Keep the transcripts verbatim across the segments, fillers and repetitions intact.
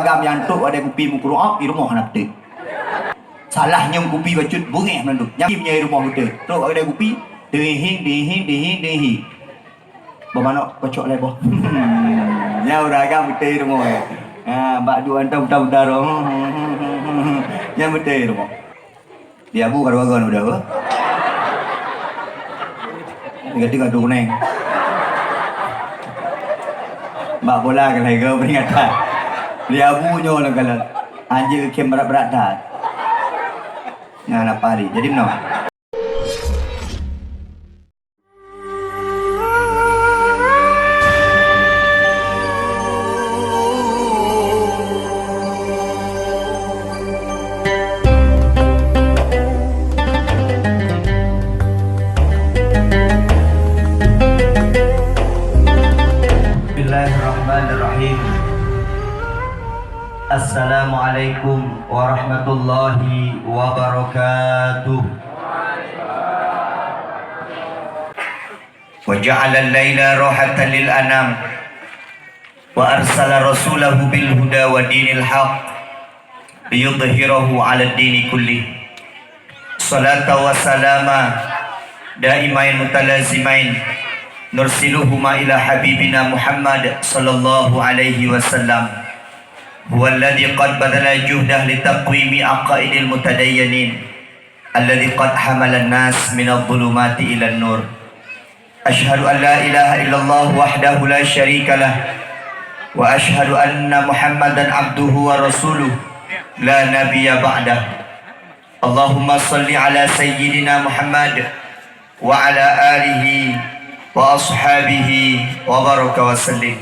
Agam nyang trok wadai kupi meukurok di rumoh hana beutôi. Salah nyoe kupi bacut beungéh meunan tu. Nyang nyoe rumoh beutôi. Trok wadai kupi, dihing, dihing, dihing, dihing. Boh manok kocok lé boh. Nyan ureueng agam beutôi rumoh, eh. Ha, bak duek hantom buta-buta roh. Nyan beutôi rumoh. Di Abu ka dua gon udah, apa? Ganti kartu kuning. Bak bola ka lhèe gon peringatan. Di Abu nyoe lôn kalon. Anjeuk khem brat-brat that. Nah, lapah hari. Jadi meunoe. Bismillahirrahmanirrahim. Assalamualaikum warahmatullahi wabarakatuh. Wa ja'alal laila rahatan lil anam, wa arsala rasulahu bil huda wa dinil haq, liyudhhirahu 'alad dini kullih. Salata wa salama daimain mutalazimain, nursiluhuma ila habibina Muhammad sallallahu alaihi wasallam. Huwa alladhi qad badala juhdah litaqwimi aqaidil mutadayyanin, alladhi qad hamalan nas minadh dhulumati ilan nur. Asyhadu an la ilaha illallah wahdahu la syarika lah, wa asyhadu anna Muhammadan abduhu wa rasuluh, la nabiyya ba'dah. Allahumma shalli ala sayyidina Muhammad wa ala alihi wa ashabihi wa baraka wa sallim.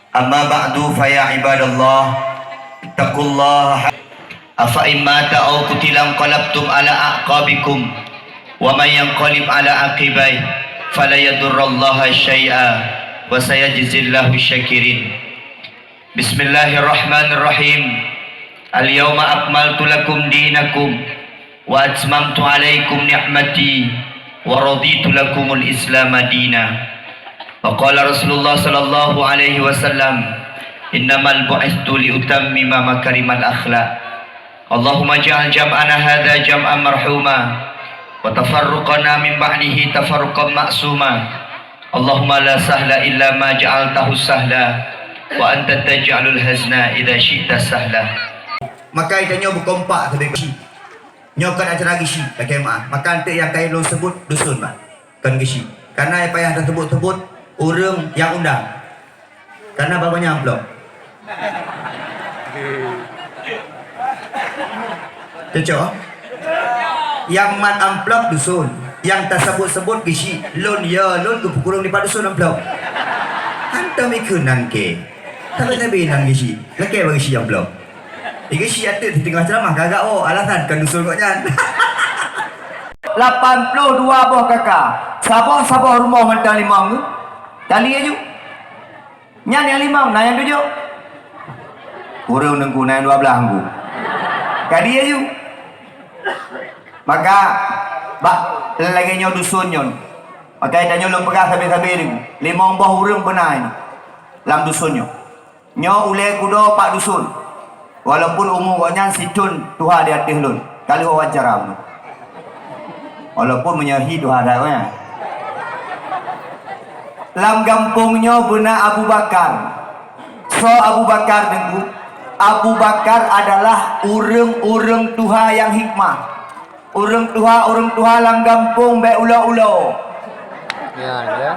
Amma ba'du, fa ya ibadallah, ittaqullaha. Afa in mata aw qutila inqalabtum ala aqabikum, wa man yanqalib ala aqibai, fala yadurrallaha syai'a, wa sayajzillahu syakirin. Bismillahirrahmanirrahim. Al-yauma akmaltu lakum dinakum wa atmamtu alaikum ni'mati wa raditu lakumul Islama dina. Wa qala Rasulullah sallallahu alaihi wasallam, "Innamal bu'istu liutammima makarimal akhlak." Allahumma ja'al jam'ana hadza jam'an marhuma, wa tafarruqana min ba'dihi tafarruqan ma'suma. Allahumma la sahla illa ma ja'altahu sahla, wa anta taj'alul hazna idza syi'ta sahla. Maka tanyoe beukompak sabe geuchik. Nyoe kon acara geuchik, lakèe meu'ah. Maka eunteuk nyang ka lôn seubut dusun, bah. Kon geuchik. Karena payah taseubut-seubut ureueng nyang undang. Karena banyak amplop. Cocok? Nyang mat amplop dusun, nyang taseubut-seubut geuchik. Lôn, ya, lôn geupeukureueng dipat dusun amplop. Hantom ikheun nan kèe. Tapi-tapi nan geuchik. Lakèe bak geuchik amplop. Geuchik ateueh di teungoh ceuramah ka agak woe, alasan kon dusun gobnyan. Lapan ploh dua boh kaka, saboh-saboh rumoh mantong limong. Kali aju. Nyan nyang limong, na nyang tujoh. Kureueng teungku, na nyang dua blah teungku. Kali aju. Maka, bak lagèe nyoe dusun nyoe. Maka tanyoe lôn peugah sabe-sabe teungku. Limong boh ureueng beuna nyoe lam dusun nyoe. Nyoe ulèe kudo Pak Dusun. Walaupun umu gobnyan sithon tuha di ateueh lôn, ka lheueh wawancara ulôn. Walaupun meunyoe hi tuha that gobnyan. Lam gampông nyoe beuna Abu Bakar. Soe Abu Bakar, Teungku? Abu Bakar adalah ureueng-ureueng tuha nyang hikmah. Ureueng tuha, ureueng tuha lam gampông bèk ulo-ulo. Ya, ya.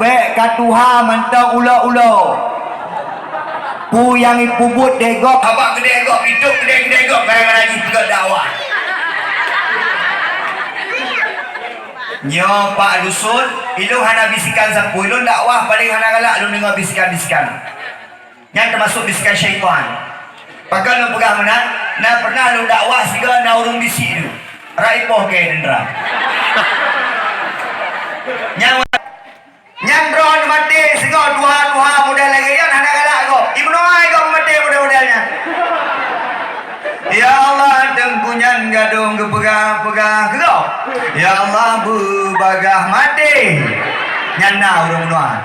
Bèk ka tuha mantong ulo-ulo. Peue nyang ipeubuet lé gob, haba keudè gob, itôp keudè-keudè gob, gara-gara jih peugöt dakwah. Nyoe Pak Dusun, ilôn hana bisikan sapeue, ilôn dakwah paleng hana galak lôn deungö bisikan-bisikan. Nyan teumasuk bisikan syaitan. Pakon lôn peugah meunan, na pernah lôn dakwah sigoe na ureueng bisi tu. Rak ipoh kèe dendera. Nyan, nyan droe maté sigoe tuha-tuha model lagèe nyan hana galak gob. Ibnu ai gob maté model-model nyan. Ya Allah, teungku nyan gadong geupeugah-peugah keu gob. Ya Allah, beubagaih maté. Nyan na ureueng bunoe.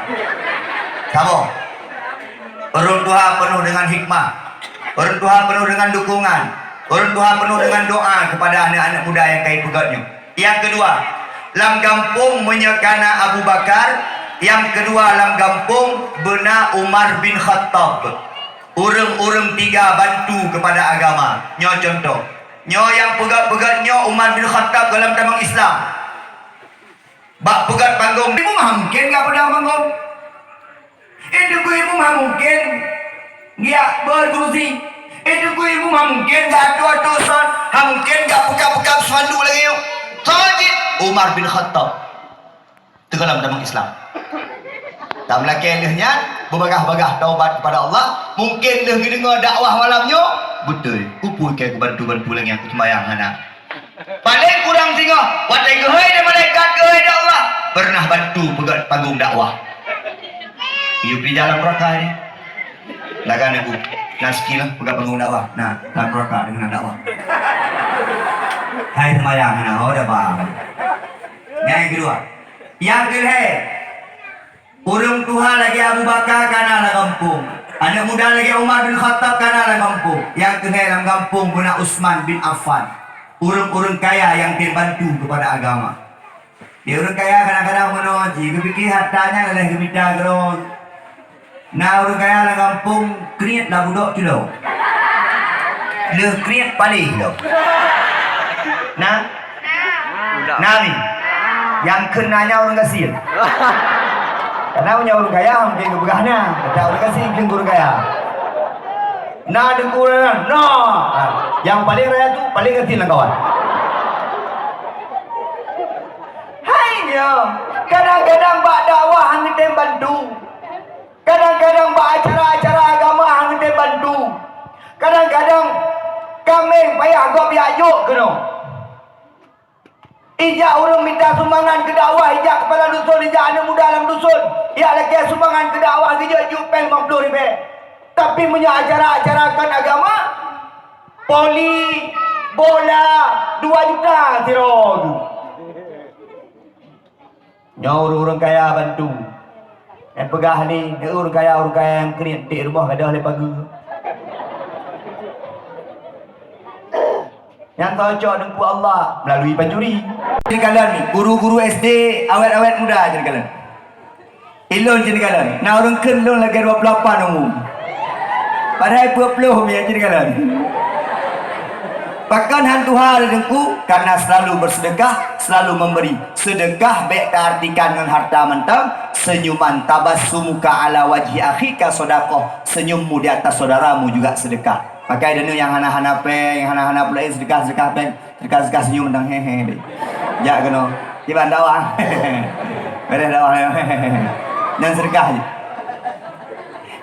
Saboh. Ureuëng tuha penuh dengan hikmah. Ureuëng tuha penuh dengan dukungan. Ureuëng tuha penuh dengan doa kepada anak-anak muda nyang ka ipeugét nyoe. Nyang keudua, lam gampông meunyoe ka na Abu Bakar, nyang keudua lam gampông beuna Umar bin Khattab. Ureuëng-ureuëng tiga bantu kepada agama. Nyoe cuntoh. Nyoe nyang peugét-peugét nyoe Umar bin Khattab dalam tamong Islam. Bak peugét panggong, ibu mah mungkin gak peudong panggong. Itu ku ibu mah mungkin giak berkursi. Itu ku ibu mah mungkin gak atu-atu son. Ha mungkin gak pekap-pekap spanduk lagi yuk. Soe cit? Umar bin Khattab. Teugalam dalam Islam. Tam lakée lheueh nyan, beubagah-bagah taubat kepada Allah. Mungkin lheueh geudeungoe dakwah malam nyoe, beutôi. Kupu ikai kubantu-bantu lagée aku sembahyang hana. Paléng kurang singoh, watée geuhôi lé malaikat geuhôi lé Allah, peureunah bantu peugét panggong dakwah. Yue bri jalan raka ni. Lagan aku, na skill peugét panggong dakwah. Nah, lam raka deungon dakwah. Hai sembahyang hana, oh dah paham. Nyang keudua. Nyang keulhée, ureuëng tuha lagée Abu Bakar ka na lam gampông. Aneuëk muda lagée Umar bin Khattab ka na lam gampông. Nyang keulhée lam gampông beuna Utsman bin Affan. Ureuëng-ureuëng kaya nyang tem bantu kepada agama. Di ureuëng kaya kadang-kadang meunoe jih, geupike harta nyan lagée geumita keudroe. Na ureuëng kaya lam gampông kriet lam budok culo. Lheueh kriet paléh lom. Na? Na ni? Nyang kheun na nyan ureuëng gasien. Karena meunyoe ureuëng kaya mungkin geupeugah na, kata ureuëng gasien kheun ureuëng kaya. Na deungon ureuëng, na. Ha, nyang paléng raya tu paléng gasien lam kawan. Hai nyoe, kadang-kadang bak dakwah hana tem bantu. Kadang-kadang bak acara-acara agama hana tem bantu. Kadang-kadang kaméng payah gob jak jok keunoe. Ijak ureuëng minta sumbangan keu dakwah, ijak kepala dusun, ijak aneuëk muda lam dusun, ijak lakée sumbangan keu dakwah geujok jok péng lima ploh ribée. Tapi meunyoe acara-acara kon agama, poli, bola, dua juta sidroe. Nyoe ureuëng-ureuëng kaya bantu. Nyang peugah ni, ureuëng kaya, ureuëng kaya nyang kriet di rumoh gadôh lé pageue. Nyang cocok Teungku Allah melalui pancuri. Jadi kalon ni, guru-guru S D awet-awet muda jadi kalon. Ilôn jadi kalon. Na ureuëng kheun lôn lagée dua puluh lapan umu. Padahai peuet ploh mi jadi kalon. Pakon han tuha Teungku? Karena selalu bersedekah, selalu memberi. Sedekah bék taartikan ngon harta mantong, senyuman tabassumuka ala wajhi akhika sadaqah, senyummu di atas saudaramu juga sedekah. Pakai deuneu nyang hana-hana péng, hana-hana pulai sedekah-sedekah péng, sedekah-sedekah senyum mantong hehe deh. Jak keunoe. Kiban dakwah. Beres dakwah. Nyan sedekah je.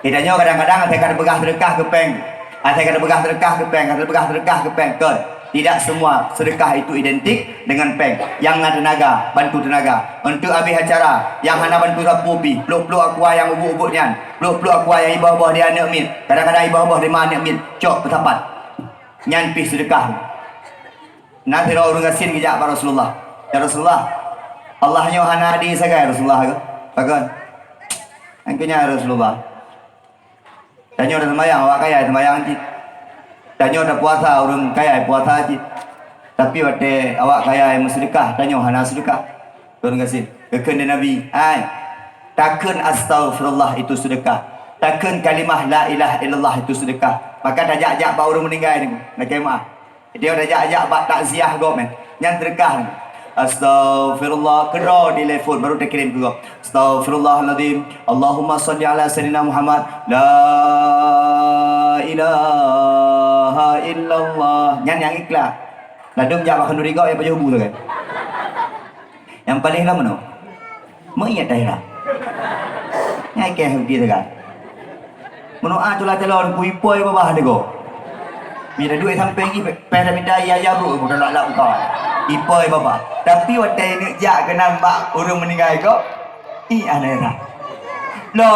Eh, tanyoe kadang-kadang asai ka teupeugah sedekah keu péng. Asai ka teupeugah sedekah keu péng, ka teupeugah sedekah keu péng. Kon. Tidak semua sedekah itu identik dengan péng. Nyang na teunaga, bantu teunaga. Untuk habéh acara, nyang hana bantu sapu pih, pluek-pluek aqua nyang ubôh-ubôh nyan, pluek-pluek aqua nyang iboh-boh di aneuëk miet, kadang-kadang iboh-boh di ma aneuëk miet, cok peusapat. Nyan pih sedekah. Na sidroe ureuëng gasien geujak bak Rasulullah. "Ya Rasulullah, Allah nyoe hana adé sagai, Rasulullah," kheun. Pakon? Angkeunya Rasulullah. Tanyoe taseumayang, awak kaya taseumayang cit. Tanyoe tapuasa, ureuëng kaya puasa cit. Tapi watée awak kaya meuseudekah, tanyoe hana seudekah. Kon gasien. Geukheun lé Nabi, "Hai, takheun astaghfirullah itu seudekah. Takheun kalimah la ilaha illallah itu seudekah." Maka tajak-jak bak ureuëng meuninggai nyoe, lakée meuah. Dia tajak-jak bak takziah gob, eh. Nyan seudekah. Astaghfirullah, keudroe di telepon, baru takirém keu gob. Astaghfirullahaladzim. Allahumma shalli ala sayyidina Muhammad. La ilaha illallah. Nyan nyang ikhlas. Ladôm jak bak khanduri gob, ya pajoh bu tu kan. Nyang paléng lom meunoe. Meuiet daerah. Nyan keh Yahudi teuka. Meunoe ah tula calon ku ipoi babah dego. Mita duek sampéng jih, peh dah mita iya jabu, udah lak-lak uka. Ipoi babah. Tapi watée neuk jak keunan bak ureuëng meuninggai ko, ih ah daerah. La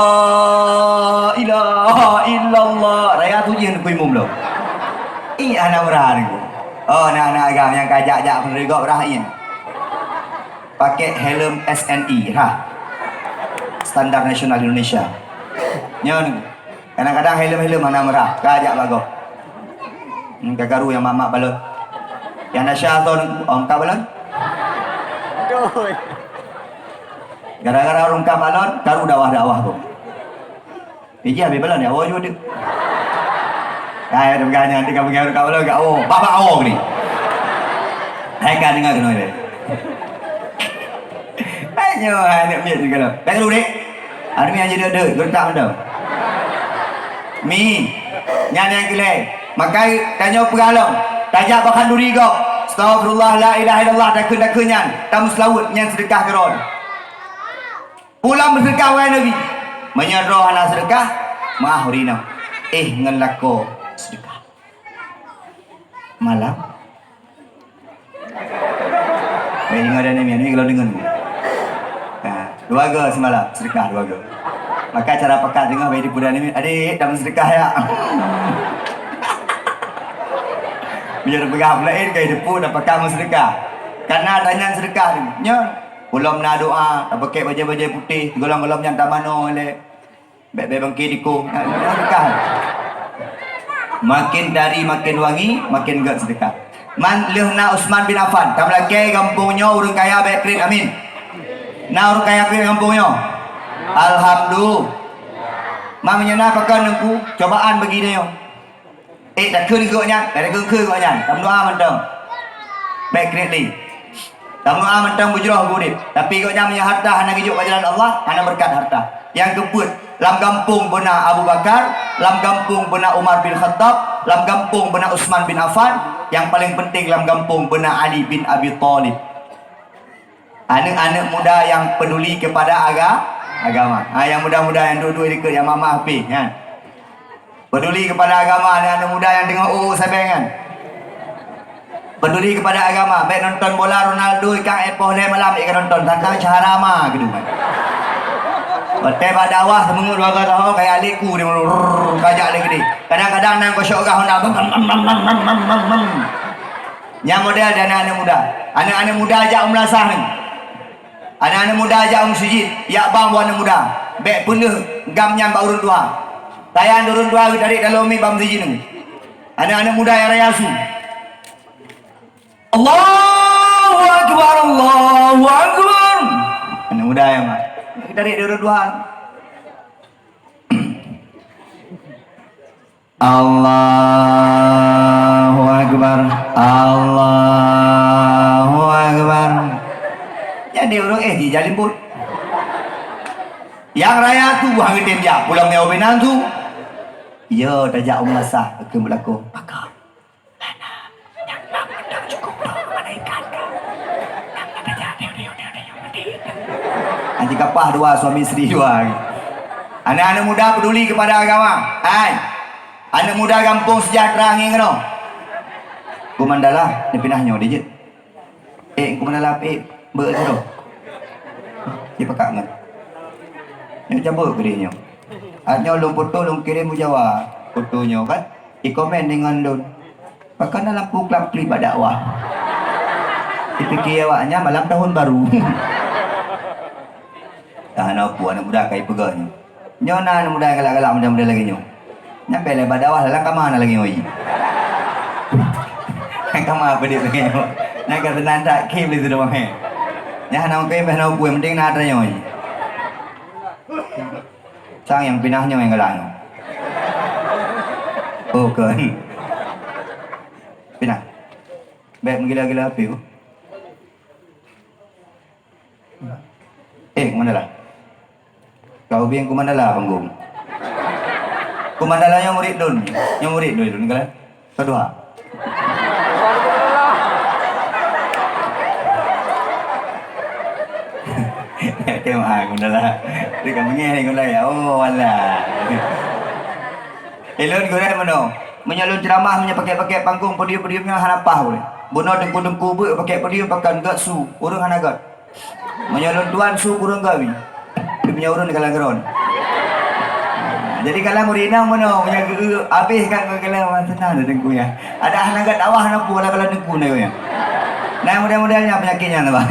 ilaha illallah. Raya tu jih neuk imum lo. Ih ah na meuran ku. Oh, na-na agam nyang ka jak-jak meunurigok rah ih. Pakai helm S N I, ha. Standar Nasional Indonesia. Nyoe, kadang-kadang helm-helm hana meurah, ka jak bak gob. Hmm, ka karu nyang mak-mak balon. Nyang na sya thon, oh, ka balon. Gara-gara ureueng ka balon, karu dakwah-dakwah gob. Ijih habéh balon, ya, oh, juduk. Hai, ada pegangan, tinggal pegangan ka balon, ka, oh, babak, oh, ni. Hai, ka dengar kena dia. Hai, nyoe, hai, nak miet ni kalau. Baik dulu, dek. Ada ni aja duduk, geretak mantong. Mi, nyan nyang keulai. Makai tanyoe peugah lom. Tajak bak khanduri gob. Astagfirullah, la ilaha illallah, takheun-takheun nyan. Tameuseulaweuet nyan seudeukah keudroe. Pulang beuseudeukah wahai Nabi. Meunyoe droe hana seudeukah, meuah ureueng inong. Eh, ngon lakoe seudeukah. Malam. Eh, ingat dah ni, ni kalau dengar ni. Ha, dua ga semalam, sedekah dua ga. Maka cara pakat dengar bagi dipudah ni, adik, dah sedekah ya. Biar pegang pula, eh, kai depu dah pakat mau sedekah. Karena tanya sedekah ni, nya, belum na doa, dah pakai baju-baju putih, golong-golong yang tak mano, leh. Bèk-bèk bangke diko. Nah, nah, nah, nah. Makin tari makin wangi, makin gèt seudeukah. Man lheueh na Utsman bin Affan, tameulakèe gampông nyoe ureueng kaya bèk kriet, amin. Na ureueng kaya kriet gampông nyoe? Alhamdulillah. Man meunyoe na pakon Teungku, cobaan bagi tanyoe. Eh, takheun keu gobnyan, takheun keu gobnyan. Tameudoa mantong. Bèk kriet lé. Tameudoa mantong beujroh udép. Tapi gobnyan meunyoe harta hana geujok bak jalan Allah, hana beureukat harta. Nyang keupeuet, lam gampông beuna Abu Bakar, lam gampông beuna Umar bin Khattab, lam gampông beuna Utsman bin Affan, nyang paleng penting lam gampông beuna Ali bin Abi Thalib. Aneuk-aneuk muda nyang peduli kepada aga-, agama. Ha, nyang muda-muda nyang duek-duek dikeue nyang mak-mak api, nyan. Peduli kepada agama, aneuk-aneuk muda nyang teungoh u sabe nyan. Peduli kepada agama, bèk nonton bola Ronaldo ikang époh lhèe malam, ikang nonton tantang syahara ma keudua. Watèe bak dakwah, seumeungeut dua ka tahun, kaya liku dia, rrrr, kajak lagi ni. Kadang-kadang nang kau syok gah honda, bam, bam. Nyan model di aneuk-aneuk muda. Aneuk-aneuk muda jak u meulasah ni. Aneuk-aneuk muda jak u meuseujid, jak bang buet aneuk muda. Bèk peuleueh gam nyan bak ureueng tuha. Tayan ureueng tuha geutarek dalam mi bak meuseujid ni. Aneuk-aneuk muda nyang raya su. Allahu Akbar, Allahu Akbar. Aneuk muda nyang ma. Geutarek di ureueng tuha. Allahu Akbar, Allahu Akbar. Jadi ureueng eh jijak limbot. Nyang raya tu hana geutem jak pulang nyoe binan tu. Ya tajak u meulasah keu beulakon. Maka hana, nyang nak mantong cukup droe malaikat ka. Nyang nak tajak, aneuk muda peduli kepada agama. Hai. Aneuk muda gampông sejahtera ngieng keunoe. Ku Mandala, neupinah nyoe dijeuet. Eh, ku Mandala pih, beu sidroe. Dipakat ngon. Nyoe cabut keudeh nyoe. Ah, nyoe lôn foto, lôn kirém u Jawa. Foto nyoe kan. Dikomen deungon lôn. Pakon na lampu klap-klip bak dakwah. Dipike awaknyan malam tahun baru. Dah hana peue aneuk muda kai peugah nyoe. Nyoe na aneuk muda galak-galak model-model lagèe nyoe. Nyan bèk lé bak dakwah, dalam kama na lagèe nyoe. Dalam kama peudeh lagèe nyoe. Nyan ka seunan that, khem lé sidroe. Nyan hana mungken bèk hana peue, penting na atra nyoe. Sang nyang pinah nyoe nyang galak nyoe. Oh, kon. Pinah. Bèk meugila-gila api, oh. Eh, Ku Mandala. Kau bieng Ku Mandala panggong. Ku Mandala nyoe murit lôn. Nyoe murit lôn, lôn kan? Kedua. Tema Ku Mandala. Dia kan mengeh Ku Mandala. Oh, alah. Eh, lôn gurèe meunoe. Meunyoe lôn ceuramah, meunyoe pakèk-pakèk panggong, podium-podium nyan hana paih ulèe. Bunoe teungku-teungku beuet pakèk podium pakon gèt su, ureueng hana gèt. Meunyoe lôn tuan su kureueng gawi. Tapi meunyoe ureueng ka lagoe. Jadi kalau murit inong meunoe, meunyoe geu-, habéh kan ngon kalian, wah, seunang dah teungku nyan. Ada hana gèt awah hana peue, kalau teungku nyan. Nah, model-model nyan penyakit nyan, bah.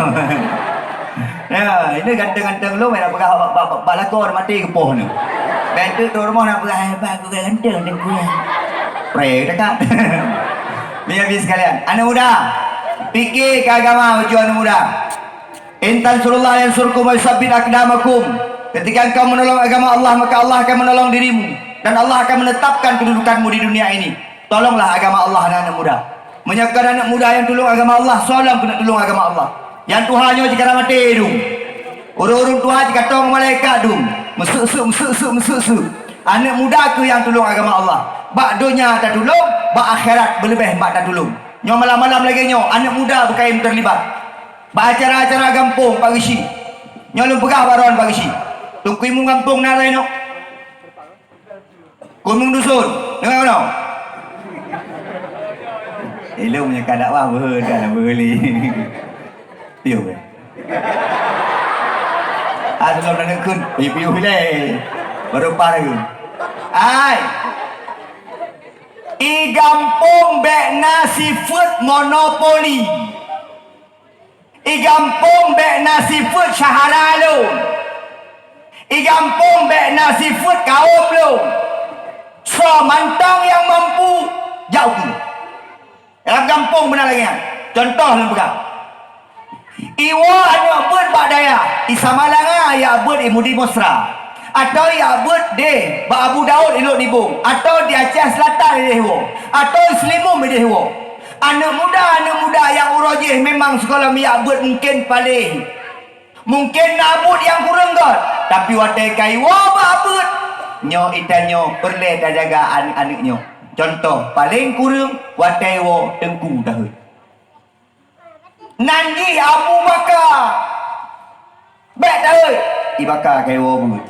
Ya, ini ganteng-ganteng lôn, nak peugah bak, bak, bak, bak lakoe maté geupoh ni. Bèk teuk trôk rumoh na peugah, "Hai, bah, ku ganteng teungku nyan." Pré dekat. Meunyoe bit sekalian, aneuk muda, pike keu agama, ujoe aneuk muda. "In tansurullah yansurkum wa yusabbit aqdamakum." Ketika engkau menolong agama Allah, maka Allah akan menolong dirimu dan Allah akan menetapkan kedudukanmu di dunia ini. Tolonglah agama Allah, aneuk muda. Meunyoe kon aneuk muda nyang tulông agama Allah, soe lom keuneuk tulông agama Allah? Nyang tuha nyoe jikara maté dum. Ureueng-ureueng tuha jikatong malaikat dum. Meusuk-suk, meusuk-suk, meusuk-suk. Aneuk muda kheueh nyang tulông agama Allah. Bak donya tatulông, bak akhirat beuleubeh mat tatulông. Nyoe malam-malam lagèe nyoe, aneuk muda beukayém teulibat. Bak acara-acara gampông Pak Geuchik. Nyoe lôn peugah bak droen Pak Geuchik. Teungku Imum gampông na laén nyoe. Gunong Dusun, deungoe keunoe. Ilôn meunyoe ka dakwah beuhe dan beuhe lé. Piôh weh. Ah, lôn na neukheun, piôh-piôh lé. Baru paih lagi. Ai. I gampông bèk na sifeuet monopoli. I gampông bèk na sifeuet syahara lôn. I gampông bèk na sifeuet kawôm lôn. Soe mantong nyang mampu, jak u keuh. Lam gampông beuna lagèe nyan. Cuntoh lôn peugah. Iwoe aneuk beuet bak dayah, i Samalanga jak beuet i Mudi Mesra. Atawa jak beuet deh bak Abu Daud i Lhok Nibong, atawa di Aceh Selatan ideh woe, atawa i Seulimum ideh woe. Aneuk muda, aneuk muda nyang uroe jih memang sigohlom jak beuet mungken paléh. Mungken na buet nyang kureueng göt, tapi watèe ka iwoe bak beuet, nyoe i tanyoe peureulèe tajaga aneuk-aneuk nyoe. Cuntoh, paleng kureueng watèe iwoe teungku taheuet. Nan jih Abu Baka. Bèk taheuet, i Baka ka iwoe beuet.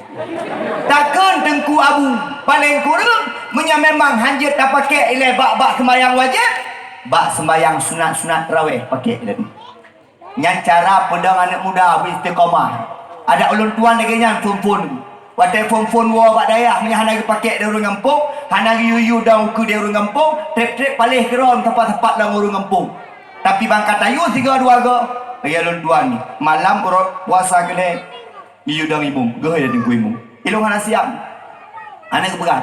Takheun teungku Abu, paleng kureueng, meunyoe memang hanjeuet tapakék ilèe bak, bak seumbahyang wajéb, bak seumbahyang sunat-sunat tarawèh pakék ilèe. Nyan cara peudong aneuk muda beu istiqomah. Adak ulôn tuan lagèe nyan phôn-phôn. Watèe phôn-phôn woe bak dayah, meunyoe hana geupakék di ureueng gampông, hana geuyue-yue dong ukeue di ureueng gampông, trép-trép paléh keudroe sapat-sapat lam ureueng gampông. Tapi ban ka tayue sigoe dua goe, lagèe lôn tuan nyoe, malam uroe puasa keuh lhèe, geuyue dong imum, geuhôi teungku imum. Ilôn hana siap. Hana geupeugah.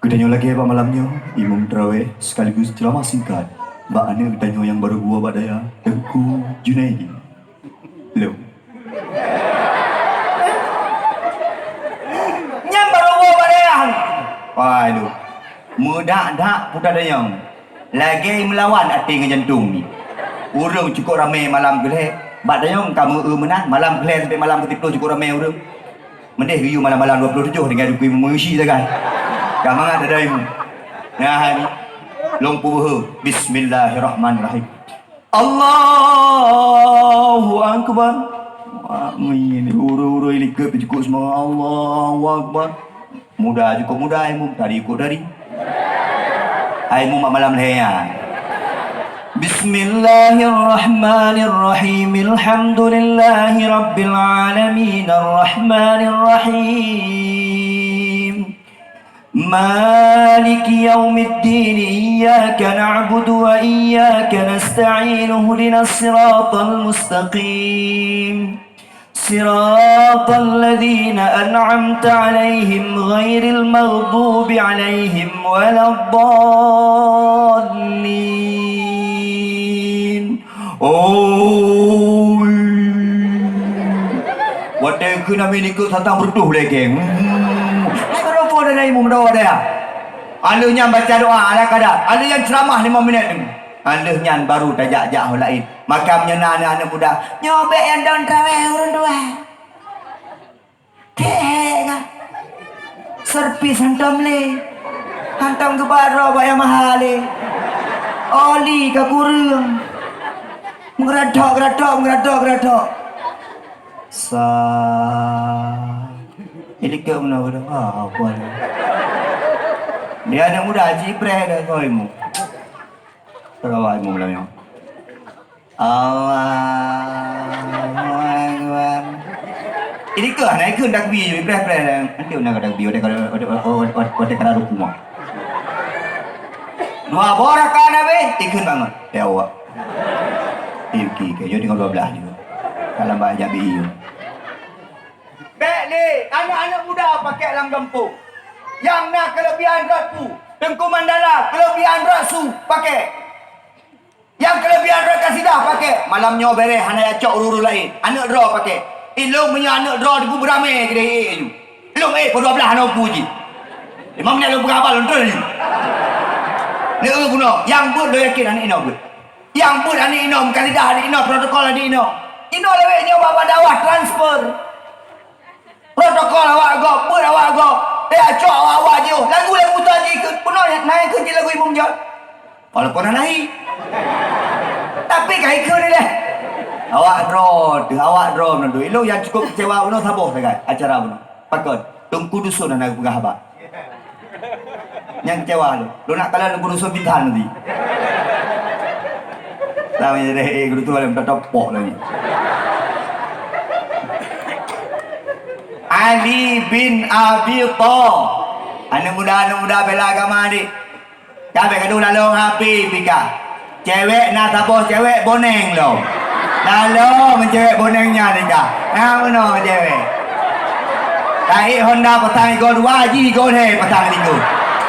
Geutanyoe lagèe bak malam nyoe, imum tarawèh sekaligus ceramah singkat bak aneuk geutanyoe nyang barô geuwoe bak dayah, Teungku Junaidi. Lom. Nyan barô geuwoe bak dayah. Wah, lom. Meudak-dak puta dayong. Lagèe meulawan até ngon jantông nyoe. Ureueng cukôp ramé malam keuh lhèe. Bak dayong ka meu-eu meunan, malam keuh lhèe sampoe malam keuh siplôh cukôp ramé ureueng. Meudeh geuyue malam-malam dua ploh tujoh tinggai dukui meungusi sagai. Ka mangat ada ilmu. Nah, hai ni. Lôn peubeuhe. Bismillahirrahmanirrahim. Allahu Akbar. Wah, ini ureueng-ureueng likot jukuk seumangat. Allahu Akbar. Muda jukuk muda, ilmu tadi jukuk tadi. Ai mu mak malam lhèe nyan. Bismillahirrahmanirrahim. Alhamdulillahi rabbil alamin. Arrahmanirrahim. Maliki yaumiddin. Iyyaka na'budu wa iyyaka nasta'in. Ihdinas siratal mustaqim. صراط الذين أنعمت عليهم غير المغضوب عليهم ولا الضالين. Oi. Watèe keu nami likot satang beureutoh lagèe. Hmm. Hai, beureutoh dah dari meudawa daya. Aleuh nyan baca doa ala kadar. Aleuh nyan ceramah lima minit. Aleuh nyan baru tajak-jak ho laén. Maka meunyoe na aneuk-aneuk muda, nyoe bèk nyang dong traweh ureueng tuha. Kèe ka. Servis hantom lé. Hantom geuba droe bak Yamaha lé. Oli ka kureueng. Meugeuratok, geuratok, meugeuratok, geuratok. Sa. Jadi keu meunan, ah, apa ni? Dia aneuk muda, jipreh dah kau ilmu. Peurawa ilmu malam nyoe. Allahu Akbar. Ini keuh, nah, ikut takbir, preh-preh. Nanti undang takbir, watèe, watèe, watèe, watèe, watèe kada rukuk mah. Dua boh rakaat habéh, ikut bangun. Ya Allah. Iki, ke, jadi dua belas juga. Kalau banyak bi. Lé, aneuk-aneuk muda pakai lam gampông. Nyang na keulebihan rot pu, Teungku Mandala, keulebihan rot su pakai. Nyang keulebihan rot kasidah pakai. Malam nyoe bereh hana yacok ureueng-ureueng laén. Aneuk droe pakai. Ilông meunyoe aneuk droe di beuramé keudeh ék ju. Ilông ék pukul dua belas hana upu jih. Imam nyan lôn peugah haba lôn treun ju. Neu bunoe, nyang beuet lôn yakin aneuk inoe beuet. Nyang beuet aneuk inoe, meukan lidah aneuk inoe, protokol aneuk inoe. Inoe lawét nyoe bak dakwah transfer. Protokol awak gob, beuet awak gob. Teuka cok awak-awak jiôh. Lagu-lagu tu jih ikheun. Peunoh na ikheun cit lagu Imum John. Walaupun hana hi. Tapi ka ikheun ilèe. Awak droe teuh, awak droe meunan teuh. Ilông nyang cukup kecewa bunoe saboh sagai acara bunoe. Pakon? Teungku Dusun hana geupeugah haba. Nyang kecewa lôn. Lôn nak kalon Teungku Dusun pintan nanti. Lama jadi, eh, guru tu paling tak topok lagi. Ali bin Abi Thalib. Aneuk muda, aneuk muda bela agama, adik. Ka bèk gadoh lalong hapé pih ka. Cewek na saboh cewek boneng lom. Lalong ngon cewek boneng nyan pih ka. Na meunoe cewek. Taék Honda pasang igoe dua, jih igoe lhèe pasang likot.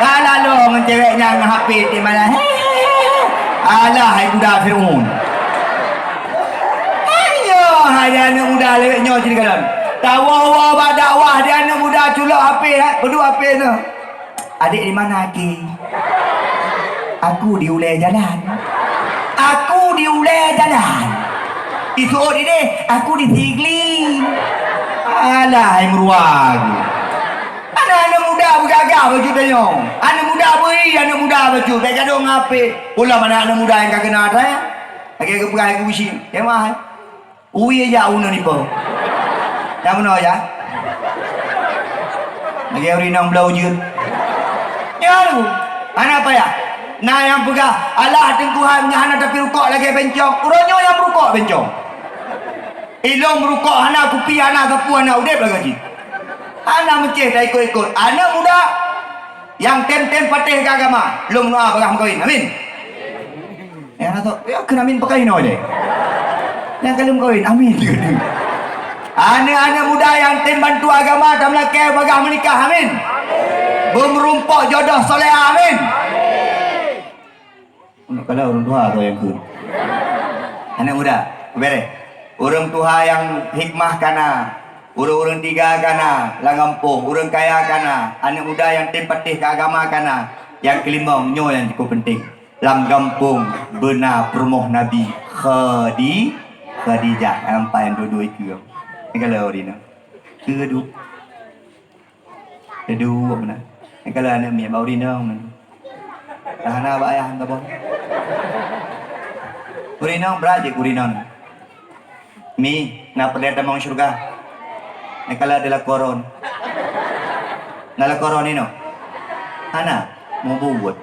Ka lalong ngon cewek nyan ngon hapé tiep malam. Alah, hai kuda Fir'aun. Ayo, hai aneuk muda lewat nyoe cit kalon. Tawoe-woe bak dakwah di aneuk muda culok hapé, eh, peuduek hapé tu. Adik di mana, Ki? Aku di ulèe jalan. Aku di ulèe jalan. Di suot idéh, aku di Sigli. Alah, hai meuruwa aku. Aneuk-aneuk muda beugagah bacut tanyoe. Aneuk muda beu-i, aneuk muda bacut. Bèk gadôh ngon hapé. Ulôn aneuk-aneuk muda nyang ka keunal saya. Lagèe geupeugah ibu bisi. Kemah, hai. Ui jak uneun ipo. Nyang meunoe jak. Lagèe ureueng inong bloe ujeuen. Nyan tu. Hana payah. Na nyang peugah, "Alah, Teungku hai, nyan hana tapi rukok lagèe bencong." Uroe nyoe nyang meurukok bencong. Ilông meurukok hana, kupi hana, sapeue hana, udép lagèe jih. Hana meucéh taikot-ikot. Aneuk muda nyang tem-tem patéh keu agama, lôn meudoa bagaih meukawen. Amin. Nyang na sok, ya kheun amin pakai inoe deh. Nyang ka lheueh meukawen, amin. Aneuk-aneuk muda nyang tem bantu agama tameulakèe bagaih meunikah, amin. Beumeurumpok jodoh soleha, amin. Aneuk kala ureueng tuha atau nyang kheun. Aneuk muda, beureh. Ureueng tuha nyang hikmah kana, ureueng-ureueng tiga kana, lam gampông, ureueng kaya kana, aneuk muda nyang tem patéh keu agama kana, nyang keulimong nyoe nyang cukup peunteng. Lam gampông beuna peurumoh Nabi Khadi-, Khadijah, nyang paih duek-duek ikeue. Ni kalau ureueng inong. Keu duek. Keu duek beuna. Ni kalau aneuk miet bak ureueng inong. Dah hana bak ayah saboh. Ureueng inong brat jih keu ureueng inong. Mi, na peureulèe tamong syeuruga? Nyang kala di lakoe droen. Na lakoe droen inoe? Hana? Mubuet.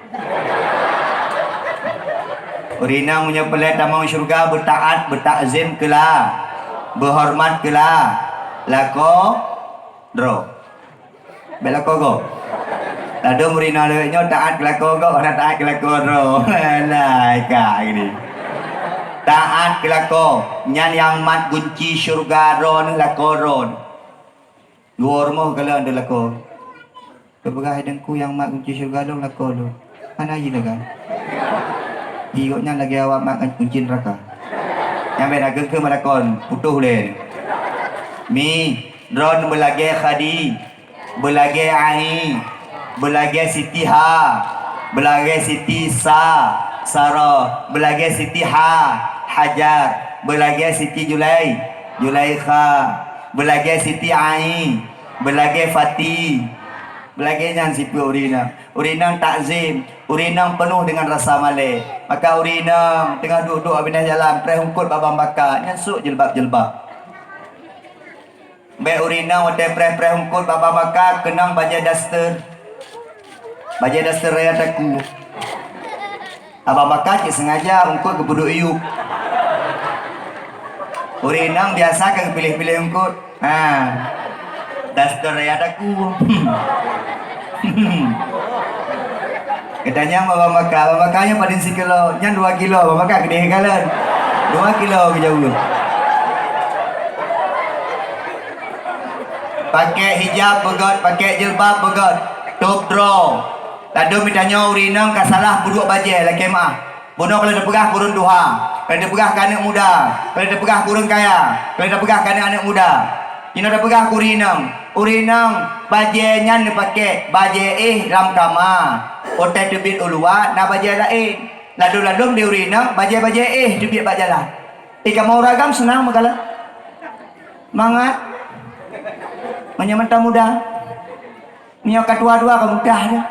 Ureueng inong meunyoe peureulèe tamong syeuruga, beutaat, beutakzim keu la, beuhoreumat keu la, lakoe droe. Bèk lakoe gob. Ladôm ureueng inong lagèe nyoe taat keu lakoe gob, hana taat keu lakoe droe. Alah, ka gini. Taat keu lakoe, nyan nyang mat gunci syeuruga droeneuh lakoe droeneuh. Dua rumoh galak deuh lakoe. Teupeugah hai Teungku nyang mat gunci syeuruga lôn lakoe lôn. Hana jih lagèe. Di gobnyan lagèe awak mat gunci neuraka. Nyang bèk na keu-keu meulakon, putôh ulèe. Mi, droen beulagèe Khadi, beulagèe Ai, beulagèe Siti Ha, beulagèe Siti Sa, Sara, beulagèe Siti Ha, Hajar, beulagèe Siti Julai, Julaikha, beulagèe Siti Ai, beulagèe Fati. Beulagèe nyan sifeuet ureueng inong. Ureueng inong takzim, ureueng inong peunoh deungon rasa malèe. Maka ureueng inong teungoh duek-duek binéh jalan, preh eungkôt bak babah maka, nyan sôk jilbab-jilbab. Bèk ureueng inong watèe preh-preh eungkôt bak babah maka keunong bajèe daster. Bajèe daster raya takue. Babah maka cit sengaja eungkôt geupeuduek yup. Ureueng inong biasa ka geupiléh-piléh eungkôt. Ha. Daster raya takue. Geutanyong bak babah maka, babah maka nyan padum sikilo, nyan dua kilo, babah maka keudeh kalon. Dua kilo geujaweueb. Pakèk hijab beugöt, pakèk jilbab beugöt. Tôb droe. Ladôm geutanyoe ureueng inong ka salah peuduek bajèe, lakèe meu'ah. Bunoe ka lheueh teupeugah keu ureueng tuha, ka lheueh teupeugah keu aneuk muda, ka lheueh teupeugah keu ureueng kaya, ka lheueh teupeugah keu aneuk-aneuk muda. Jinoe teupeugah keu ureueng inong. Ureueng inong, bajèe nyan neupakèk, bajèe éh lam kama. Watèe teubiet u luwa na bajèe laén. Ladôm-ladôm di ureueng inong, bajèe-bajèe éh teubiet bak jalan. Di kamoe ureueng agam seunang meukalon. Mangat. Meunyoe mantong muda. Meunyoe ka tuha-tuha ka mudah nyan.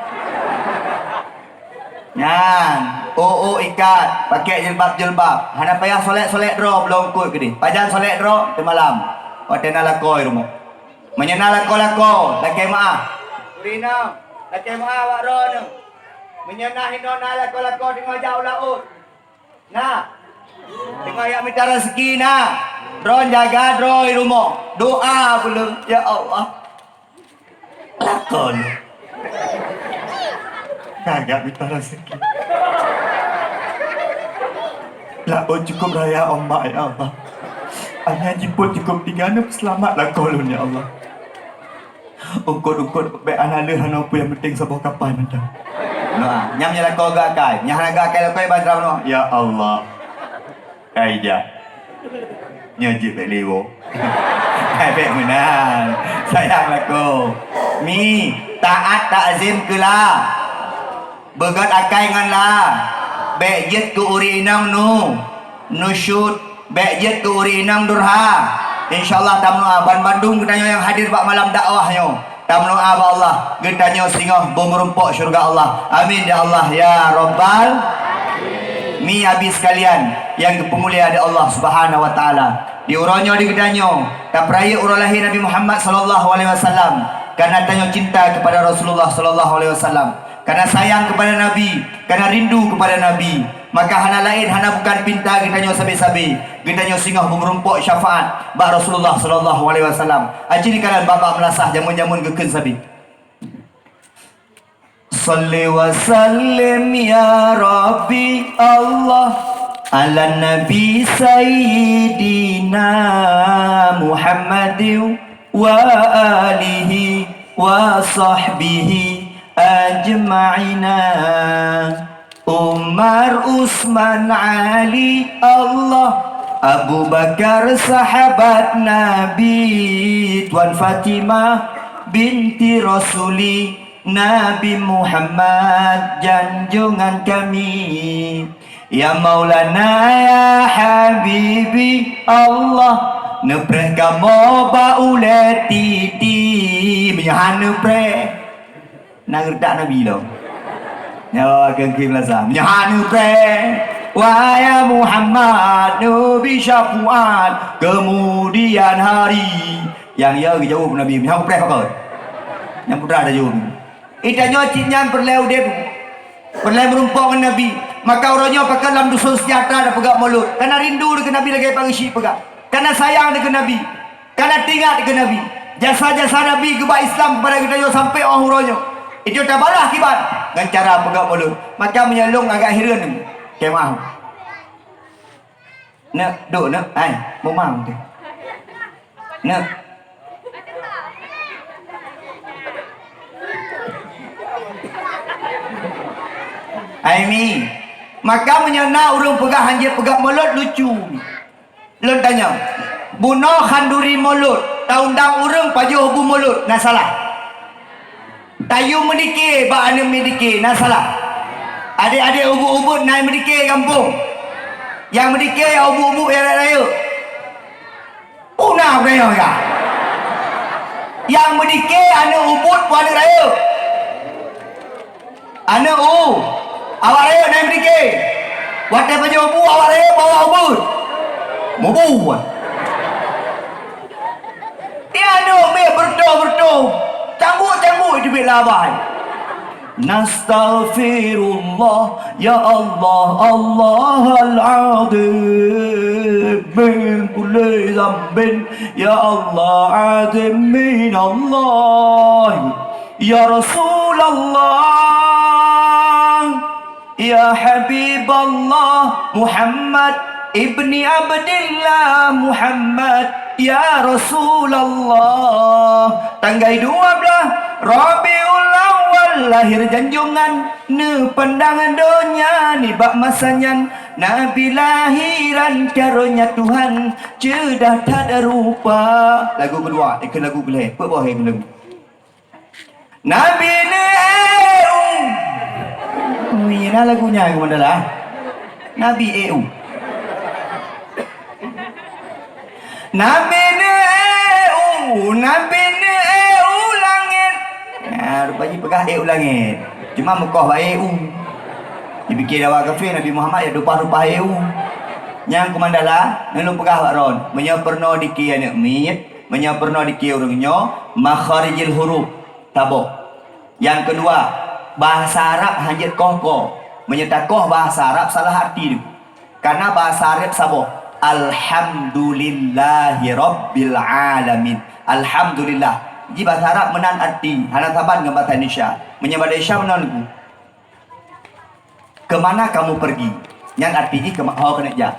Nyan, ôk-ôk ikat, pakèk jilbab-jilbab. Hana payah solek-solek droe bloe eungkôt keudéh. Pajan solek droe, teumalam. Watèe na lakoe rumoh. Meunyoe na lakoe-lakoe, lakèe meu'ah. Ureueng inong, lakèe meu'ah bak droeneuh. Meunyoe na hinoe na lakoe-lakoe teungoh jak u laôt. Na. Teungoh jak mita raseuki na. Droeneuh jaga droe di rumoh. Doa beu lôn, "Ya Allah, lakoe lôn ka jak mita raseuki. Laôt cukôp raya ombak, ya Allah. Angén jipôt cukôp tinggai, neupeuseulamat lakoe lôn, ya Allah." Eungkôt-eungkôt bèk hana lheueh hana peue, nyang peunteng saboh kapai mantong. Nah, nyan meunyoe lakoe geuakai. Nyan hana geuakai lakoe ban droeneuh. Ya Allah. Hai jak. Nyoe jeuet bèk lé woe. Hai bèk meunan. Sayang lakoe. Mi, taat takzim keu la. Beugöt akai ngon la. Bèk jeuet keu ureueng inong nu. Nusyut. Bèk jeuet keu ureueng inong durha. Insya Allah tameudoa ban bandum geutanyoe nyang hadir bak malam dakwah nyoe. Tameudoa bak Allah, geutanyoe singoh beumeurumpok syeuruga Allah. Amin ya Allah ya Rabbal. Mi abi sekalian nyang geupeumulia di Allah Subhanahu wa Taala. Di uroe nyoe di geutanyoe tapeurayeuk uroe lahé Nabi Muhammad sallallahu alaihi wasallam. Karena tanyoe cinta kepada Rasulullah sallallahu alaihi wasallam. Karena sayang kepada Nabi, karena rindu kepada Nabi. Maka hana laén, hana bukan pinta geutanyoe sabe-sabe, geutanyoe singoh beumeurumpok syafaat bak Rasulullah sallallahu alaihi wasallam. Aci dikalon bak-bak meulasah jameun-jameun geukheun sabe. Salli wa sallim ya Rabbi Allah ala Nabi Sayyidina Muhammadin wa alihi wa sahbihi ajma'ina. Umar, Usman, Ali, Allah, Abu Bakar, sahabat Nabi, Tuan Fatimah binti Rasuli, Nabi Muhammad janjongan kami. Ya Maulana, ya Habibi, Allah neupreh kamoe bak ulèe titi. Meunyoe hana neupreh, na geureudak Nabi lom. Nyoe keuh keuh meulasa. Meunyoe hana neupreh, wahai Muhammad, neubi syafaat keumudian hari. Nyang ya geujaweueb Nabi, meunyoe hana neupreh pakon? Nyang putra tajaweueb. Geutanyoe cit nyan peureulèe udép, peureulèe meurumpok ngon Nabi. Maka uroe nyoe pakon lam Dusun Sejahtera tapeugah mulod. Kana rindu dikeue Nabi lagèe Pak Geuchik peugah. Kana sayang dikeue Nabi. Kana teuingat keu Nabi, jasa-jasa Nabi geuba Islam keupada geutanyoe sampoe 'oh uroe nyoe. Itu tabalah kiban ngon cara peugah mulod. Maka meunyoe lôn agak hireuen, keu maaf. Neuk, duek neuk, ai, mumang tu. Neuk. Ai mi. Maka meunyoe na ureueng peugah hanjeuet peugah mulod, lucu. Lôn tanyong, bunoe khanduri mulod, taundang ureueng pajoh bu mulod, na salah? Tayue meudike bak aneuk meudike, na salah? Adek-adek ubit-ubit na meudike gampông? Nyang meudike nyang ubit-ubit nyang rayeuk-rayeuk. Peue na rayeuk ya? Nyang meudike aneuk ubit peue aneuk rayeuk? Aneuk u, awak rayeuk na meudike. Watèe pajoh bu awak rayeuk bawa ubit. Mubu. Di aneuk ubit beureutoh-beureutoh. Cangguek-cangguek itu bit labai. Nastaghfirullah, ya Allah, Allahal Azim, min kulli dzambin, ya Allah, azim minallah. Ya Rasulullah, ya Habiballah, Muhammad ibni Abdillah, Muhammad Ya Rasulullah, tanggai dua blaih Rabiul Awal lahir janjongan, neupandang donya nibak masa nyan, Nabi lahiran karonya Tuhan, ceudah that rupa. Lagu keudua, eh, keu lagu keulhèe, peue boh, eh, keu lagu. Nabi neu-eu. Ui, na lagu nyan keumandalah. Nabi eu. Nabi neu-eu, Nabi neu-eu langét. Nah, rupa jih peugah eu langét. Cuma meukoh bak eu. Dipike dawa kafé Nabi Muhammad ya rupah-rupah eu. Nyang keumandalah, neulôn peugah bak droen, meunyoe peurunoe dike aneuk miet, meunyoe peurunoe dike ureueng nyoe, makharijil huruf. Saboh. Nyang keudua, bahasa Arab hanjeuet koh-koh. Meunyoe takoh bahasa Arab salah arti tu. Karena bahasa Arab saboh, "Alhamdulillahirabbil alamin." Alhamdulillah. Ji bahasa Arab meunan arti, hana saban ngon bahasa Indonesia. Meunyoe bahasa Indonesia meunan lagu. Ke mana kamu pergi? Nyan arti jih keu ma-, ho keuneuk jak.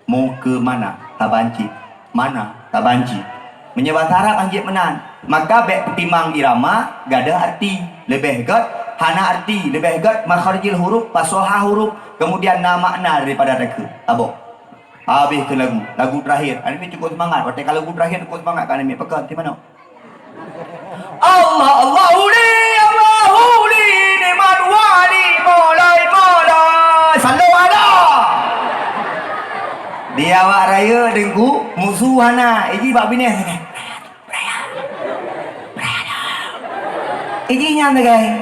Mau ke mana? Saban cit. Mana? Saban cit. Meunyoe bahasa Arab hanjeuet meunan, maka bèk peutimang irama gadôh arti. Leubeh gèt hana arti, leubeh gèt makharijil huruf, fasohah huruf, kemudian na makna daripada takheun. Saboh. Habéh keu lagu. Lagu terakhir. Aneuk miet cukup seumangat. Watèe ka lagu terakhir cukup seumangat keu aneuk miet. Pakon, di manoe? Allah, Allahu li, Allahu li, ni'mal wali, maulai, maulai. Sallu ala. Di awak rayeuk Teungku, musoh hana, iji bak binéh sagai. Iji nyan sagai.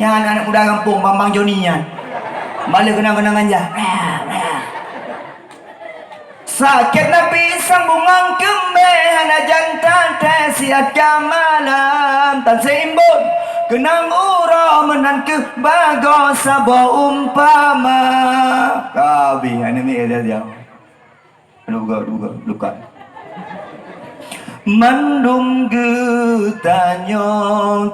Nyan aneuk muda gampông, Bambang Joni nyan. Baleue keunong-keunong ganja. Sakét na pisang bungong keumbée, hana jan taté siat ka malam. Tan seuimbôn keunong uroe, meunan kheueh bagoe saboh umpama. Ka habéh, aneuk miet dia-dia. Aduh, buka, buka, buka. Mandum geutanyoe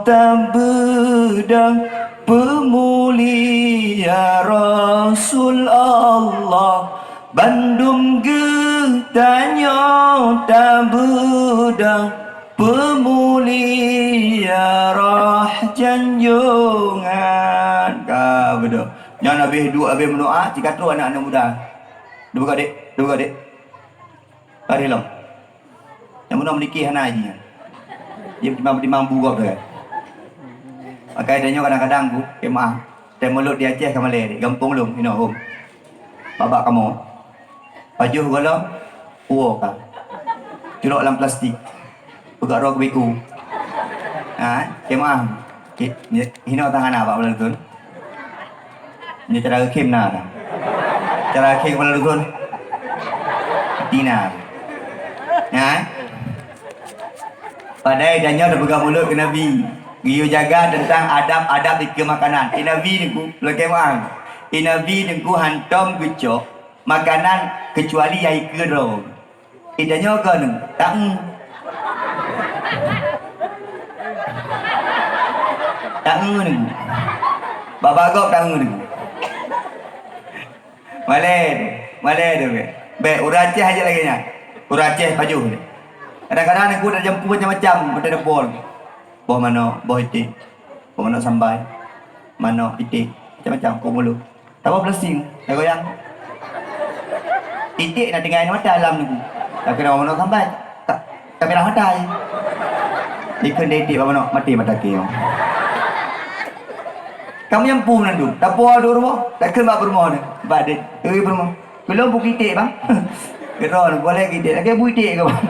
tabeudôh peumulia Rasul Allah. Bandum geutanyoe tabeudôh peumulia roh janjongan. Ka beudôh. Nyan habéh duek, habéh meudoa, cit ka trôk aneuk-aneuk muda. Duek, Dek. Duek, Dek. Ka deh lom. Nyang bunoe meuniki hana jih nyan. Jih timang-timang bu gob tu kan. Makai tanyoe kadang-kadang bu, eh, maaf. Teuh mulod di Aceh ka malèe, di gampông lôn, inoe hom. Babah kamoe. Pajoh gohlom, puwoe ka. Culok lam plastik. Peugah roh keu biku. Ha, eh? Cik maaf. Cik, hinoe tangan abak bala dusun. Nyoe cara geukhém na dah. Cara geukhém kepala dusun. Hati na. Nyan. Padahai geutanyoe tapeugah mulod keu Nabi. Geuyue jaga teuntang adab-adab dikeue makanan. Di Nabi Teungku, lakée meu'ah. Di Nabi Teungku hantom geucok makanan keucuali nyang ikeue droe. Di tanyoe kon, taeu. Taeu nyoe. Babah gob taeu nyoe. Malèe, malèe tu, bèk. Bèk, ureueng Aceh aja lagèe nyan. Ureueng Aceh pajoh. Kadang-kadang Teungku tajampu macam-macam, macam dapur. Boh manok, boh iték. Boh manok sambai. Manok, iték, macam-macam, kok mulut. Taboh plastik, tagoyang. Iték na tinggai mata lam Teungku. Takheun bak manok sambat. Ta-, tamerah mata jih. Dikheun iték bak manok, maté mata kèe. Kamoe nyang pun mandum, tapuwoe di rumoh, takheun bak peurumoh nyan. Bak deh, eh, peurumoh. Keu lôn bu iték, Bang. Keudroe, boleh iték. Lagèe bu iték keu, Bang.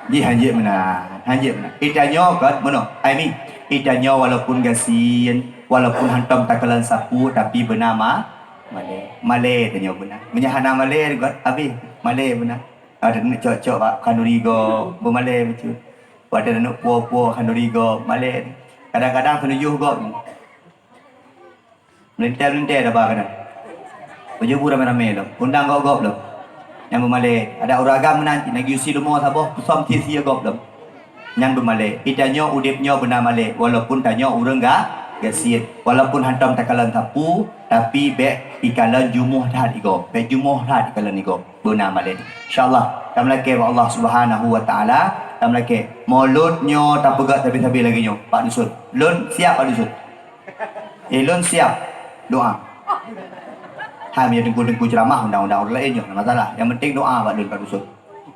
Jih hanjeuet meunan, hanjeuet meunan. Di tanyoe kon meunoe. Ai mi, di tanyoe walaupun gasien, walaupun hantom takalon sapeue, tapi beuna ma-, malèe. Malèe tanyoe beuna. Meunyoe hana malèe, habéh. Malèe beuna. Ada neuk cok-cok bak khanduri gob, beumalèe bacut. Ada neuk puwoe-puwoe khanduri gob, malèe. Kadang-kadang seunujoh gob. Meulintèe-meulintèe daba kadang. Beujubu ramé-ramé lom. Undang gob-gob lom. Nyang beumalèe. Ada ureueng agam meunan, na geuyue sie leumo saboh, peusöm sie-sie gob lom. Nyan beumalèe. Di tanyoe udép nyoe beuna malèe, walaupun tanyoe ureueng ga-, Gasien. Walaupun hantom takalon sapu, tapi bèk ikalon jumuh that igoe. Bèk jumuh that ikalon igoe. Beuna malèe. Insya Allah, tameulakèe bak Allah Subhanahu wa Taala, tameulakèe. Mulod nyoe tapeugah sabe-sabe lagèe nyoe, Pak Dusun. Lôn siap, Pak Dusun. Eh, lôn siap. Doa. Hai, meunyoe teungku-teungku ceuramah undang-undang ureueng laén nyoe, hana masalah. Nyang penting doa bak lôn, Pak Dusun.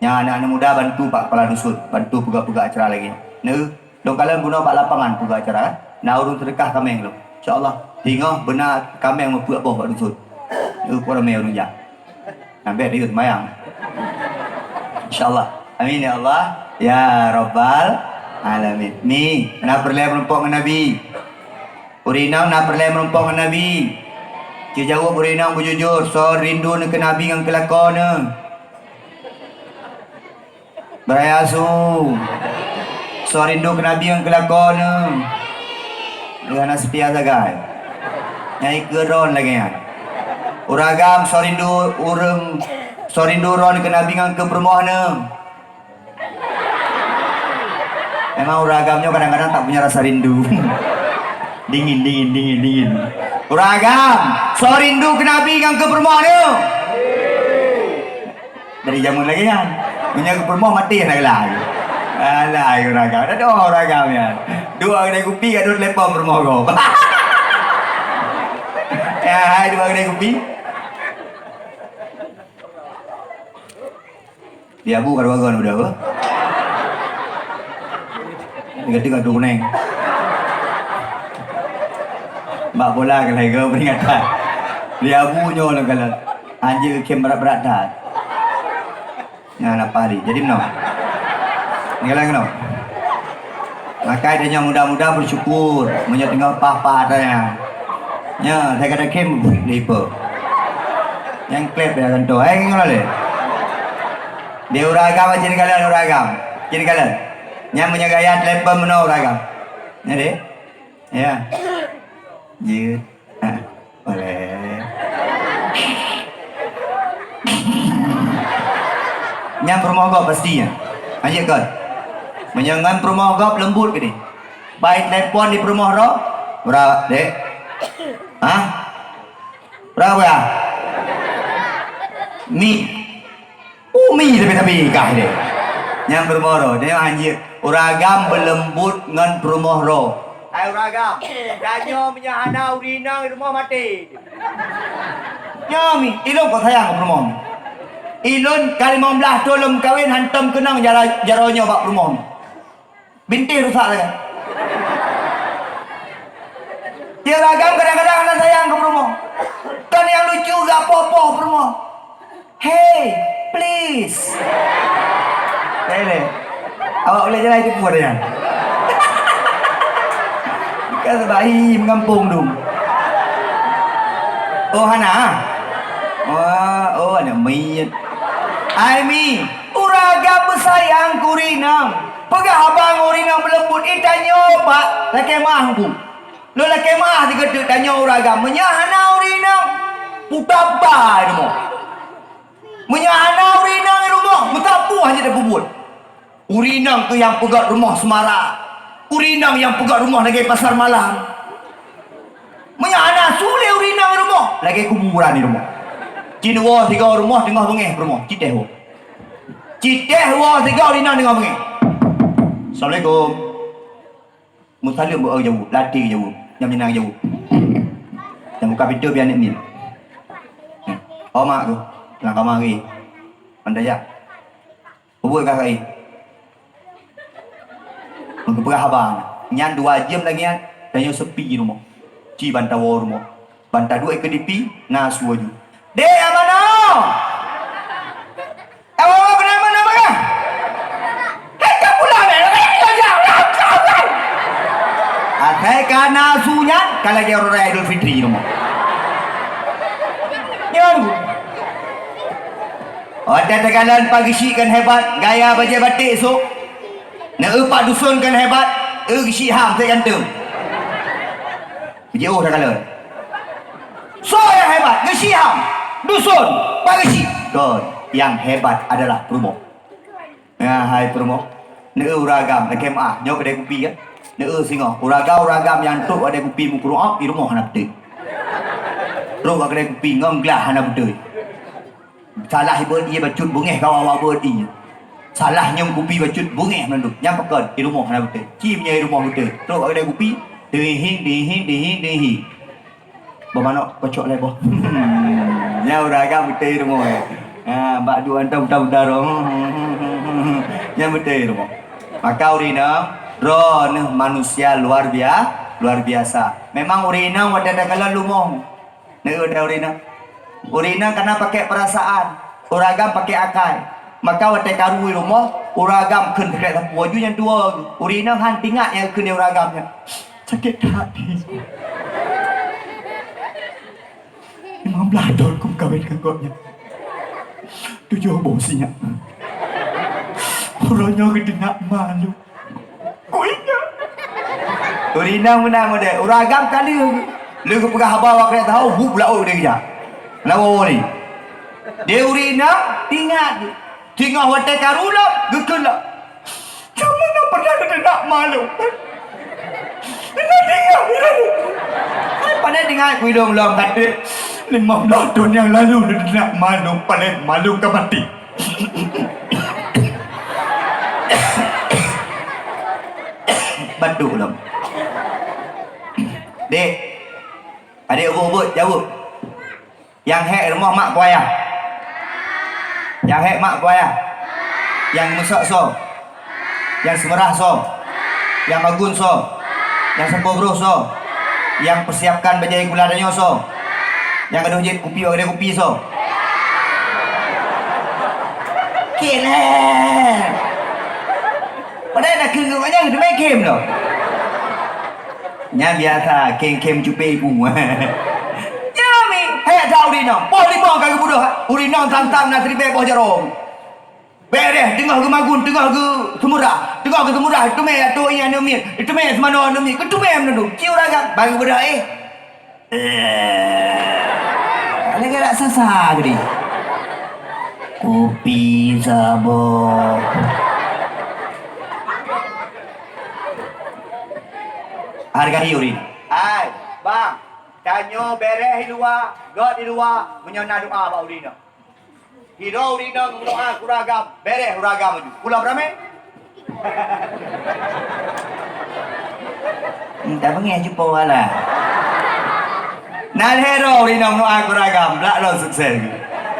Nyang aneuk-aneuk muda bantu Pak Kepala Dusun, bantu peugah-peugah acara lagèe nyoe. Neu, lôn kalon bunoe bak lapangan peugah acara, eh. Na ureueng seudeukah kaméng lom. Insya Allah, singoh beuna kaméng meupeuet boh bak dusun. Neu, peue ramé ureueng jak. Nabèe riyeuen seumayang. Insya Allah. Amin ya Allah. Ya Rabbal Alamin. Mi, na peureulèe meurumpok ngon Nabi? Ureueng inong na peureulèe meurumpok ngon Nabi? Jijaweueb ureueng inong beujujur, soe rindu neu keu Nabi ngon keu lakoe neu? Beuraya su. Soe rindu keu Nabi ngon keu lakoe neu? Lheueh hana seutia sagai. Nyang ikeu droen lagèe nyan. Ureueng agam soe rindu ureueng, soe rindu droen keu Nabi ngon keu peurumoh neu? Memang ureueng agam nyoe kadang-kadang tak punya rasa rindu. Dingin, dingin, dingin, dingin. Ureueng agam, soe rindu keu Nabi ngon keu peurumoh neu? Dari jameun lagèe nyan. Meunyoe keu peurumoh maté hana geulai. Alah, ureueng agam. Dak doh ureueng agam nyan. Dua kedai kupi, ka dua telepon peurumoh gob. Ya, hai dua kedai kupi. Di Abu ka dua goe udah apa? Tiga-tiga tu kuning. Bak bola ka lhèe goe peringatan. Di Abu nyoe lôn kalon. Anjing khem berat-berat that. Nah, napa hari? Jadi meunoe. Ngilang keunoe. Makai tanyoe muda-muda beusyukur, meunyoe teungoh paih-paih atra nyan. Nyoe, saya kata khem, lipe. Nyang klep ya kanto. Hai, ngilang lé. Di ureueng agam, cit kalon ureueng agam. Cit kalon. Nyang meunyoe gaya telepon meunoe ureueng agam. Nyan deh. Ya. Jeuet. Ha, boleh. Nyang peurumoh gob pasti nyan. Lanjut kon. Meunyoe ngon peurumoh gob leumbut keudeh. Bai telepon di peurumoh droe, "Bra, Dek." "Hah? Bra, bra?" "Mi." "Umi tapi-tapi kah deh." Nyang peurumoh droe, dia hanjeuet. Ureueng agam beuleumbut ngon peurumoh droe. Hai ureueng agam, tanyoe meunyoe hana ureueng inong di rumoh maté. Nyoe mi, ilôn kok sayang keu peurumoh mi. Ilôn ka limong blaih thon lôn meukawen hantom keunong jara-, jaroe nyoe bak peurumoh mi. Bintéh rusak sagai. Tiep agam kadang-kadang hana sayang keu peurumoh. Kon nyang lucu geupoh-poh peurumoh. "Hey, please." Hei, lé. Awak boleh jalan itu pun ya. Kan sebab hi mengampung tu. Oh, hana? Wah, oh, aneuk miet. Ai mi, ureueng agam beusayang keu ureueng inong. Peugah haba ngon ureueng inong beuleumbut, "Eh, tanyoe, Pak, lakèe meu'ah Teungku. Lôn lakèe meu'ah sigoe teuk tanyoe ureueng agam. Meunyoe hana ureueng inong, putaba di rumoh. Meunyoe hana ureueng inong di rumoh, meusapeue hana tapeubuet." Ureueng inong keuh nyang peugöt rumoh seumara. Ureueng inong nyang peugöt rumoh lagèe pasar malam. Meunyoe hana su lé ureueng inong di rumoh, lagèe kuburan di rumoh. Cit woe sigoe rumoh teungoh beungèh peurumoh, cit teh woe. Cit teh woe sigoe ureueng inong teungoh beungèh. "Assalamualaikum." Meusaleuem beu jaweueb, latèe jaweueb, nyang minang jaweueb. Nyang buka pintoe biar aneuk miet. "Oh, mak," kheun, "lam kama lagèe. Mantap jak." Peue buet kah keuh? Meupeugah haba nyan dua jeuem lagèe nyan, tanyoe seupi rumoh. Ci ban tawoe rumoh. Ban taduek keu dipi, na su aju. "Dek, nyang manoe?" "Tawoe keunan manoe, Bang?" "Hai ka pulang, eh, eh, eh, eh, eh." Asai ka na su nyan, ka lagèe uroe raya Idul Fitri rumoh. Nyan. Watèe takalon Pak Geuchik kan hebat, gaya bajèe batik sôk. Na eu Pak Dusun kan hebat, eu Geuchik Ham sép ganteng. Jiôh takalon. Soe nyang hebat? Geuchik Ham, Dusun, Pak Geuchik. Kon, nyang hebat adalah peurumoh. Nah, hai peurumoh. Na eu ureueng agam, lakèe meu'ah. Nyoe keudè kupi kan? Neu singoh, ureueng agam-ureueng agam nyang trok bak keude kupi meukureueng, i rumoh hana beutôi. Trok bak keude kupi ngon glah hana beutôi. Salah ibeuet ié bacut beungéh kawa awak beuet ié. Salah nyoe kupi bacut beungéh mandum. Nyang pakon, i rumoh hana beutôi. Ci meunyoe i rumoh beutôi. Trok bak keude kupi, dihing, dihing, dihing, dihing. Bah manok kocok lé boh. Nyan ureueng agam beutôi rumoh, eh. Ha, bak duek hantom buta-buta roh. Nyan beutôi rumoh. Maka ureueng inong, droeneuh manusia luar bia-, luar biasa. Memang ureueng inong watèe takalon lumoh. Neu ureueng inong. Ureueng inong kana pakai perasaan, ureueng agam pakai akai. Maka watèe karu i rumoh, ureueng agam kheun teukrek sapeue, aju nyan tuwo. Ureueng inong han teuingat nyang kheun lé ureueng agam nyan. Sakét that. Limong blaih thon kumeukawen ngon gobnyan. Tujoh boh sinyak. Uroe nyoe geuteunak malu. Kuingat. Ureueng inong meunan model. Ureueng agam ka lheueh. Lheueh geupeugah haba bak keuneuk tahu, bup laôt deh geujak. Lawan ni. Deh ureueng inong, ingat. Singoh watèe karu lom, geukheun lom. Kamoe na pernah teunak malu. Ingat, ingat, ingat. Hai, pandai dengar ku ilong lom kata, lima belas tahun yang lalu teunak malu, paling malu ka mati. Batuk lom. Dek, adik ubut-ubut, jaweueb. Nyang hék rumoh mak ku ayah? Nyang hék mak ku ayah? Nyang meusok soe? Nyang seumeurah soe? Nyang magun soe? Nyang sampoe broh soe? Nyang persiapkan bajèe sikula tanyoe soe? Nyang gadôh jeuet kupi bak gadôh kupi soe? Kém lé. Padahai na keuneuk nyan teumé kém lom. Nyan biasa, kém-kém cupé ku. Nyan mi, hék that ureueng inong. Boh limong ka geubeudôh, ureueng inong sang-sang na siribèe boh jaroe. Bèrèh, teungoh geumagun, teungoh geuseumeurah. Teungoh geuseumeurah, teumé atô ié aneuk miet, teumé seumanoe aneuk miet, geuteumé meunan. Ci ureueng agam, bagi beudôh, eh. Eh, lagèe raksasa geude. Kupi saboh. Hargai ureueng. Hai, bang, tanyoe bèrèh di luwa, göt di luwa, meunyoe na doa bak ureueng inong. Sidroe ureueng inong meudoa keu ureueng agam, bèrèh ureueng agam laju. Pulang peuramé. Minta beungèh cupo wala. Na lhèe droe ureueng inong meudoa keu ureueng agam, blah lom sukses.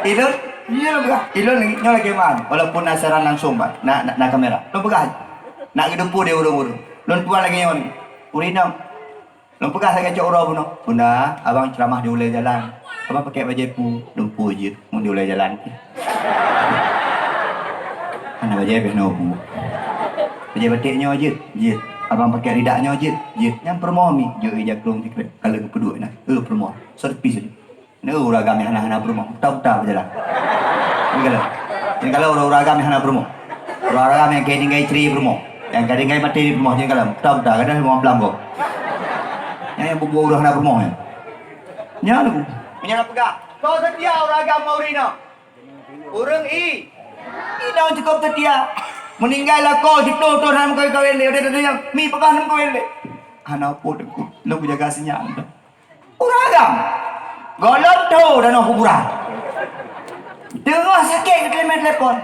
Ilôn, nyoe lôn peugah, ilôn nyoe lagèe man, walaupun na siaran langsung, bah, na, na, na kamera. Lôn peugah, nak geudeupu di ureueng-ureueng. Lôn tuan lagèe nyoe ni. Ureueng inong, lôn peugah lagèe cok uroe bunoe, "Bunda, abang ceuramah di ulèe jalan. Abang pakèk bajèe peue?" Lôn peue jeuet, ngon di ulèe jalan. Hana bajèe pih na peue. Bajèe batik nyoe jeuet, jeuet. Abang pakèk ridak nyoe jeuet, jeuet. Nyan peurumoh mi, jeuet ija klong sikrek. Ka lheueh geupeuduek na, eh peurumoh. Soe teupih saja. Neu ureueng agam nyang hana-hana peurumoh, buta-buta beujalan. Nyan kalon. Nyan kalon ureueng-ureueng agam nyang hana peurumoh. Ureueng-ureueng agam nyang ka tinggai istri peurumoh, nyang ka tinggai maté di peurumoh, nyan kalon. Buta-buta, kadang lima belas gob. Nyan nyang bubuet ureueng hana peurumoh nyan. Nyan tu. Meunyoe na peugah, "Soe seutia ureueng agam ngon ureueng inong?" Ureueng i. Inong cukôp seutia. Meuninggai lakoe siploh thon hana meukawen-kawen lé, watèe tanyong, "Mi, pakon hana meukawen lé?" "Hana peue, Teungku. Lôn kujaga sinyak." Ureueng agam. Gohlom tho tanoh kuburan. Teungoh sakét geuteurimong telepon.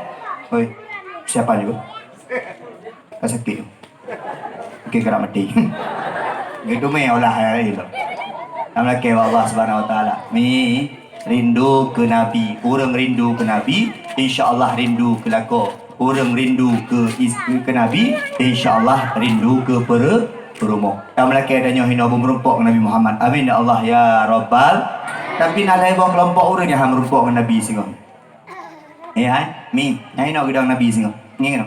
"Hoi, siapa juga? Ka sakét. Oke, keurak maté." Geuteumé olah hai lom. Nyang lakèe bak Allah Subhanahu Wa Taala. Mi, rindu keu Nabi. Ureueng rindu keu Nabi, insya Allah rindu keu lakoe. Ureueng rindu keu is-, keu Nabi, insya Allah rindu keu peure-, peurumoh. Tameulakèe tanyoe hinoe beumeurumpok ngon Nabi Muhammad. Amin ya Allah ya Rabbal. Tapi na lhèe boh keulompok ureueng nyang han meurumpok ngon Nabi singoh. Ya, hai? Mi, nyang hinoe geudong Nabi singoh. Ngieng.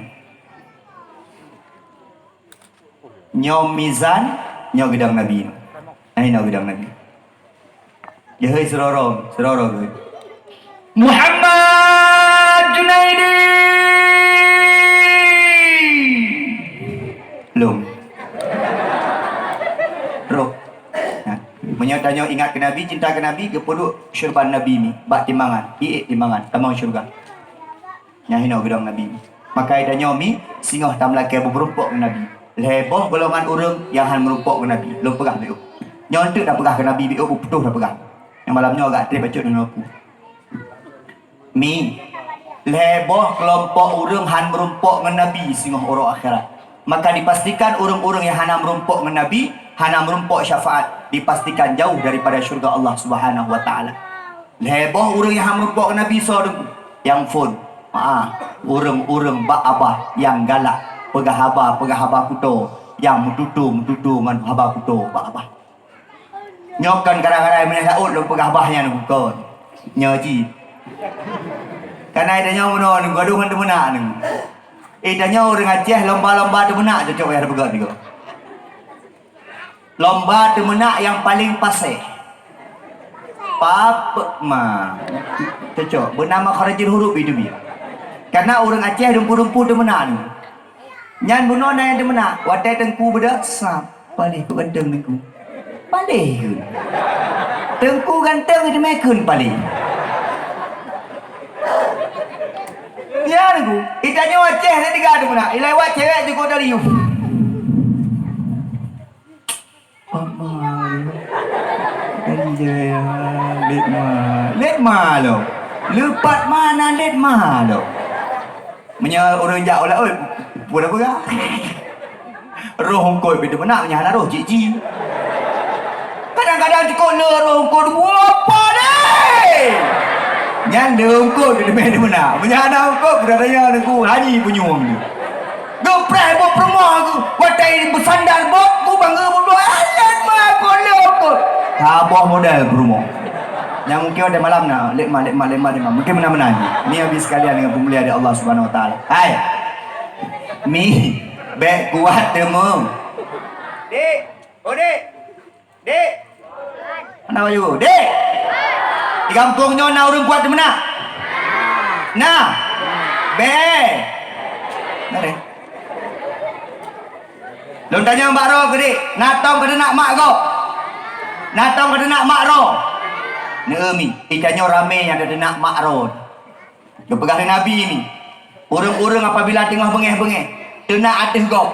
Nyoe mizan, nyoe geudong Nabi. Nyang hinoe geudong Nabi. Jeuhôi sidroe-droe, sidroe-droe geuhôi. Muhammad Junaidi. Lom. Roh. Nah, meunyoe tanyoe ingat keu Nabi, cinta keu Nabi, geupeuduek syeuruban Nabi mi bak timbangan, iék timbangan, tamong syeuruga. Nyang hinoe geudong Nabi. Maka tanyoe mi singoh tameulakèe beumeurumpok ngon Nabi. Lhée boh golongan ureuëng nyang hana meurumpok ngon Nabi. Lôn peugah beuh. Nyoe teuk tapeugah keu Nabi beuh, beuputôh tapeugah. Nyang malam nyoe agak treb bacut deungoe ku. Mi, lhée boh keulompok ureuëng hana meurumpok ngon Nabi singoh uroe akhirat. Maka dipastikan ureuëng-ureuëng nyang hana meurumpok ngon Nabi, hana meurumpok syafaat, dipastikan jauh daripada syurga Allah Subhanahu wa Taala. Lhée boh ureuëng nyang hana meurumpok ngon Nabi soe teungku? Nyang phon. Haa, ureuëng-ureuëng bak babah nyang galak, peugah haba, peugah haba kuto, nyang meututoe, meututoe ngon haba kuto bak babah. Nyoe kon kadang-kadang meunyoe saôt lôn peugah bah nyan kon. Nyoe cit. Kana tanyoe meunoe nyoe gadoh ngon teumeunak nyoe. Eh, tanyoe ureuëng Aceh lomba-lomba teumeunak cocok yah peugah tiga. Lomba teumeunak nyang paleng paséh. Pap ma. Cocok. Beunama kharajul huruf itu bi. Karena ureuëng Aceh dumpu-dumpu teumeunak nyoe. Nyan bunoe na nyang teumeunak, watée teungku beudôh, sab, paléh keu ganteng teungku. Paléh kheun. Teungku ganteng teumé kheun paléh. Ya teungku, itanyoe Aceh teuga teumeunak, ilai wat cewek jukuk dari yuh. Pat ma lé. Dari jaya, let ma. Let ma lo. Lepat ma na let ma lo. Meunyoe ureuëng jak u laôt, peue peugah? Roh ungkot pih teumeunak, meunyoe hana roh cik ji. Kadang-kadang cukôp le roh ungkot, wah, apa deh? Nyan le ungkot pih teumé teumeunak. Meunyoe hana ungkot, peue tanya teungku, haji punyueng tu. Geupreh buet peurumoh aku. Watée beusandar bot, ku bangga buet, "Alat ma, kolok ku." Saboh model peurumoh. Nyang mungkin watée malam na, let ma, let ma, let ma, let ma. Mungkin meunan-meunan. Ni habis sekalian dengan peumulia di Allah Subhanahu Wa Taala. Hai. Mi, bék kuat teumeu. Dek, oh dek. Dek! Hana baju. Dek! Di gampông nyoe na ureuëng kuat teumeunak? Na? Bèe! Na deh. Lôn tanyong bak droe keudiek, na tom ka teunak mak gob? Na tom ka teunak mak droe? Neu mi, ita nyoe ramé nyang ka teunak mak droe. Geupeugah lé Nabi nyoe, ureuëng-ureuëng apabila teungoh beungéh-beungéh, teunak ateueh gob,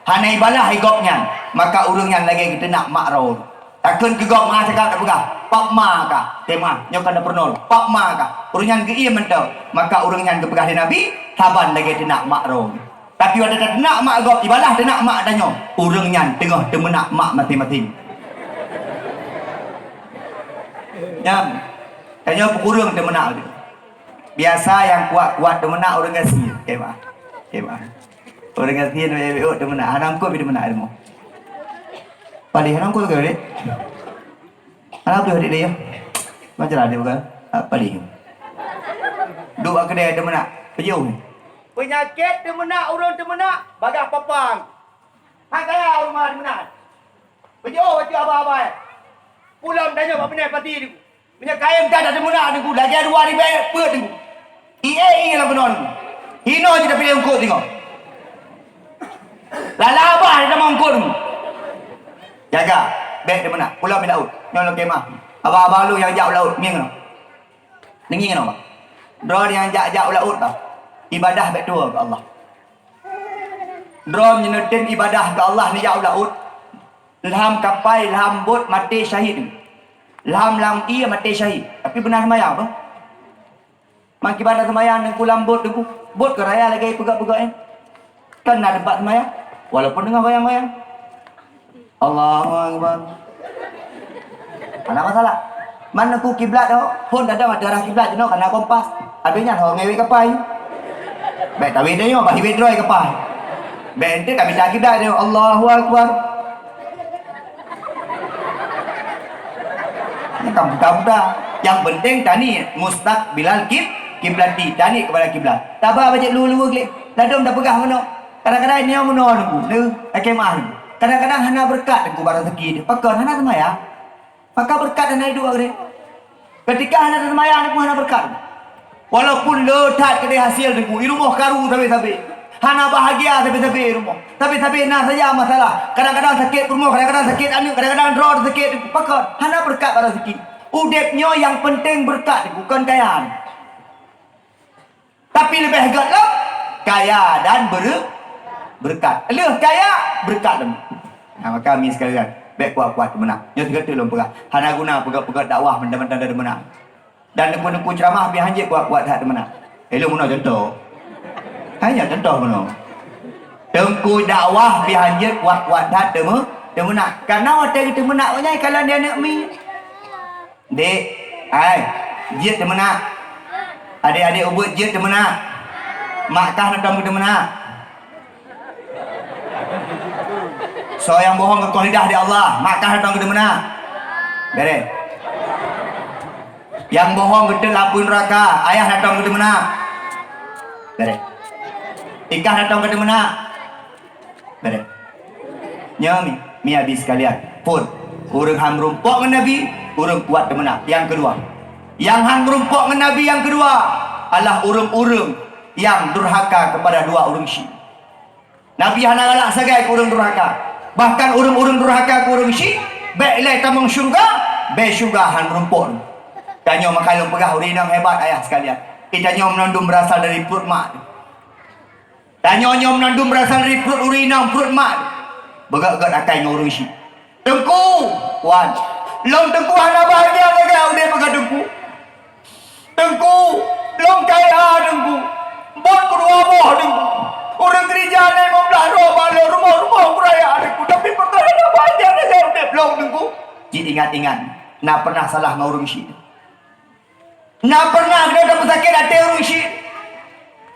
hana ibalah lé gob nyan, maka ureuëng nyan lagée geuteunak mak droe. Takheun keu gob, ma cakap tapeugah, "Pap ma kah?" Tema, nyoe ka na peurunoe, "Pap ma kah?" Ureuëng nyan geuiem mantong, maka ureuëng nyan geupeugah lé Nabi, "Saban lagée teunak mak droe." Tapi watée tateunak mak gob, ibalah teunak mak tanyoe, ureuëng nyan teungoh teumeunak mak maséng-maséng. Nyan, tanyoe peukureueng teumeunak. Biasa nyang kuat-kuat teumeunak ureuëng gasien. Oke, bah. Oke, bah. Ureuëng gasien, teumeunak. Hana eungkôt pih teumeunak ilmu. Padahai hana eungkôt keu deh. Hana beutôi deh, ya. Macam mana dia bukan? Ah, padahai. Duek bak keudè teumeunak. Peujeuh. Peunyakét teumeunak, ureuëng teumeunak, bagaih papang. Hana kaya ureuëng teumeunak. Peujeuh bacut haba-haba. Pulang tanyoe bak binéh pati tu. Meunyoe kayém that teumeunak teungku, lagée dua ribée peuet teungku. Ie-ie lam keunoe teungku. Hinoe jih tapiléh eungkôt teungku. Lala bah di tamong eungkôt teungku. Jaga, bék teumeunak. Pulang mi laôt. Nyoe lom kemah. Abah-abah lôn nyang jak u laôt, ngieng keunoe. Neungieng keunoe, bah. Droe nyang jak-jak u laôt, bah. Ibadah bék tuwoe keu Allah. Droe meunyoe neutem ibadah keu Allah neujak u laôt. Lam kapai, lam bot maté syahid. Lam, lam ié maté syahid. Tapi beuna seumayang apa? Makiban seumayang teungku lam bot teungku. Bot keu raya lagée peugah-peugah nyan. Kan na teumpat seumayang. Walaupun teungoh goyang-goyang. Allahu Akbar. Hana masalah. Man neukheun kiblat ho, phon tadong ateueh arah kiblat jinoe kana kompas. Abéh nyan ho ngewet kapai. Bék tawét tanyoe, bah iwet droe kapai. Bék ente tamita kiblat nyoe, Allahu Akbar. Nyan kan buta-buta. Yang penting tani mustaqbilal kib-, kiblati, tani kepada kiblat. Taba bajik lu-lu gleh. Ladom dah peugah meunoe. Kadang-kadang nyoe meunoe nunggu. Neu, akemah nunggu. Kadang-kadang hana beureukat teungku bak raseuki teuh. Pakon hana seumayang? Maka beureukat hana iduek geude. Keutika hana seumayang teungku hana beureukat. Walaupun le that keudeh hasil teungku, i rumoh karu sabe-sabe. Hana bahagia sabe-sabe i rumoh. Sabe-sabe na saja masalah. Kadang-kadang sakét peurumoh, kadang-kadang sakét aneuk, kadang-kadang droe sakét teungku. Pakon? Hana beureukat bak raseuki. Udeb nyoe nyang penting beureukat teungku, kon kaya. Tapi leubeh gét lom, kaya dan beure-, Beureukat. Lheueh kaya, beureukat lom. Nah, maka mi sekalian, bèk kuat-kuat teumeunak. Nyoe sigoe teuk lôn peugah. Hana guna peugah-peugah dakwah mantong-mantong teumeunak. Dan teungku-teungku ceramah pih hanjeuet kuat-kuat that teumeunak. Eh, lôn meunoe contoh. Hai nyan contoh meunoe. Teungku dakwah pih hanjeuet kuat-kuat that teumeu-, teumeunak. Karena watèe geuteumeunak awak nyan kalon di aneuk miet. Dek, hai, jeuet teumeunak. Adek-adek ubeuet jeuet teumeunak. Mak kah neutong geuteumeunak. Soe nyang bohong geukoh lidah di Allah, mak kah neutong geuteumeunak. Beres. Nyang bohong geuteuk lam apui neuraka, ayah neutong geuteumeunak. Beres. Ikah neutong geuteumeunak. Beres. Nyoe mi, mi abi sekalian. Phôn. Ureueng han meurumpok ngon Nabi, ureueng kuat teumeunak. Nyang keudua. Nyang han meurumpok ngon Nabi nyang keudua adalah ureueng-ureueng nyang durhaka kepada dua ureueng syik. Nabi hana galak sagai keu ureueng durhaka. Bahkan ureueng-ureueng durhaka keu ureueng syik, bèk ilèe tamong syeuruga, bèk syeuruga han meurumpok. Tanyoe maka lôn peugah ureueng inong hebat ayah sekalian. Eh, tanyoe meunandum beurasal dari pruet mak. Tanyoe nyoe meunandum beurasal dari pruet ureueng inong, pruet mak. Beugèt-gèt akai ngon ureueng syik. Teungku, wan. Lôn teungku hana bahagia lagèe udép peugah teungku. Teungku, lôn kaya teungku. Bot keudua boh teungku. Ureueng keurija na limong blah droe bak lôn, rumoh-rumoh keuraya teungku. Tapi peukara hana bahagia lagèe udép lôn teungku. Jiingat-ingat, na pernah salah ngon ureueng syik. Na pernah geutanyoe tapeusakét até ureueng syik?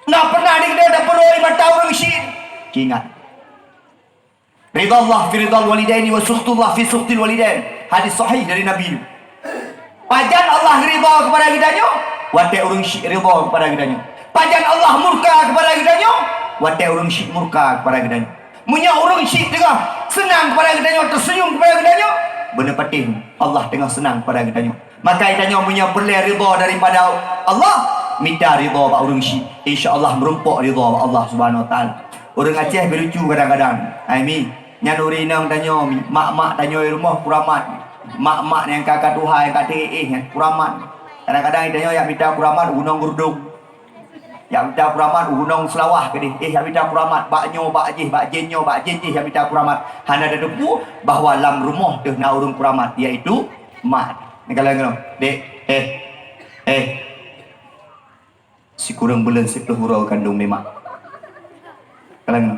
Na pernah geutanyoe tapeuroi mata ureueng syik? Ingat, ridha Allah fi ridhal walidaini wa sukhtullah fi sukhtil walidain. Hadis sahih dari Nabi. Pajan Allah ridha kepada geutanyoe? Watèe ureueng syik ridha kepada geutanyoe. Pajan Allah murka kepada geutanyoe? Watèe ureueng syik murka kepada geutanyoe. Meunyoe ureueng syik teungoh seunang kepada geutanyoe, teuseunyum kepada geutanyoe, beuneupatéh Allah teungoh seunang kepada geutanyoe. Maka geutanyoe meunyoe peureulèe ridha daripada Allah, mita ridha bak ureueng syik, insya Allah meurumpok ridha bak Allah Subhanahu Wa Taala. Ureueng Aceh beurucu kadang-kadang. Hai mi, nyan ureueng inong tanyoe mi, mak-mak tanyoe rumoh kuramat. Mak-mak nyang ka-ka tuha, nyang ka teuéh nyan kuramat. Kadang-kadang tanyoe jak mita kuramat u Gunong Geurdong. Jak mita kuramat u Gunong Seulawah keudéh. Eh, jak mita kuramat bak nyoe, bak jéh, bak jén nyoe, bak jén jéh jak mita kuramat. Hana tateupeue bahwa lam rumoh teuh na ureueng kuramat, yaitu mak. Neukalon keunoe, dek, eh, eh. Sikureueng buleuen siplôh uroe kandông lé mak. Kalon keunoe.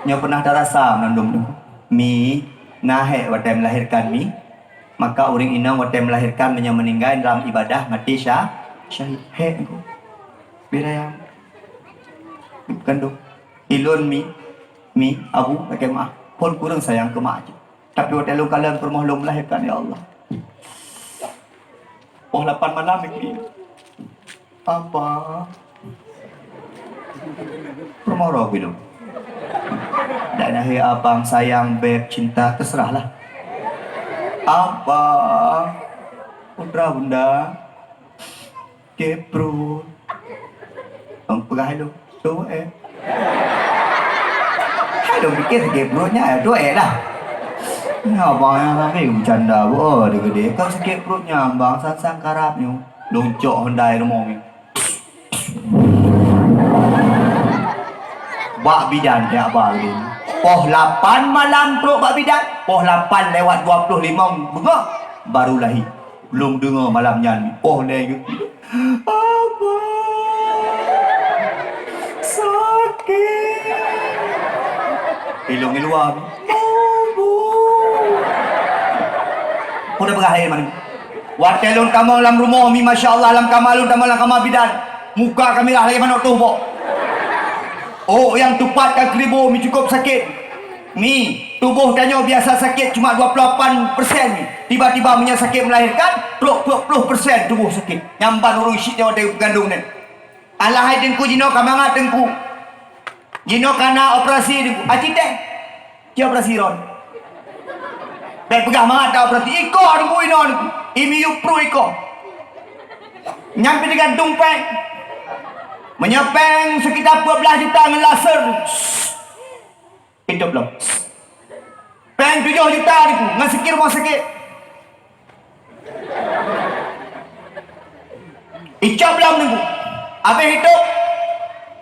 Nyoe pernah tarasa meunandum nyoe. Mi, na hék watèe melahirkan mi. Maka ureueng inong watèe melahirkan meunyoe meuninggai dalam ibadah maté sya-, syahid. Hék nyoe. Beda nyang kandông. Ilôn mi, mi, abu, lakèe meu'ah. Phôn kureueng sayang keu mak jih. Tapi watèe lôn kalon peurumoh lôn melahirkan, ya Allah. Poh lapan malam mi. Apa? Peurumoh roh ilôn. Dan akhé abang, sayang, beb, cinta, terserahlah. Abang, putra bunda. Sakét pruet. Nyang peugah ilôn, "Tuwèk, eh." Hai lôn pikir sakét pruet nyan, "Tuwèk dah." Nyan abang nyan sampai geucanda, "Beuh, deuh geudeh, kon sakét pruet nyan, bang, sang-sang karab nyoe." Lôn cok Hyundai rumoh nyoe. Bak bidan keu abang nyoe. Poh lapan malam trok bak bidan, poh lapan lewat dua puluh limong beungoh baru lahé. Lôn deungoe malam nyan, poh lhèe geuh. Abang, sakét. Ilôn iluwa. Abu. Peue na peugah lé meunan? Watèe lôn tamong lam rumoh mi, masya Allah, lam kama lôn tamong lam kama bidan. Muka ka mirah lagèe manok toh bok. Oh, nyang teupat ka kribo mi, cukup sakét. Mi, tuboh tanyoe biasa sakét cuma dua puluh lapan persen mi. Tiba-tiba meunyoe sakét melahirkan, trok peuet ploh persen tuboh sakét. Nyan ban ureueng syik nyoe watèe geupeugandueng nyan. Alah hai teungku, jinoe ka mangat teungku. Jinoe ka na operasi teungku. Aci teh. Ci operasi droen. Bèk peugah mangat ka operasi. Iko teungku, inoe teungku. I miyup pruet iko. Nyan pih teugantung péng. Meunyoe péng sekitar dua belas juta ngon laser. Itôb lom. Péng tujoh juta teungku, ngon sikil rumoh sakét. Icab lom teungku. Abéh itôb,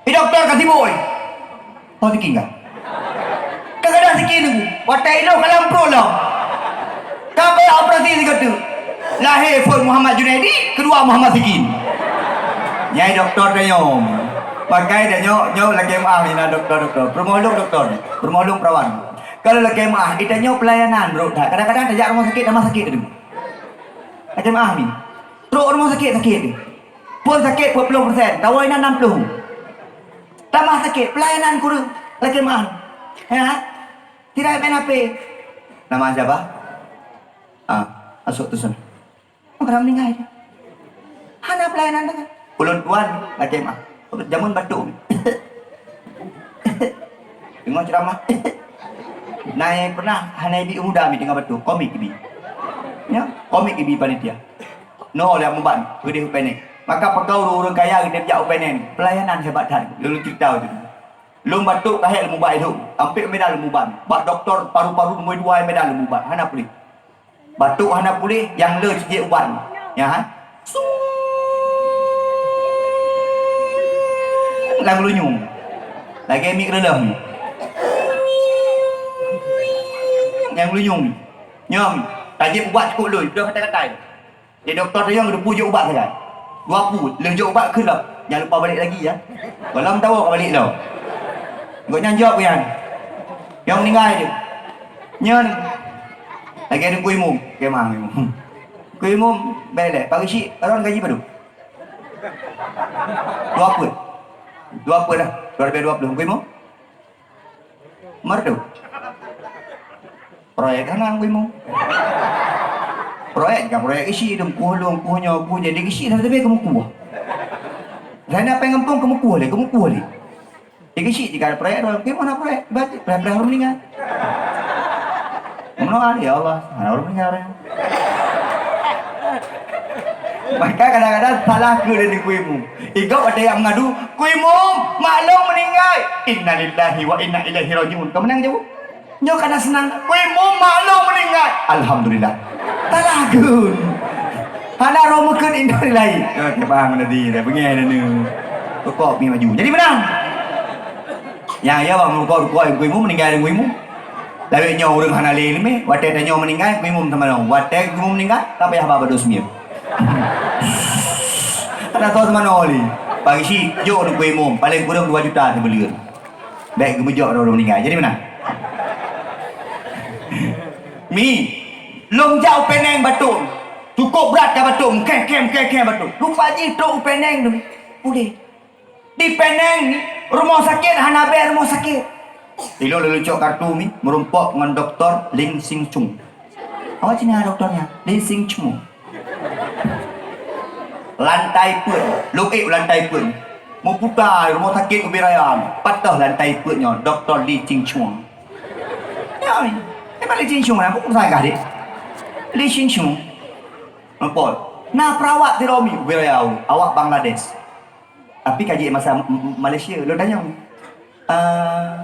i dokto ka sibuk, eh. Ho sikin ka? Ka gadôh sikin teungku. Watèe ilôn ka lam pruet lom. Ka payah operasi sigoe teuk. Lahé phôn Muhammad Junaidi, keudua Muhammad Sikin. Nyan dokto tanyoe. Pakai tanyoe, nyoe lakèe meu'ah nyan dokto-dokto. Peurumoh lôn dokto, peurumoh lôn peurawan. Kalau lakèe meu'ah, tanyoe peulayanan brôk that. Kadang-kadang tajak rumoh sakét, tamah sakét teuk. Lakèe meu'ah nyan. Trôk rumoh sakét, sakét teuk. Phôn sakét peuet ploh persen, tawoe inan nam ploh. Tamah sakét, peulayanan kureueng, lakèe meu'ah. Ya? Tidak main H P. Nama siapa? Ah, masuk tu sana. Orang meninggal. Hana peulayanan dah kan? Ulôn tuan, lakèe meu'ah. Jameun batuk. Deungoe ceuramah. Nai pernah hana ibi muda mi teungoh batuk, komik ibi. Ya, komik ibi panitia. No, lé mubat, geudeh U P N. Maka pakon ureueng-ureueng kaya geudeh jak U P N. Peulayanan hebat that. Lôn ceurita tu. Lôn batuk ka hék lôn mubat ilôn. Ampé meudan lôn mubat. Bak dokto paru-paru nomor dua meudan lôn mubat. Hana puléh. Batuk hana puléh, nyang le cit ubat. Ya, ha? Sung. Lam lunyung. Lagèe mik reuleuh ni. Nyang lunyung ni. Nyang. Tajép ubat cukôp lôn, dah katai-katai. Di dokto tu nyang geuteupeue jok ubat sagai. Dua pu, lheuh jok ubat kheun lom. Jangan lupa balik lagi, ya. Gohlom tawoe ka balik lom. Gobnyan jaweueb nyan. Nyang meuninggai tu. Nyan. Lagèe Teungku Imum. Kemah Imum. Teungku Imum, bèk lé. Pagi chik, ron gaji padum? Dua peuet. Dua peuet lah. Dua ribu dua puluh. Teungku Imum? Merdu. Proyek hana Teungku Imum. Proyek ka proyek isi, dum kuh lôn, kuh nyoe, kuh jadi isi, tapi keumukuh. Saya nak pengen pun keumukuh lé, keumukuh lé. Jadi isi jika ada proyek, Teungku Imum hana proyek, berarti proyek-proyek ureueng meuninggai. Meunoe, ya Allah, hana ureueng meuninggai. Maka kadang-kadang salah keu dari Teungku Imum. Igob ada yang mengadu, "Teungku Imum, mak lôn meuninggai." "Innalillahi wa inna ilaihi raji'un." Kau menang jawab. Nyoe kana seunang. "Teungku Imum, mak lôn meuninggai." "Alhamdulillah." Salah keu. Hana roh meukeun innalillahi. Oke, paham tadi. Dah bengeh dah ni. Pokok pi maju. Jadi menang. Ya, ya, bang, rukok-rukok Teungku Imum meuninggai Teungku Imum. Lawét nyoe ureueng hana lé leumeh, watèe tanyoe meuninggai, Teungku Imum teuma lom. Watèe Teungku Imum meuninggai, ka payah ba badoe semiet. Hana soe teumanoe lé. Pagi chik, jok Teungku Imum, paleng kureueng dua juta sibuleuen. Bèk geumeujok droe meuninggai. Jadi meunan. Mi, lôn jak u Penang batuk. Cukôp brat ka batuk, meukhém-khém, meukhém-khém batuk. Rupa jih trôk u Penang tu. Udeh. Di Penang ni, rumoh sakét hana bèe rumoh sakét. Ilôn lôn cok kartu mi, meurumpok ngon Doktor Lin Sing Chung. Awak cina doktornya, Lin Sing Chung. Lantai peuet, lôn ék lantai peuet. Meuputa rumoh sakét ubé raya, patah lantai peuet nyoe, Doktor Lin Sing Chung. Ya, memang Lin Sing Chung lah, bukan saya kah, Dek? Lin Sing Chung. Nampak? Nah, perawat di Romi, ubé raya, awak Bangladesh. Tapi ka jeuet masa M-, M-, Malaysia, lôn tanyong, "Eh,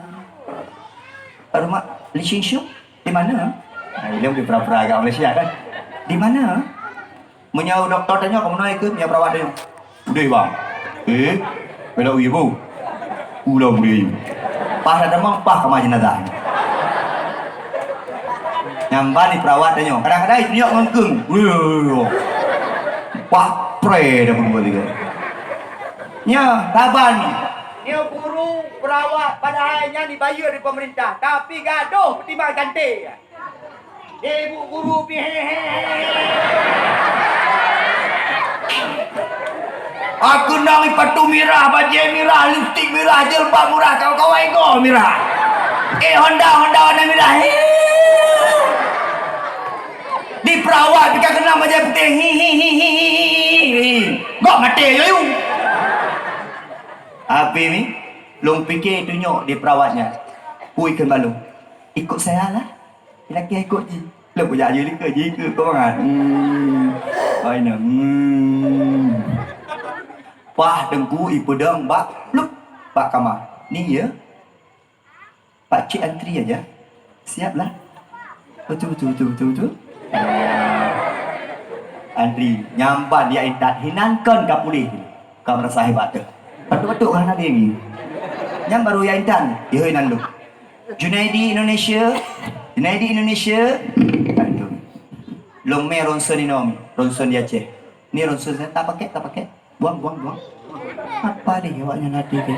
rumah Li Sing Shu di mana?" Nah, ilôn pura-pura agak Malaysia kan. "Di mana?" Meunyoe doktor tanyong, "Kamoe na ikeu?" Meunyoe perawat tanyong, "Udeh, bang." "Eh, bela ui bu." Ulang dia. Pah dah demam, pah kama jenazah. Nyamban di perawat tanyong. Kadang-kadang itu nyok ngengkeng. Wih. Pah pre dah berdua tiga. Nya, saban. Nyoe guru, perawat, padahai nyan dibayeue di pemerintah, tapi gadoh peutimang cantik. Ibu guru pi he, he, he, he. Aku nang ipatu mirah, bajèe mirah, lipstik mirah, jilbab mirah, kawan-kawan ego mirah. Eh, Honda, Honda warna mirah. He. Di perawat pih ka keunong bajèe putéh. Hi, hi, hi, hi, hi, hi. Gok maté yo, yu. Habis ni, lôn piké tunyok di perawat nyan. Kui kheun bak lôn. Ikut saya lah. Laki ikut ji. Lôn kujak ji likot ji ikut keu mangat. Hmm. Ai na. Hmm. Pah teungku ipeudong bak plup bak kama. Ni ya. Pakcik antri aja. Siap lah. Betul, betul, betul, betul, betul. Antri. Nyamban dia intat. Hinan kon ka puléh. Ka merasa hebat tu. Betul-betul kan ada ni. Nyan baru Yahya Intan, ihôi nan lôn. Junaidi Indonesia, Junaidi Indonesia. Aduh. Lôn mè ronson inoe, ronson di Aceh. Ni ronson saya, tak pakai, tak pakai. Buang, buang, buang. Apa ni awak nyan hati dia?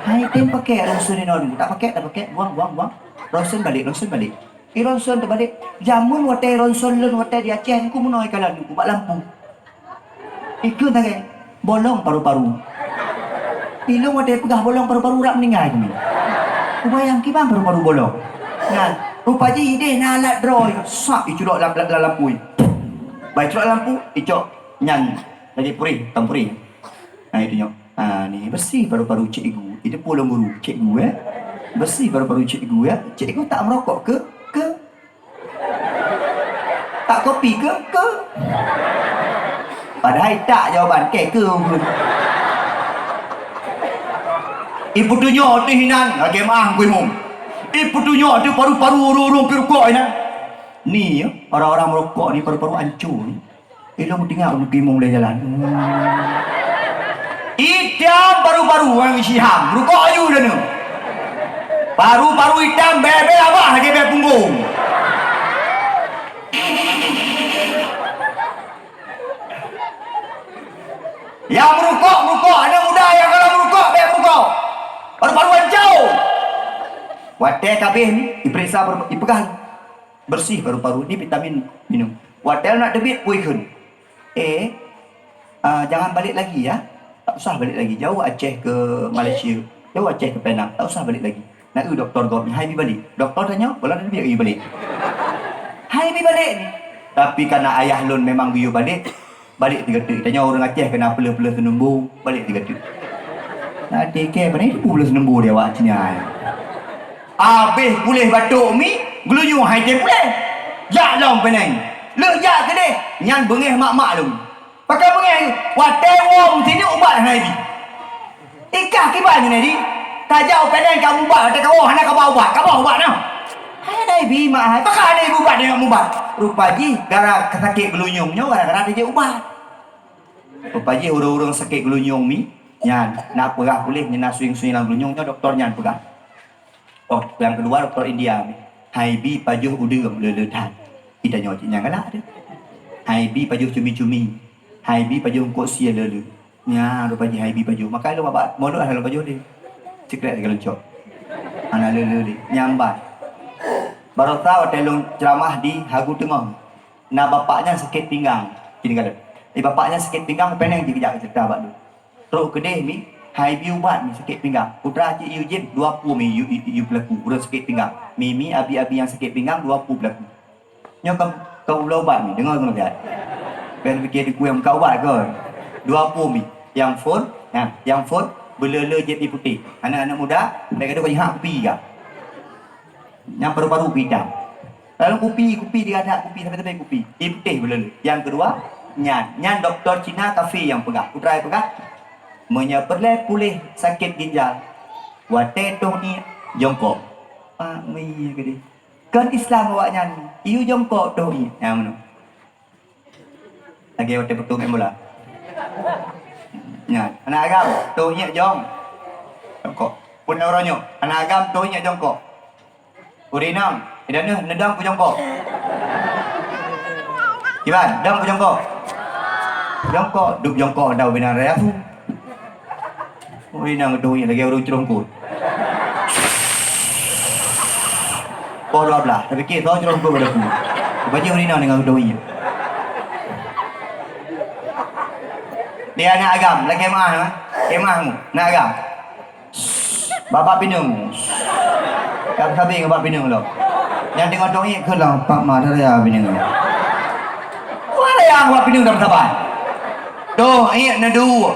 Hai, tem pakai ronson inoe, tak pakai, tak pakai. Buang, buang, buang. Ronson balik, ronson balik. I ronson terbalik. Jameun watèe ronson lôn watèe di Aceh, ku meunoe kalon ku bak lampu. Ikheun lagèe bolong paru-paru. Ilôn watèe peugah bolong paru-paru rap meuninggai keunoe. Kubayang kiban paru-paru bolong. Nyan, rupa jih ideh na alat droe, sak icurok lam, lam, lam lampu. Bai curok lampu, icok nyan lagi purih, tam purih. Ha, itu nyok. Ha, ni bersih paru-paru cikgu. Itu pulang guru, cikgu eh. Bersih paru-paru cikgu ya. Cikgu tak merokok ke? Ke? Tak kopi ke? Ke? Padahai tak jawaban, ke, ke. Ipeutunyok teuh inan, lagèe meu'ah kui mum. Ipeutunyok teuh paru-paru ureueng-ureueng pi rukok inan. Ni, orang-orang merokok ni paru-paru ancô ni. Ilôn teuingat ureueng pi mum lé jalan. Itam paru-paru ureueng Siham, rukok aju dah nyoe. Paru-paru itam bèe-bèe abah lagèe bèe punggong. Nyang meurukok, meurukok, aneuk muda nyang ka lheueh meurukok, bèk meurukok. Paru-paru ancô. Watèe ka abéh ni, ipeuriksa paru-, ipeugah, bersih paru-paru, ni vitamin minum. Watèe lôn nak teubiet, pui kheun. Eh, ah, jangan balik lagi ya. Tak usah balik lagi. Jauh Aceh ke Malaysia. Jauh Aceh ke Penang. Tak usah balik lagi. Na eu doktor gob nyan, hai bi balik. Doktor tanyong, "Boh lom neubiet eu balek?" "Hai bi balek ni." Tapi karena ayah lôn memang geuyue balek, balek sigoe teuk. Tanyong ureueng Aceh keu na peuleueh-peuleueh seunumbu, balek sigoe teuk. Na tikée, pane teupeu peuleueh seunumbu di awak Cina. Abéh puléh batuk mi, geulunyueng hai tem puléh. Jak lom Penang. Lheueh jak keudeh, nyan beungéh mak-mak lôn. Pakon beungéh, watèe woe meusineuk ubat hana ibi. Ikah kiban nyoe di. Tajak u Penang ka mubat, watèe ka woe hana kaba ubat, kaba ubat nyoe. Hana ibi mak hai, pakon hana ibi ubat nyoe mubat. Rupa jih gara sakét geulunyueng nyoe gara-gara tajak ubat. Rupa jih ureueng-ureueng sakét geulunyueng mi, nyan, na peugah puléh nyan na sueng-sueng lam geulunyueng nyoe doktor nyan peugah. Oh, nyang keudua doktor India ni. Hai bi pajoh udeueng le-le that. Ita nyoe cit nyang galak tu. Hai bi pajoh cumi-cumi. Hai bi pajoh eungkôt sie le-le. Nya, rupa jih hai bi pajoh. Maka lôn babah mulut hana lôn pajoh deh. Cekrek lagèe leuncok. Hana le-le deh. Nyambat. Barosa watèe lôn ceuramah di Hagu Teungoh. Na bapak nyan sakét pinggang. Kini kala. Di bapak nyan sakét pinggang, peneng jih geujak cerita bak lôn. Trok keudeh mi, hai bi ubat mi sakét pinggang. Putra cit yue jieb dua pue mi yue, yue, yue peulaku ureueng sakét pinggang. Mi, mi abi-abi nyang sakét pinggang dua pue peulaku. Nyoe ka, ka ubloe ubat mi, deungoe keunoe siat. Bèk pikée dikue nyang buka ubat kon. Dua pue mi. Nyang phôn, nah, nyang phôn beuleu-leu jieb mi putéh. Aneuk-aneuk muda, bèk gadoh ka jihak kupi ka. Nyang paru-paru itam. Lalu kupi, kupi diadak kupi, sampai-sampai kupi. Ié putéh beuleu-leu. Nyang keudua, nyan. Nyan dokto Cina kafé nyang peugah. Putra nyang peugah, meunyoe peureulèe puléh sakét ginjal, watèe toh iék, jongkok. Pak mi keudeh. Kon Islam awaknyan. Ié jongkok toh iék. Nyang meunoe. Lagèe watèe peutueng bola. Nyan, aneuk agam, toh iék jong. Jongkok. Pun uroe nyoe, aneuk agam toh iék jongkok. Ureueng inong, idan neuh neudong keu jongkok. Kiban, dong keu jongkok. Jongkok, duek jongkok dau binan raya su. Ureueng inong geutoh iék lagèe ureueng ceurongkot. Poh dua blah, tapike soe ceurongkot bak dapu. Bajèe ureueng inong deungon geutoh iék. Di aneuk agam, lakèe meu'ah, eh? Lakèe meu'ah mu, aneuk agam. Babah pineung. Ka sabe ngon babah pineung lom. Nyang teungoh toh iék keu lom, pak ma, dara ya pineung. Wah, raya babah pineung dah saban. Toh iék neuduek.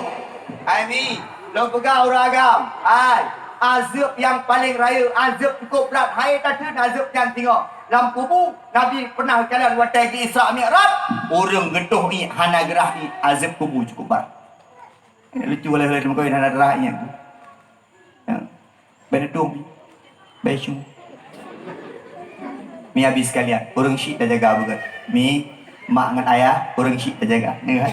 Hai mi, lôn peugah ureueng agam, hai, azeueb nyang paleng rayeuk, azeueb cukôp brat, hai tatheun azeueb nyan singoh. Lam kubu, Nabi peunah geukalon watèe geu-Isra Mi'raj, ureueng geutoh iék hana geurhah iék, azeueb kubu cukôp brat. Lucu lé-lé teumeukawen hana geurhah iék. Ya. Bèk neudong. Bèk su. Mi abi sekalian, ureueng syiek tajaga beugöt. Mi, mak ngon ayah, ureueng syiek tajaga. Neuh, kan?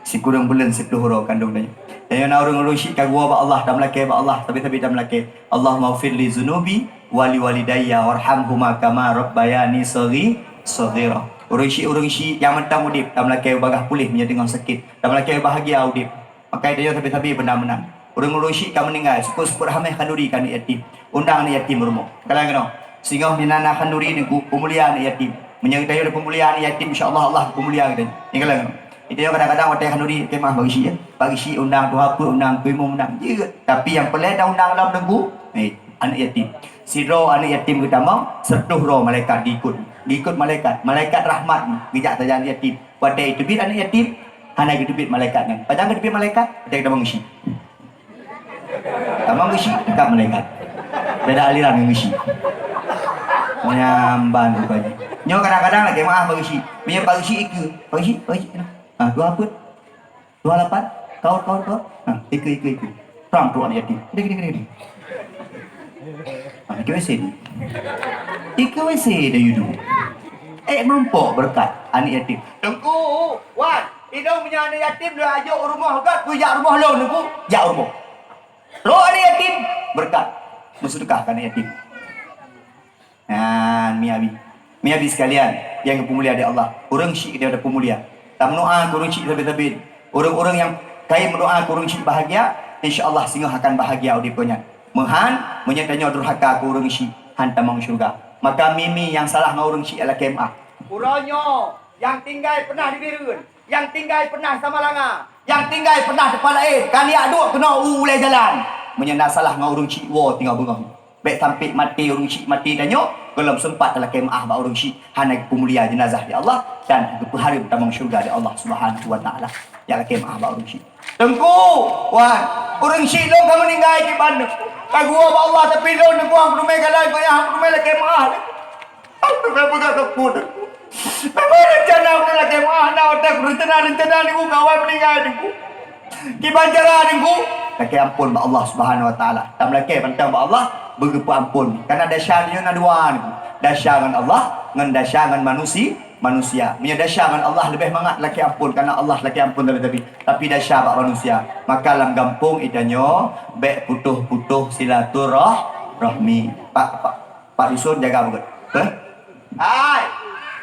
Sikureueng buleuen siplôh uroe kandông tanyoe. Tanyoe na ureuëng-ureuëng syiek ka geuwoe bak Allah, tameulakée bak Allah, sabe-sabe tameulakée, "Allahummaghfir li dzunubi wa li walidayya warhamhuma kama rabbayani shaghi-, shaghira." Ureuëng syiek-ureuëng syiek nyang mantong udeb, tameulakée bagaih puléh meunyoe teungoh sakét, tameulakée bahagia udeb. Maka tanyoe sabe-sabe meunan-meunan. Ureuëng-ureuëng syiek ka meuninggai, seupôt-seupôt ramé khanduri keu aneuk yatim. Undang aneuk yatim u rumoh. Kalon keunoe. Singoh meunan na khanduri Teungku, peumulia aneuk yatim. Meunyoe geutanyoe tapeumulia aneuk yatim, insya Allah, Allah peumulia geutanyoe. Nyan kalon keunoe. Geutanyoe kadang-kadang watée khanduri, keu mah bagi syiek, ya. Bagi syiek undang tuha peuet, undang keu imum, undang jeuet. Tapi nyang peureulée taundang lom Teungku, eh, aneuk yatim. Sidroe aneuk yatim geutamong, siratoh droe malaikat geuikot. Geuikot malaikat. Malaikat rahmat geujak sajan aneuk yatim. Watée teubiet aneuk yatim, hana geuteubiet malaikat nyan. Pajan geuteubiet malaikat? Watée geutamong syiek. Tamong geusyik, dekat malaikat. Beda aliran ngon geusyik. Meunyan ban rupanya. Nyoe kadang-kadang lagée meu'ah bak geusyik. Meunyoe bak geusyik ikeue. Bak geusyik, bak geusyik. Ha, dua peuet. Dua lapan. Kaot, kaot, kaot. Ha, ikeue, ikeue, ikeue. Prang trok aneuk yatim. Gede, gede, gede, gede. Ha, ikeue W C ni. Ikeue W C dah yudu. Eh, meurumpok beureukat aneuk yatim. Teungku, wan. Ilôn meunyoe aneuk yatim lôn ajok u rumoh gét, kujak rumoh lôn, Teungku, jak u rumoh. Roh aneuk yatim, beureukat. Meuseudeukah keu aneuk yatim. Nyan, mi abi. Mi abi sekalian nyang geupeumulia di Allah. Ureuëng syiek dia ada peumulia. Tameudoa keu ureuëng syiek sabe-sabe. Ureuëng-ureuëng nyang kayém meudoa keu ureuëng syiek bahagia, insya Allah singoh akan bahagia udeb geuh nyan. Meuhan, meunyoe tanyoe durhaka keu ureuëng syiek, han tamong syeuruga. Maka mi-mi nyang salah ngon ureuëng syiek lakée meu'ah. Uroe nyoe, nyang tinggai peunah di Bireuen, nyang tinggai peunah Samalanga, nyang tinggai peunah teumpat laén, ka neujak duek keunoe u ulée jalan. Meunyoe na salah ngon ureuëng syiek woe teungoh beungoh. Bék sampai maté ureuëng syiek maté tanyoe, gohlom seumpat talakée meu'ah bak ureuëng syiek, hana geupeumulia jeunazah di Allah dan geupeuhareuem tamong syeuruga di Allah Subhanahu wa Taala. Jak lakée meu'ah bak ureuëng syiek. Teungku, wan, ureuëng syiek lôn ka meuninggai kiban. Ka geuwoe bak Allah, tapi lôn neukuang peuteumé galai, payah peuteumé lakée meu'ah. Aku ka peugah keu Teungku. Memang rencana aku lakée meu'ah na otak rencana-rencana ni buka awai meuninggai Teungku. Kiban cara Teungku? Lakée amphon bak Allah Subhanahu Wa Taala. Tameulakée mantong bak Allah, beugeupeu amphon. Karena desya nyoe na dua Teungku. Desya ngon Allah, ngon desya ngon manusi-, manusia. Meunyoe desya ngon Allah leubeh mangat lakée amphon, karena Allah lakée amphon tabi-tabi. Tapi desya bak manusia. Maka lam gampông itanyoe bék putôh-putôh silaturah-, rahmi. Pak, pak. Pak Dusun jaga beugét. Heh? Hai,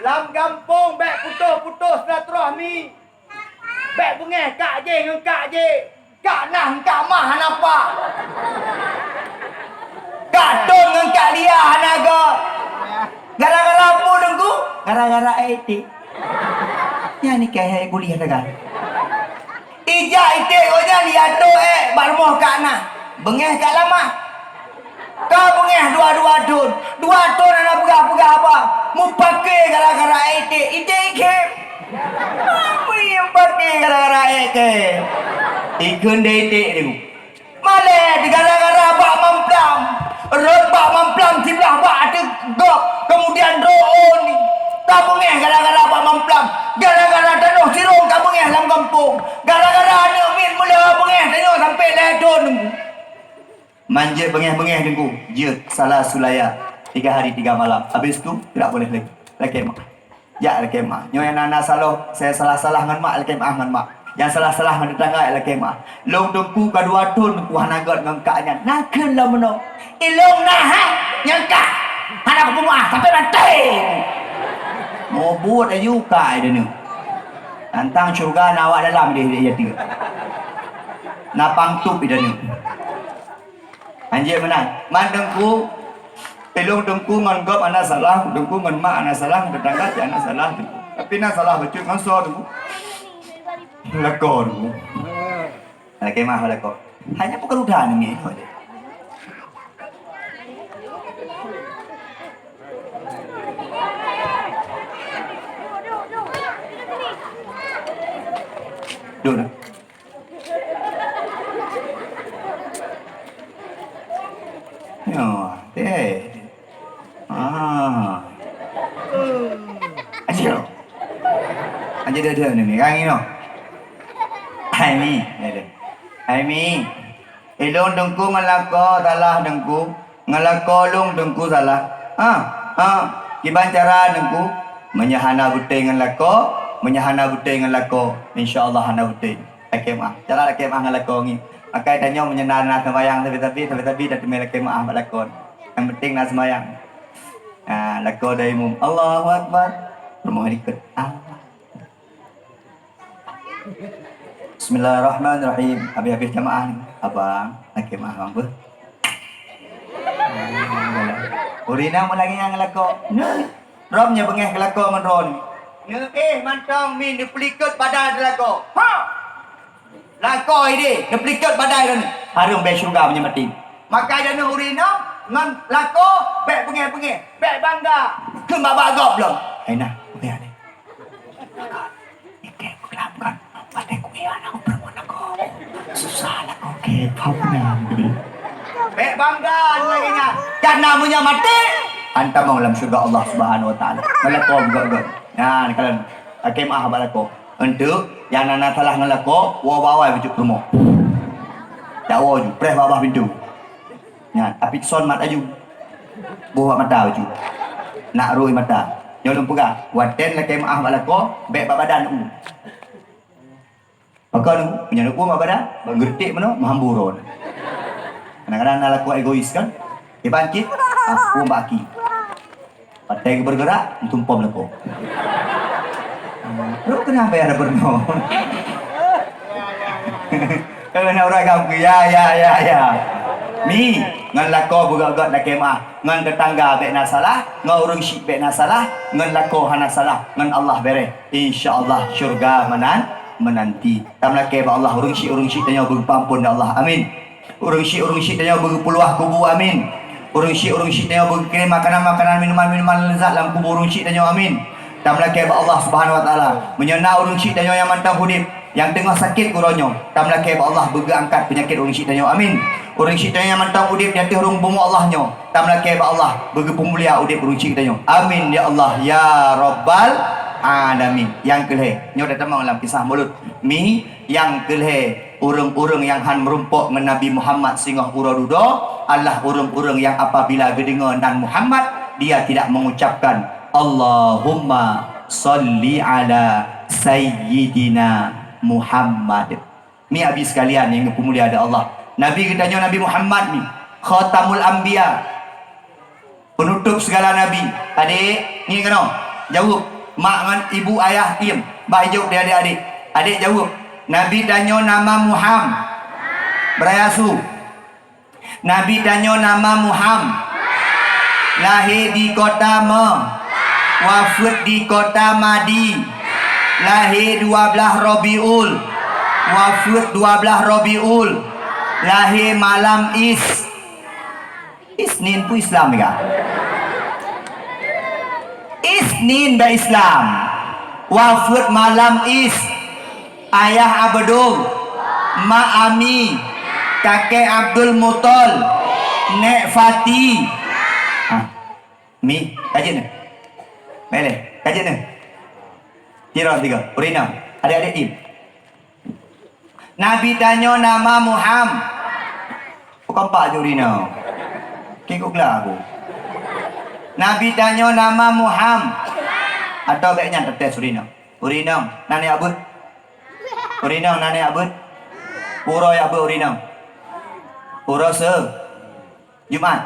lam gampông bék putôh-putôh silaturahmi. Bék beungéh kak jih ngon kak jih. Kak nah ngon kak mah hana pa. Kak Tun ngon kak Lia hana gob. Gara-gara peue Teungku? Gara-gara ék iték. Nyan ni keuhai bulieh taga. Ijak iték gobnyan nyan diatoe ék bak rumoh kak nah. Beungéh kak lamah. Ka beungéh dua-dua thon. Dua thon hana peugah-peugah haba. Mupake gara-gara iték. Iték ikhém. Mupake gara-gara iték. Ikheun deh iték Teungku. Malée gara-gara bak mamplam. Rot bak mamplam siblah bak ateueh gob. Kemudian rot ôn. Ka beungéh gara-gara bak mamplam. Gara-gara tanoh sirong ka beungéh lam gampông. Gara-gara aneuk miet meuleuha beungéh tanyoe sampai lhée thon Teungku. Man jeuet beungéh-beungéh Teungku, jeuet salah sulaya tiga hari tiga malam. Habis tu, tidak boleh lagi. Lakée meu'ah. Jak lakée meu'ah. Nyoe nyang na, na saloh, saya salah-salah ngon mak, lakée meu'ah ngon mak. Nyang salah-salah ngon tetangga, lakée meu'ah. Lôn Teungku ka dua thon Teungku hana gét ngon kak nyan. Na kheun lom meunoe. Ilôn na hai, nyang kak. Hana kupeumeu'ah, sampai maté. Mubuet aju kak ai deuneuh. Tantang syurga na awak dalam deh, deh, ya, tiga. Na pangtup di deuneuh. Hanjeuet meunan. Man Teungku, ilôn Teungku ngon gob hana salah, Teungku ngon mak hana salah, tetangga cit hana salah. Tapi na salah bacut ngon soe Teungku. Lakoe Teungku. Lakée meu'ah lakoe. Hanya peukeuludah nangis. Duduk. Nyoe, deh. Ah. Ayo. Ayo deh, deh, ni, ni. Kang inoe. Hai, Mi. Ya, deh. Hai, Mi. Ilôn Teungku ngon lakoe salah Teungku. Ngon lakoe lôn Teungku salah. Ha, ha. Kiban cara Teungku? Meunyoe hana beutôi ngon lakoe, meunyoe hana beutôi ngon lakoe, insya Allah hana beutôi. Lakèe meu'ah. Cara lakèe meu'ah ngon lakoe ngieng. Maka tanyoe meunyoe na, na seumayang sabe-sabe, sabe-sabe tateumèe lakèe meu'ah bak lakoe. Nyang penting na seumayang. Nah, lakoe dari imum. Allahu Akbar. Rumoh likot. Ah. Bismillahirrahmanirrahim. Habis-habis jamaah ni. Abang, lakèe meu'ah abang beuh. Ureueng inong meulagèe nyan ngon lakoe. Droe nyoe beungèh keu lakoe ngon droe nyoe. Neuéh mantong mi neupeulikot badan lakoe. Ha! Lakoe idéh neupeulikot badan droe nyoe. Hareuem bèe syeuruga meunyoe maté. Maka droe nyoe ureueng inong ngon lakoe bèk beungèh-beungèh, bèk bangga. Kheun bak-bak gob lom. Hai nah, beungèh nyoe. Ikek peukelam kan, watèe kuya na kupeureumeun lakoe. Susah lakoe kek, paham kan? Bèk bangga lagèe nyan. Karena meunyoe maté, hantamong lam syeuruga Allah Subhanahu Wa Taala. Ngon lakoe beugöt-göt. Nyan kalon, lakèe meu'ah bak lakoe. Enteuk, nyang na, na salah ngon lakoe, woe bak awai bacut peurumoh. Jak woe ju, preh bak babah pintoe. Nyan, apit son mat laju. Boh bak mata bacut. Nak rhoi mata. Nyoe lôn peugah, watèe lakèe meu'ah bak lakoe, bèk bak badan u. Pakon u, meunyoe u bak badan, bak geureutek meunoe, meuhambur droe. Kadang-kadang na lakoe egois kan? Iban cit, ah, u bak aki. Watèe geubeureugerak, meutumpom lakoe. Rot keunan bayar peurunoe. Eh, na ureueng agam, ya, ya, ya, ya. Mi, ngon lakoe beugöt-göt lakèe meu'ah, ngon teutangga bèk na salah, ngon ureueng syik bèk na salah, ngon lakoe hana salah, ngon Allah bèrèh. Insya Allah syeuruga meunan, meunanti. Tameulakèe bak Allah, ureueng syik-ureueng syik tanyoe beugeupampon lé Allah. Amin. Ureueng syik-ureueng syik tanyoe beugeupuluwah kubu, amin. Ureueng syik-ureueng syik tanyoe beugeukirém makanan-makanan, minuman-minuman leuzat lam kubu ureueng syik tanyoe, amin. Tameulakèe bak Allah Subhanahu Wa Taala, meunyoe na ureueng syik tanyoe nyang mantong udép, nyang teungoh sakét uroe nyoe, tameulakèe bak Allah beugeuangkat peunyakét ureueng syik tanyoe, amin. Ureueng syik tanyoe nyang mantong udép di ateueh rhueng bumoe Allah nyoe, tameulakèe bak Allah beugeupeumulia udép ureueng syik tanyoe, amin ya Allah ya Rabbal Alamin. Nyang keu lhèe, nyoe tatamong lam kisah mulod mi. Nyang keu lhèe, ureueng-ureueng nyang han meurumpok ngon Nabi Muhammad singoh uroe dudoe adalah ureueng-ureueng nyang apabila geudeungoe nan Muhammad, dia tidak mengucapkan, "Allahumma shalli ala Sayyidina Muhammad." Mi abi sekalian nyang geupeumulia lé Allah, Nabi geutanyoe Nabi Muhammad mi, Khatamul Anbiya. Peunutôp sigala nabi. Adék, ngieng keunoe. Jaweueb. Mak ngon ibu ayah diem. Bah ijaweueb di adék-adék. Adék jaweueb. Nabi tanyoe nama Muham. Beuraya su. Nabi tanyoe nama Muham. Lahé di kota Me. Wafeuet di kota Madi. Lahé dua blaih Rabiul. Wafeuet dua blaih Rabiul. Lahé malam Is. Isnin peue Islam ka? Isnin bak Islam. Wafeuet malam Is. Ayah Abdul, mak Ami, kakek Abdul Muthalib, nek Fati. Ha. Mi, kajeut nyoe. Meleh, kajeut nyoe. Tiro tiga, ureueng inong. Adék-adék diem. Nabi tanyoe nama Muham. Bukan pak jurino. Kiko gelaku. Nabi tanyoe nama Muham. Atau bèk nyan tetes ureueng inong. Ureueng inong, na neujak beuet? Ureueng inong, na neujak beuet? Uroe jak beuet ureueng inong? Uroe se Jumat.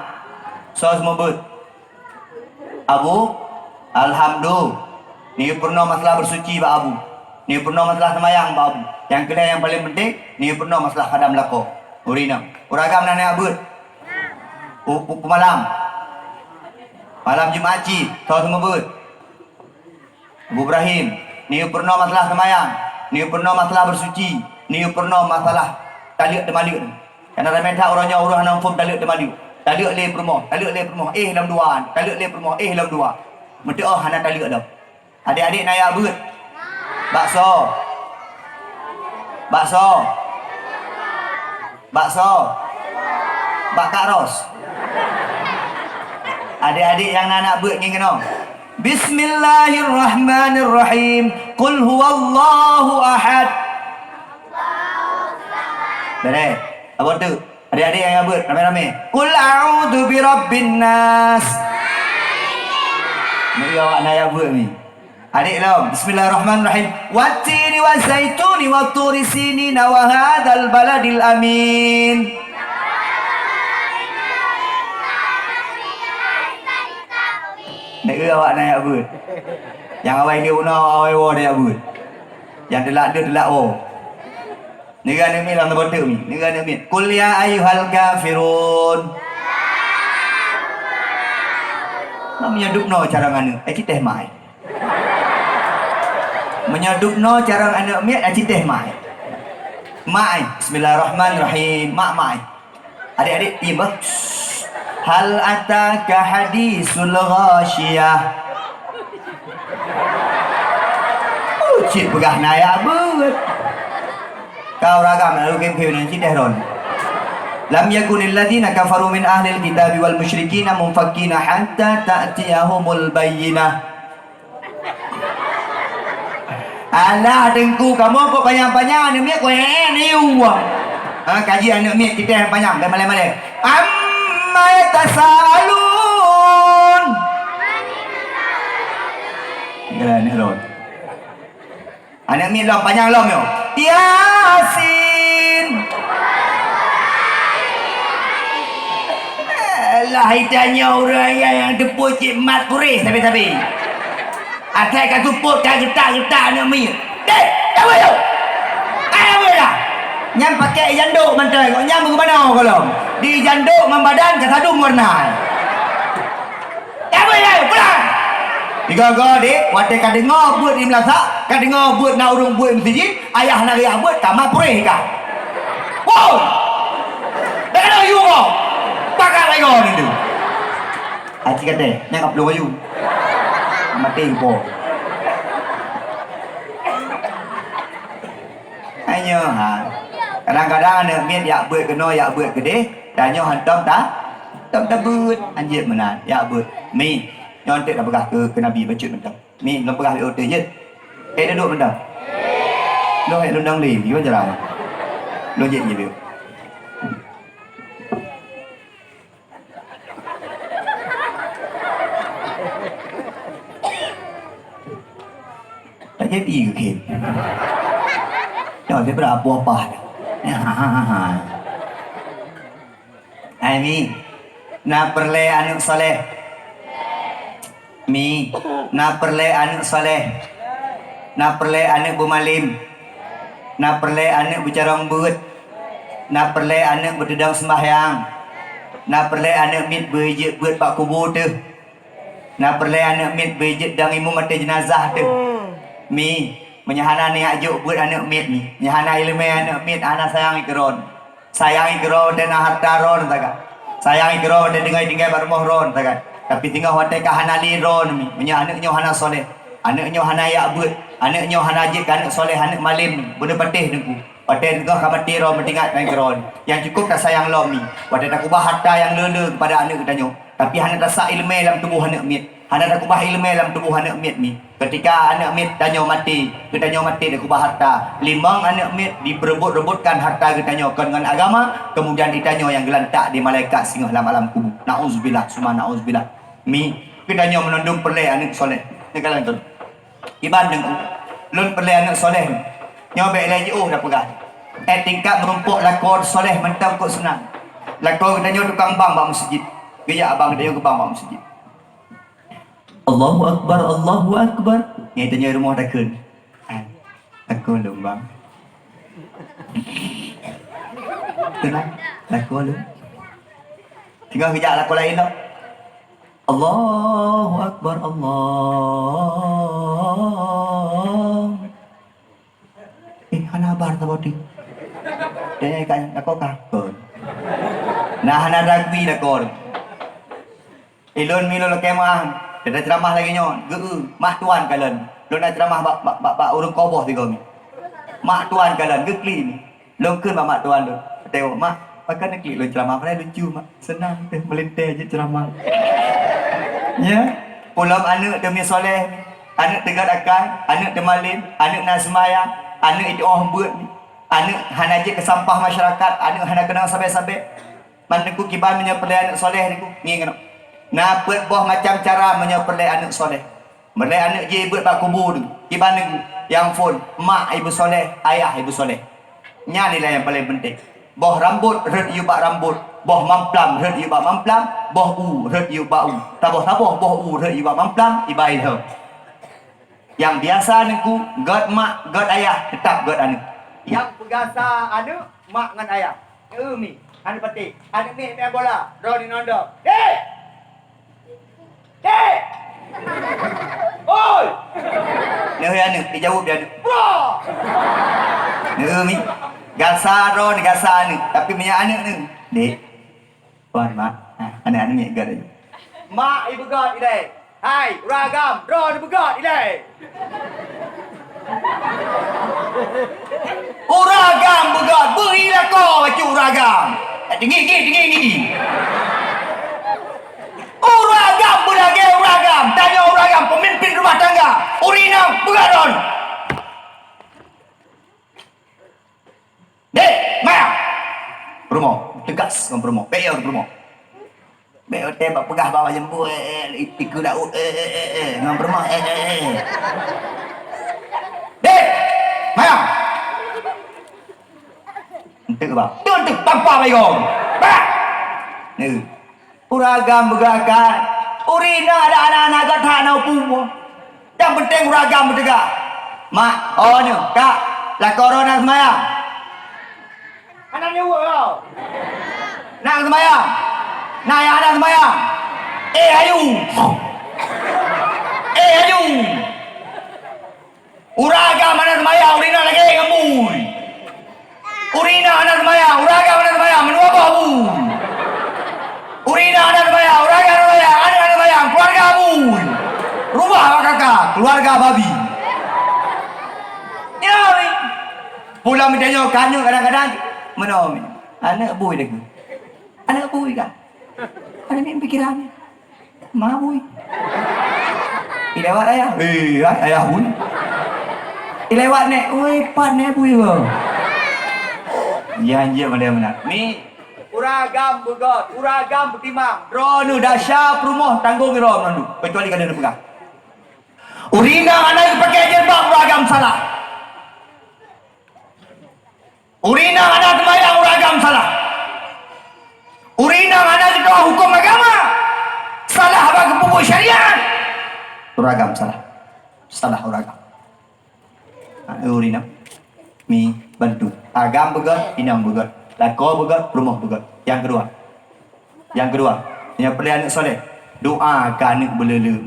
Soe seumeubeuet? Abu? Alhamdulillah. Neuyue peurunoe masalah beusuci bak Abu. Neuyue peurunoe masalah seumayang bak Abu. Nyang keu lhèe nyang paleng penting, neuyue peurunoe masalah khadam lakoe. Ureueng inong. Ureueng agam na neujak beuet? Pu-, pu-, peumalam. Malam Jumat cit, soe seumeubeuet? Abu Ibrahim, neuyue peurunoe masalah seumayang, neuyue peurunoe masalah beusuci, neuyue peurunoe masalah taleuek teumaleuek. Karena ramè that uroe nyoe ureueng hana muphom taleuek teumaleuek. Taleuek lé peurumoh, taleuek lé peurumoh, éh lom dua, taleuek lé peurumoh, éh lom dua. Meutu'oh hana taleuek lom. Adék-adék na jak beuet? Bakso. Bakso. Bakso. Bak Kak Ros. Adék-adék nyang na neujak beuet ngieng keunoe. Bismillahirrahmanirrahim. Qul huwallahu ahad. Bèrèh. Abon teuk. Adék-adék nyang jak beuet ramè-ramè. Qul a'udzu birabbin nas. Nyoe awak na jak beuet ni. Adék lom, bismillahirrahmanirrahim. Wattini wazaituni watturi sinina wa hadzal baladil amin. Neu awak na yak beuet. Nyang awai lé unoe awai woe na yak beuet. Nyang teulak deuh teulak woe. Neu aneuk miet lam teumpat mi. Neu aneuk miet. Qul ya ayyuhal kafirun. Meunyoe dubnoe carông aneuk, eh, cit teh mai. Meunyoe dubnoe carông aneuk miet, eh, cit teh mai. Mai. Bismillahirrahmanirrahim. Mak mai. Adék-adék, iem bah. Hal ataka hadisul ghasyiyah. Oh, cit peugah na yak beuet. Kau ragam lalu kem-kem nan cit teh ron. Lam yakunil ladzina kafaru min ahlil kitabi wal musyrikina munfakkina hatta ta'tiyahumul bayyinah. Alah, Teungku, kamoe kok panyang-panyang aneuk miet, kok eh, eh, niu. Ha, kaji aneuk miet kita yang panyang, dah malai-malai. Amma yatasaalun. Jalan, jalan. Aneuk miet lom, panyang lom nyoe. Yasin. Alah, itanyoe ureueng nyang, nyang teupeu cit mat puréh sabe-sabe. Asai ka seupôt, ka geutak-geutak aneuk miet. Deh, dak wéh yôh! Ai wéh dah! Nyan pakai ijandok mantong, nyan bagaimana gohlom? Di ijandok ngon badan ka sadum warna. Dak wéh, ai, pulang! Tiga-tiga dek, watèe ka deungoe beuet di meulasah, ka deungoe beuet na ureueng beuet meuseujid, ayah na riah beuet, ka mat puréh ka. Wow! Dak keunoe yue ko! Pakat lagèe nyan tu. Aci katèe, nyang ka plueng ayue. Maté po. Nyoe ha. Kadang-kadang aneuk miet jak beuet keunoe, jak beuet keudeh, tanyoe hántom ta, hántom tabeuet, hanjeuet meunan, jak beuet. Mi, nyoe enteuk tapeugah keu, keu Nabi bacut mantong. Mi, lôn peugah lé ureueng jeuet. Eh, dudoe mantong. Lôn, eh, lôn dong lé, gimana cara? Lôn jeuet, jeuet. Tak jadi ke? Dah, dia berapa apa? Hai Mi, na peureulèe aneuk saleh? Mi, na peureulèe aneuk saleh? Na peureulèe aneuk beumalem? Na peureulèe aneuk beucarông beuet? Na peureulèe aneuk beuteudong seumbahyang? Na peureulèe aneuk miet beu jeuet beuet bak kubu teuh? Na peureulèe aneuk miet beu jeuet dong imum ateueh jeunazah teuh? Mi, meunyoe hana neujak jok beuet aneuk miet mi, meunyoe hana ileumèe aneuk miet, hana sayang i keu droe. Sayang i keu droe watèe na hareuta droe taga. Sayang i keu droe watèe tinggai-tinggai bak rumoh droe taga. Tapi singoh watèe ka hana lé droe mi, meunyoe aneuk nyoe hana saleh, aneuk nyoe hana jak beuet, aneuk nyoe hana jeuet keu aneuk saleh, aneuk malem, beuneupatéh Teungku. Watèe teungoh ka maté droe meutingat ngon keudroe, nyang cukôp tasayang lom mi. Watèe takeubah harta nyang le-le keupada aneuk geutanyoe, tapi hana tasak ileumèe lam tuboh aneuk miet, hana takeubah ileumèe lam tuboh aneuk miet mi. Keutika aneuk miet tanyoe maté, geutanyoe maté takeubah harta, limong aneuk miet dipeureubeut-reubutkan harta geutanyoe kon ngon agama, keumudian geutanyoe nyang geulantak di malaikat singoh lam alam kubu. Nauzubillah, summa nauzubillah. Mi, geutanyoe meunandum peureulèe aneuk saleh. Neukalon tu. Iban deungon lôn peureulèe aneuk saleh. Nyoe bèk lé jiôh tapeugah. Eh, tingkat meurumpok lakoe saleh mantong kok seunang. Lakoe geutanyoe tukang bang bak meuseujid. Geujak abang geutanyoe geubang bak meuseujid. Allahu Akbar, Allahu Akbar. Nyan geutanyoe rumoh takheun. Ah, lakoe lôn, Bang. Teunang, lakoe lôn. Tinggai geujak lakoe laén lom. Allahu Akbar, Allah. Eh, hana haba saboh teuk. Eh, ka, lakoe ka. Kon. Nah, hana dagui lakoe. Ilôn mi lôn lakèe meu'ah, teuka ceuramah lagèe nyoe, geu-eu, mak tuan kalon. Lôn na ceuramah bak, bak, bak, bak ureueng koboh sigoe mi. Mak tuan kalon, geuklik mi. Lôn kheun bak mak tuan lôn, "Tengok, Mak, pakon neuklik lôn ceuramah, padahai lucu, Mak. Seunang teuh meulintèe jeuet ceuramah." Nyan, peulom aneuk teuh mi saleh, aneuk teuga akai, aneuk teumalem, aneuk na seumayang, aneuk itu'oh beuet, aneuk hana jeuet keu sampah masyarakat, aneuk hana keunong sabé-sabé. Man Teungku kiban meunyoe peureulèe aneuk saleh Teungku, ngieng keunoe. Na peuet boh macam cara meunyoe peureulèe aneuk saleh. Meunyoe aneuk jih beuet bak kubu tu, kiban nyang phon, mak ibu soleh, ayah ibu soleh. Nyan nilai nyang paleng penting. Boh rambot rhot yue bak rambot, boh mamplam rhot yue bak mamplam, boh u rhot yue bak u. Saboh-saboh boh u rhot yue bak mamplam, iba ilham. Nyang biasa Teungku, gét mak, gét ayah, teutap gét aneuk. Nyang peugasa aneuk, mak ngon ayah. Eu mi, aneuk patéh, aneuk miet main bola, droeneuh nonton. Dek! Dek! Oi! Neuh ya aneuk, dijaweueb di aneuk. Bro! Neuh mi, gasa droeneuh, gasa aneuk, tapi meunyoe aneuk neuh, dek. Wan, mak. Ha, aneuk-aneuk miet gét laju. Mak ibeugét ilée. Hai, ureueng agam, droeneuh beugét ilée. Ureueng agam beugét, beuhi lakoe bacut ureueng agam. Eh, tinggi, tinggi, tinggi, tinggi. Ureueng agam beulagée ureueng agam, tanyoe ureueng agam peumimpin rumah tangga. Ureueng inong beugét droeneuh. Dek, maya! Peurumoh, teugas ngon peurumoh. Bèk yo keu peurumoh. Bèk yo teuh bak peugah bak jeumbul, eh, eh, i-, ikeu laôt, eh, eh, eh, eh, ngon peurumoh, eh, eh, eh. Dek, maya! Enteuk ba. Enteuk, enteuk, tampa bak igong. Bah! Ni. Ureueng agam beugét akai. Ureueng inong ada aneuk-aneuk gét that na upu. Nyang penting ureueng agam beuteugah. Mak, oh nyoe, kak, lakoe droe na seumayang. Hana nyuweuek kau. Na seumayang. Na nyang hana seumayang. Eh, ayu. Eh, ayu. Ureueng agam hana seumayang, ureueng inong lagèe ngon bui. Ureueng inong hana seumayang, ureueng agam hana seumayang, meunoe boh bui. Ureueng inong hana seumayang, ureueng agam hana seumayang, aneuk hana seumayang, keuluwarga bui. Rubah bak kaka, keuluwarga babi. Ya, wi. Pulang meutanyoe ka aneuk kadang-kadang, meunoe, wi. Aneuk bui lagèe. Aneuk bui ka. Aneuk ni pikiran. Ma bui. Ilewat ayah. Eh, hai, ayah bui. Ilewat nek. Oi, pat nek bui ko. Janji pada meunan. Ni, ureueng agam beugét, ureueng agam beutimang. Droeneuh desya peurumoh tanggong droeneuh. Kecuali ka neupeugah. Ureueng inong hana geupakè jilbab, ureueng agam salah. Ureueng inong hana seumayang, ureueng agam salah. Ureueng inong hana geutu'oh huköm agama, salah bak geupeubuet syariat, ureueng agam salah. Salah ureueng agam. Ha, ureueng inong. Mi, bantu. Agam beugét, inong beugét. Lakoe beugét, peurumoh beugét. Nyang keudua. Nyang keudua, nyang peureulèe aneuk soleh. Doa keu aneuk beuleuleue.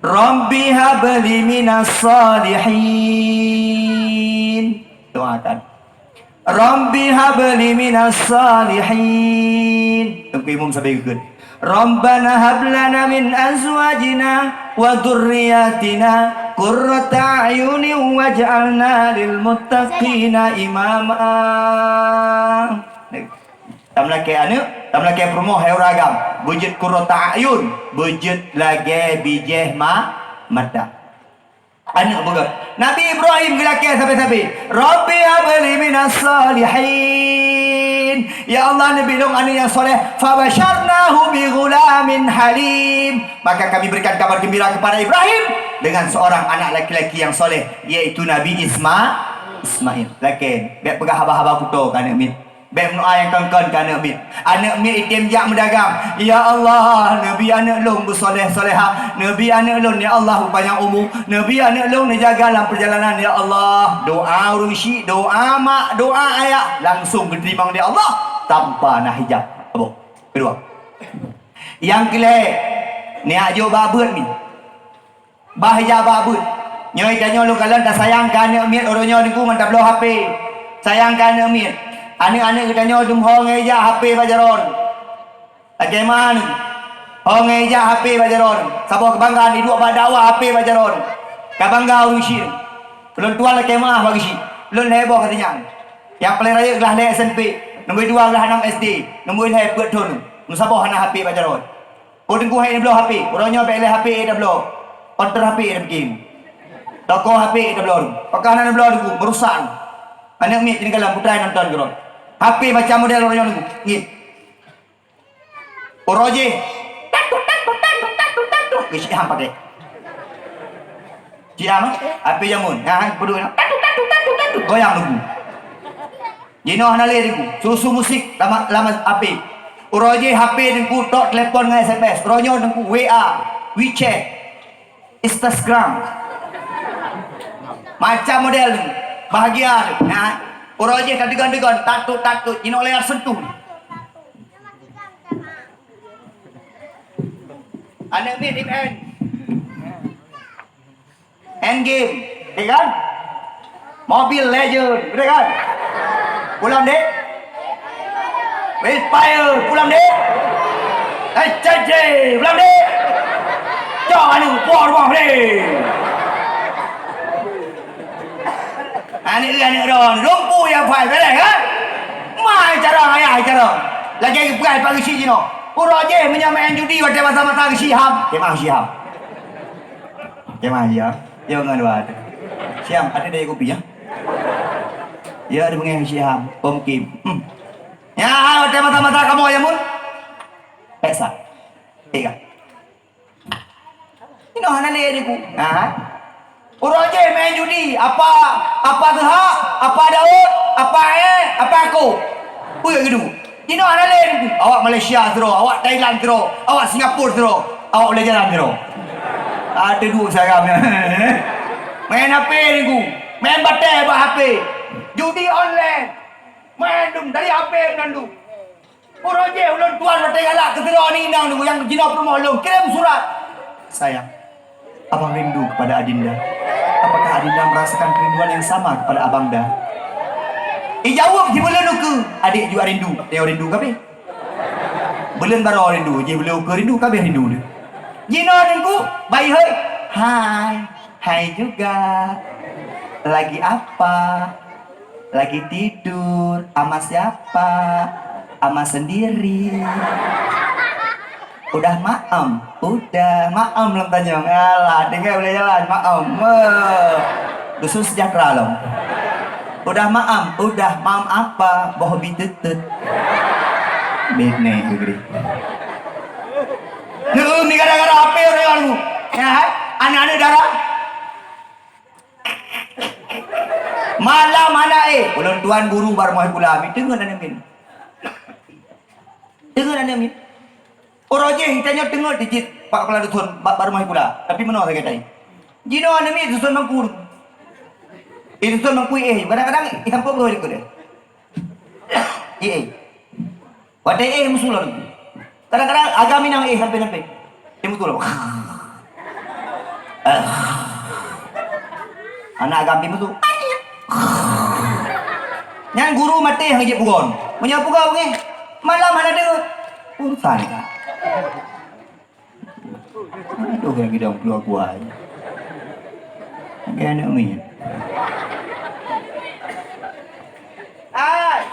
Rabbi habli minas salihin. Doakan. Rabbi habli minas salihin. Teungku imum sabe geukheun. Rabbana hab lana min azwajina wa dzurriyyatina qurrata a'yunin waj'alna lil muttaqina imama. Tameulakèe aneuk, tameulakèe peurumoh, hai ureueng agam, beujeuet qurrata a'yun, beujeuet lagèe bijèh ma-, mata. Aneuk beugét. Nabi Ibrahim geulakèe sabe-sabe, "Rabbi habli minas salihin." Ya Allah, neubi lôn aneuk nyang soleh. Fabasyarnahu bi ghulamin halim. Maka kami berikan kabar gembira kepada Ibrahim dengan seorang anak laki-laki yang soleh, yaitu Nabi Isma-, Ismail. Lakèe, bèk peugah haba-haba kuto keu aneuk miet. Bèk meudoa nyang kon-kon keu aneuk miet. Aneuk miet item jak meudagang. Ya Allah, neubi aneuk lôn beusoleh-solehah. Neubi aneuk lôn, ya Allah, beupanyang umu. Neubi aneuk lôn neujaga lam peurjalanan, ya Allah. Doa ureueng syik, doa mak, doa ayah langsung geuteurimong lé Allah tanpa na hijab. Abah. Keudua. Nyang keulhèe, neujak jok bak beuet mi. Bah ija bak beuet. Nyoe tanyoe lôn kalon tasayang keu aneuk miet uroe nyoe Teungku ngon tabloe H P. Sayang keu aneuk miet. Aneuk-aneuk geutanyoe dum ho ngon ija H P bak jaroe. Lakèe ma nyoe. Ho ngon ija H P bak jaroe. Saboh keubanggaan iduek bak dakwah H P bak jaroe. Ka bangga ureueng syik. Ulôn tuan lakèe ma bak geusyik. Lôn lhèe boh ka teunyang. Nyang paleng rayeuk glah lhèe S M P, nomor dua glah nam S D, nomor lhèe peuet thon. Meusaboh hana H P bak jaroe. Oh Teungku hai neubloe H P, uroe nyoe bèk lé H P tabloe. Konter H P tabikin. Toko H P tabloe. Pakon hana neubloe Teungku, meurusak. Aneuk miet teuinggalan putra nonton keudroe. H P macam model uroe nyoe Teungku. Ngieng. Uroe jih. Tat tut, tat tut, tat tut, tat tut, tat tut. Geusik ham pakai. Siam, eh? H P jameun. Nah, peuduk, nah. Tatu, tatu, tatu, tatu. Goyang Teungku. Jinoe hana lé Teungku. Susu musik lama, lama H P. Uroe jih H P Teungku tok telepon ngon S M S. Uroe nyoe Teungku W A, WeChat, Instagram. Macam model Teungku. Bahagia Teungku. Nah, uroe jih tadegon-degon, tatu, tatu. Jinoe layar sentuh. Aneuk miet di P N. Endgame, ya kan? Mobile Legend, betul kan? Pulang dek? Free Fire, pulang dek? Eh, C C, pulang dek? Cok anu, puang rumah dek. Aneuk, aneuk ron, lumpu ya fai, beres kan? Mai cara ayah cara. Lagi peugah pak geusi jinoe. Uroe jih meunyoe main judi watèe masa-masa geusi ham, kemah geusi ham. Kemah ya. Ya ngon dua tu. Siang ada daya kopi ya. Ya ada mengeh geusi ham, pom kim. Hmm. Ya ada mata-mata kamu ya mun. Peksa. Tiga. Inoe hana lé Teungku. Ha. Uroe jih main judi, apa, apa Geuhak, apa Daud, apa Eh, apa Ako. Peue geudu. Inoe hana lé Teungku. Awak Malaysia sidroe, awak Thailand sidroe, awak Singapura sidroe, awak ulèe jalan sidroe. Ada dua saram. Main H P Teungku. Main batèe bak H P. Judi online. Main dum dari H P meunan dum. Uroe jih ulôn tuan watèe galak keu sidroe aneuk inong nyang jinoe peurumoh lôn kirém surat. Sayang, abang rindu kepada adinda. Apakah adinda merasakan kerinduan yang sama kepada abangda? Ijaweueb jih buleuen ukeue, adék juga rindu, nyoe rindu kabéh. Buleuen baroe rindu, jih buleuen ukeue rindu, kabéh rindu lé. Jinoe Teungku, bayi hôi. Hai, hai juga. Lagi apa? Lagi tidur, ama siapa? Ama sendiri. Udah maem? Udah. Maem lom tanyong. Alah, deungoe ulèe jalan, maem. Wah. Dusun sejahtera lom. Udah maem? Udah. Maem apa? Boh bi teutut. Bit nih, gede. Neu mi gara-gara H P orang anu. Ya, anak-anak darah. Malam hana éh, ulôn tuan guru bak rumoh sikula, mi teungeut aneuk miet. Teungeut aneuk miet. Uroe jih tanyoe teungeut di cit bak kepala dusun bak, bak rumoh sikula, tapi meunoe sagai tai. Jinoe aneuk miet dusun Bangku. Eh, dusun Bangku éh, kadang-kadang isampôk beurôi likot éh. Éh, éh. Watèe éh meusulon. Kadang-kadang agam inong éh sampé-sampé. Éh meusulon. Ah. Anak agam pi meusu. Nyan guru maté nyang jeuet pugon. Meunyoe pugon ngieng, malam hana deungoe. Urusan ka. Aduh, nyang gidong keuluwa kuai. Lagèe aneuk miet. Hai,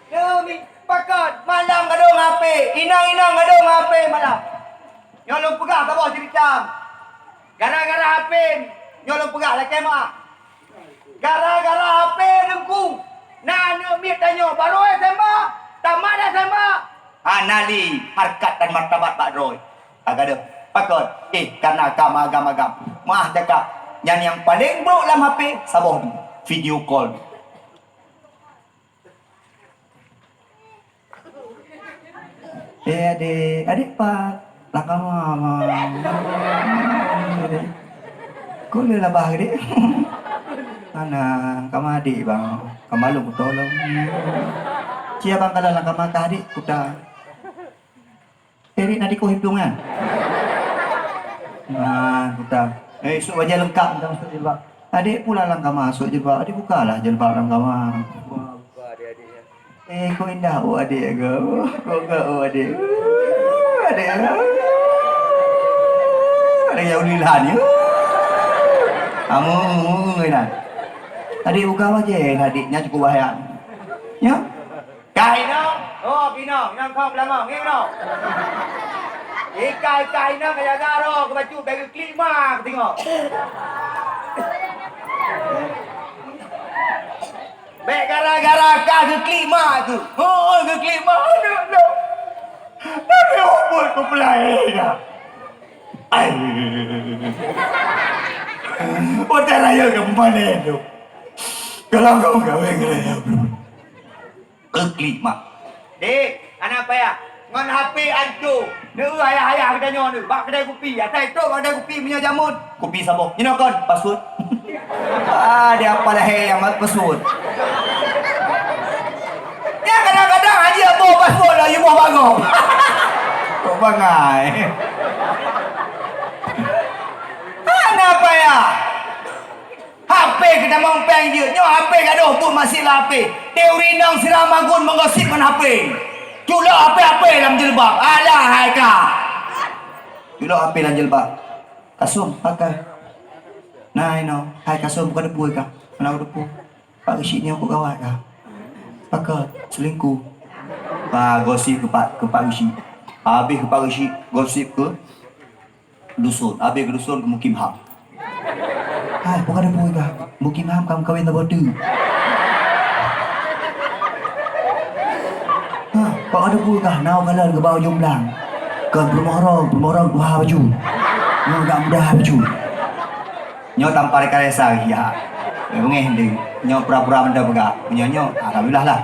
aneuk miet pakon malam gadôh ngon H P, inong-inong gadôh ngon H P malam. Nyoe lôn peugah saboh cerita. Gara-gara H P, nyoe lôn peugah lakèe meu'ah. Gara-gara H P Teungku, na aneuk miet tanyoe barô S M A, tamat S M A. Hana lé harkat dan martabat bak droe. Ka gadôh. Pakon? Eh, karena ka meugam-agam. Meu'ah cakap, nyan nyang paleng brôk lam H P, saboh tu. Video call. Eh, adék, adék pat? Lam kama, ma. Kok lé labah adék? Hana, kama adék, bang. Kama lôn kutulông. Cia bang, kalau lam kama kah adék, kuta. Erik na dikoh hidung kan? Nah, kuta. Eh, esok bajèe lengkap, entah masuk jilbab. Adék pula lam kama, masuk jilbab. Adék bukalah jilbab lam kama. Wah, buka adék-adék, ya. Eh, kok indah, oh, adék ke? Oh, kok ke, oh, adék? Oh, adék ke? Oh, adék yang ulilan, ya? Amu, amu, amu, amu. Adék buka bajèe, adék nyan cukup bahaya. Ya? Kah inong? Oh, kah inong. Inong kong beulangong. Ngieng inong. Ika-ika inong ka jaga roh, keu bacut, bèk geuklik ma, keu tengok. Bèk gara-gara kah geuklik ma tu. Oh, geuklik ma. Aduh, aduh. Tapi hubut ku peulai dah. Ai. Watèe rayeuk ka peumané tu. Kalau kau kawin ngon rayeuk. Klik mak. Dek, anak payah. Ngon H P antu. Neu ayah-ayah geutanyoe neu. Bak kedai kupi. Asai trok bak kedai kupi meunyoe jameun. Kupi saboh. Inoe kon password. Ah, dia apa lahé nyang password. Ya kadang-kadang aja boh password lah, you boh bagong. Kok bangai. Anak payah. H P geutamong péng jeuet. Nyoe H P gadôh buet masih lam H P. Teori nong sira magun meugosip ngon H P. Culok H P-H P lam jilbab. Alah hai ka. Culok H P lam jilbab. Kasum, pakai. Nah, inoe. Hai kasum, bukan debu ka. Mana debu? Pak Geuchik nyoe kok gawat ka. Pakai selingkuh. Ah, gosip keu Pak, keu Pak Geuchik. Habis keu Pak Geuchik, gosip keu dusun. Habis keu dusun keu Mukim Ham. Hai, bukan ada pun kah? Mukim Ham kamu kawin sama tu. Ha, kok ada pun kah? Nau kalan ke bawah jomblang. Kan bermohorong, bermohorong tuha baju. Nyoe agak mudah baju. Nyoe tanpa rekayasa ya. Eh, bengeh deh. Nyoe pura-pura benda peugah. Nyoe nyoe alhamdulillah lah.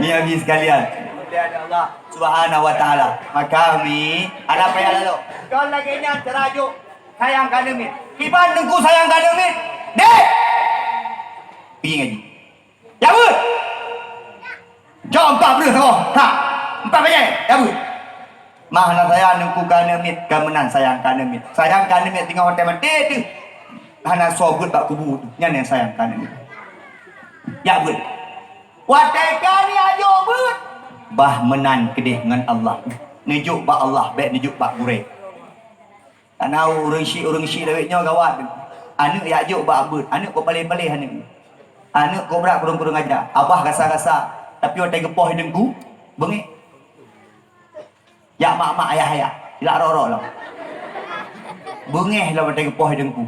Ni habis sekalian. Kemudian Allah Subhanahu wa taala. Maka mi, ada payah lalu. Kon lagèe nyan cara jok sayang ka neumit. Kiban teungku sayang ka neumit. Dek. Pi ngaji. Ya beuet. Jok empat breuh saboh. Tak. Empat bajèe. Ya beuet. Mah hana sayang teungku ka neumit, ka meunan sayang ka neumit. Sayang ka neumit teungoh watèe maté teuh. Hana soe beuet bak kubu teuh. Nyan nyang sayang ka neumit. Ya beuet. Watèe ka neujok beuet, bah meunan keudeh ngon Allah. Neujok bak Allah, bèk neujok bak gurèe. Karena ureueng syik, ureueng syik lawét nyoe gawat. Aneuk jak jok bak beuet, aneuk kok paléh-paléh aneuk. Aneuk kok brat kureueng-kureueng aja, abah gasa-gasa, tapi watèe geupoh i teungku, beungéh. Jak mak-mak ayah-ayah, jak rok-rok lom. Beungéh lom watèe geupoh i teungku.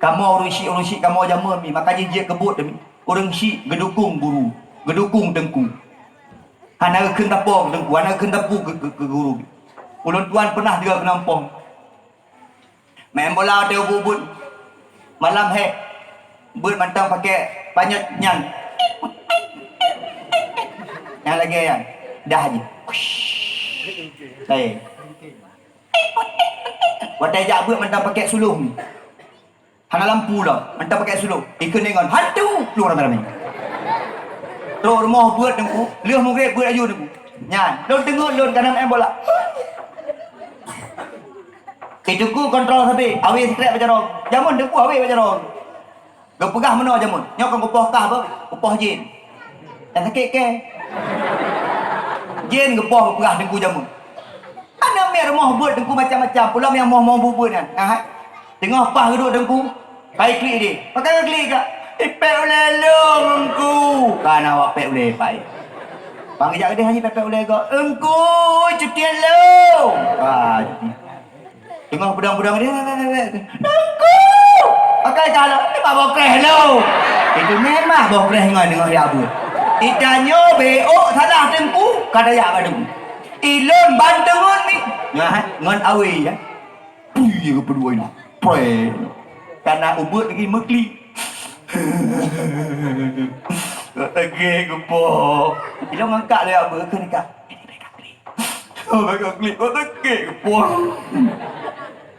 Kamoe ureueng syik, ureueng syik kamoe jameun mi, maka jih jeuet keu buet mi. Ureueng syik geudukong guru, geudukong teungku. Hana geukheun tapo keu teungku, hana geukheun tapu keu, keu, keu guru. Ulôn tuan peunah juga keunoe muphom. Main bola watèe ubit-ubit. Malam hék. Beuet mantong pakai panyöt nyan. Nyang lagèe nyan. Dah jih. Laén. Watèe jak beuet mantong pakai suluh. Hana lampu lom. Mantong pakai suluh. Ikheun ngon hantu. Plueng ramé-ramé. Trok rumoh beuet teungku. Lheueh mugreb beuet aju teungku. Nyan. Lôn teungeut lôn ka na main bola. I teungku kontrol sabe, awé sikrek bak jaroe. Jameun teungku awé bak jaroe. Geupeugah meunoe jameun, nyoe kon geupoh kah beuh, geupoh jén. Nyang sakét kèe. Jén geupoh geupeugah teungku jameun. Aneuk miet rumoh beuet teungku macam-macam, peulom nyang moh-moh beuet-beuet nyan. Ah, teungoh paih geuduek teungku, Pai klik deh. Pakon klik kah? Ipèk ulèe lôn, Teungku. Ka na awak pèk ulèe pai. Bang geujak keudeh hana pèk ulèe gob. Teungku, cuti lôn. Ah, cuti. Teungoh beudong-beudong deh. Teungku. Pakai kah lôn. Memang boh kreh lôn. Itu memang boh kreh ngon teungoh jak beuet. Itanyoe beuh salah Teungku. Ka tajak bak Teungku. Ilôn ban teungeut ni. Nyan, ngon awé, ya. Pui, ya, geupeudua inoe. Pré. Kana ubeuet lagi meuklik. Teuke geupoh. Ilôn ngangkat lé abeuet keu nikah. Bak klik, oh, teuke geupoh.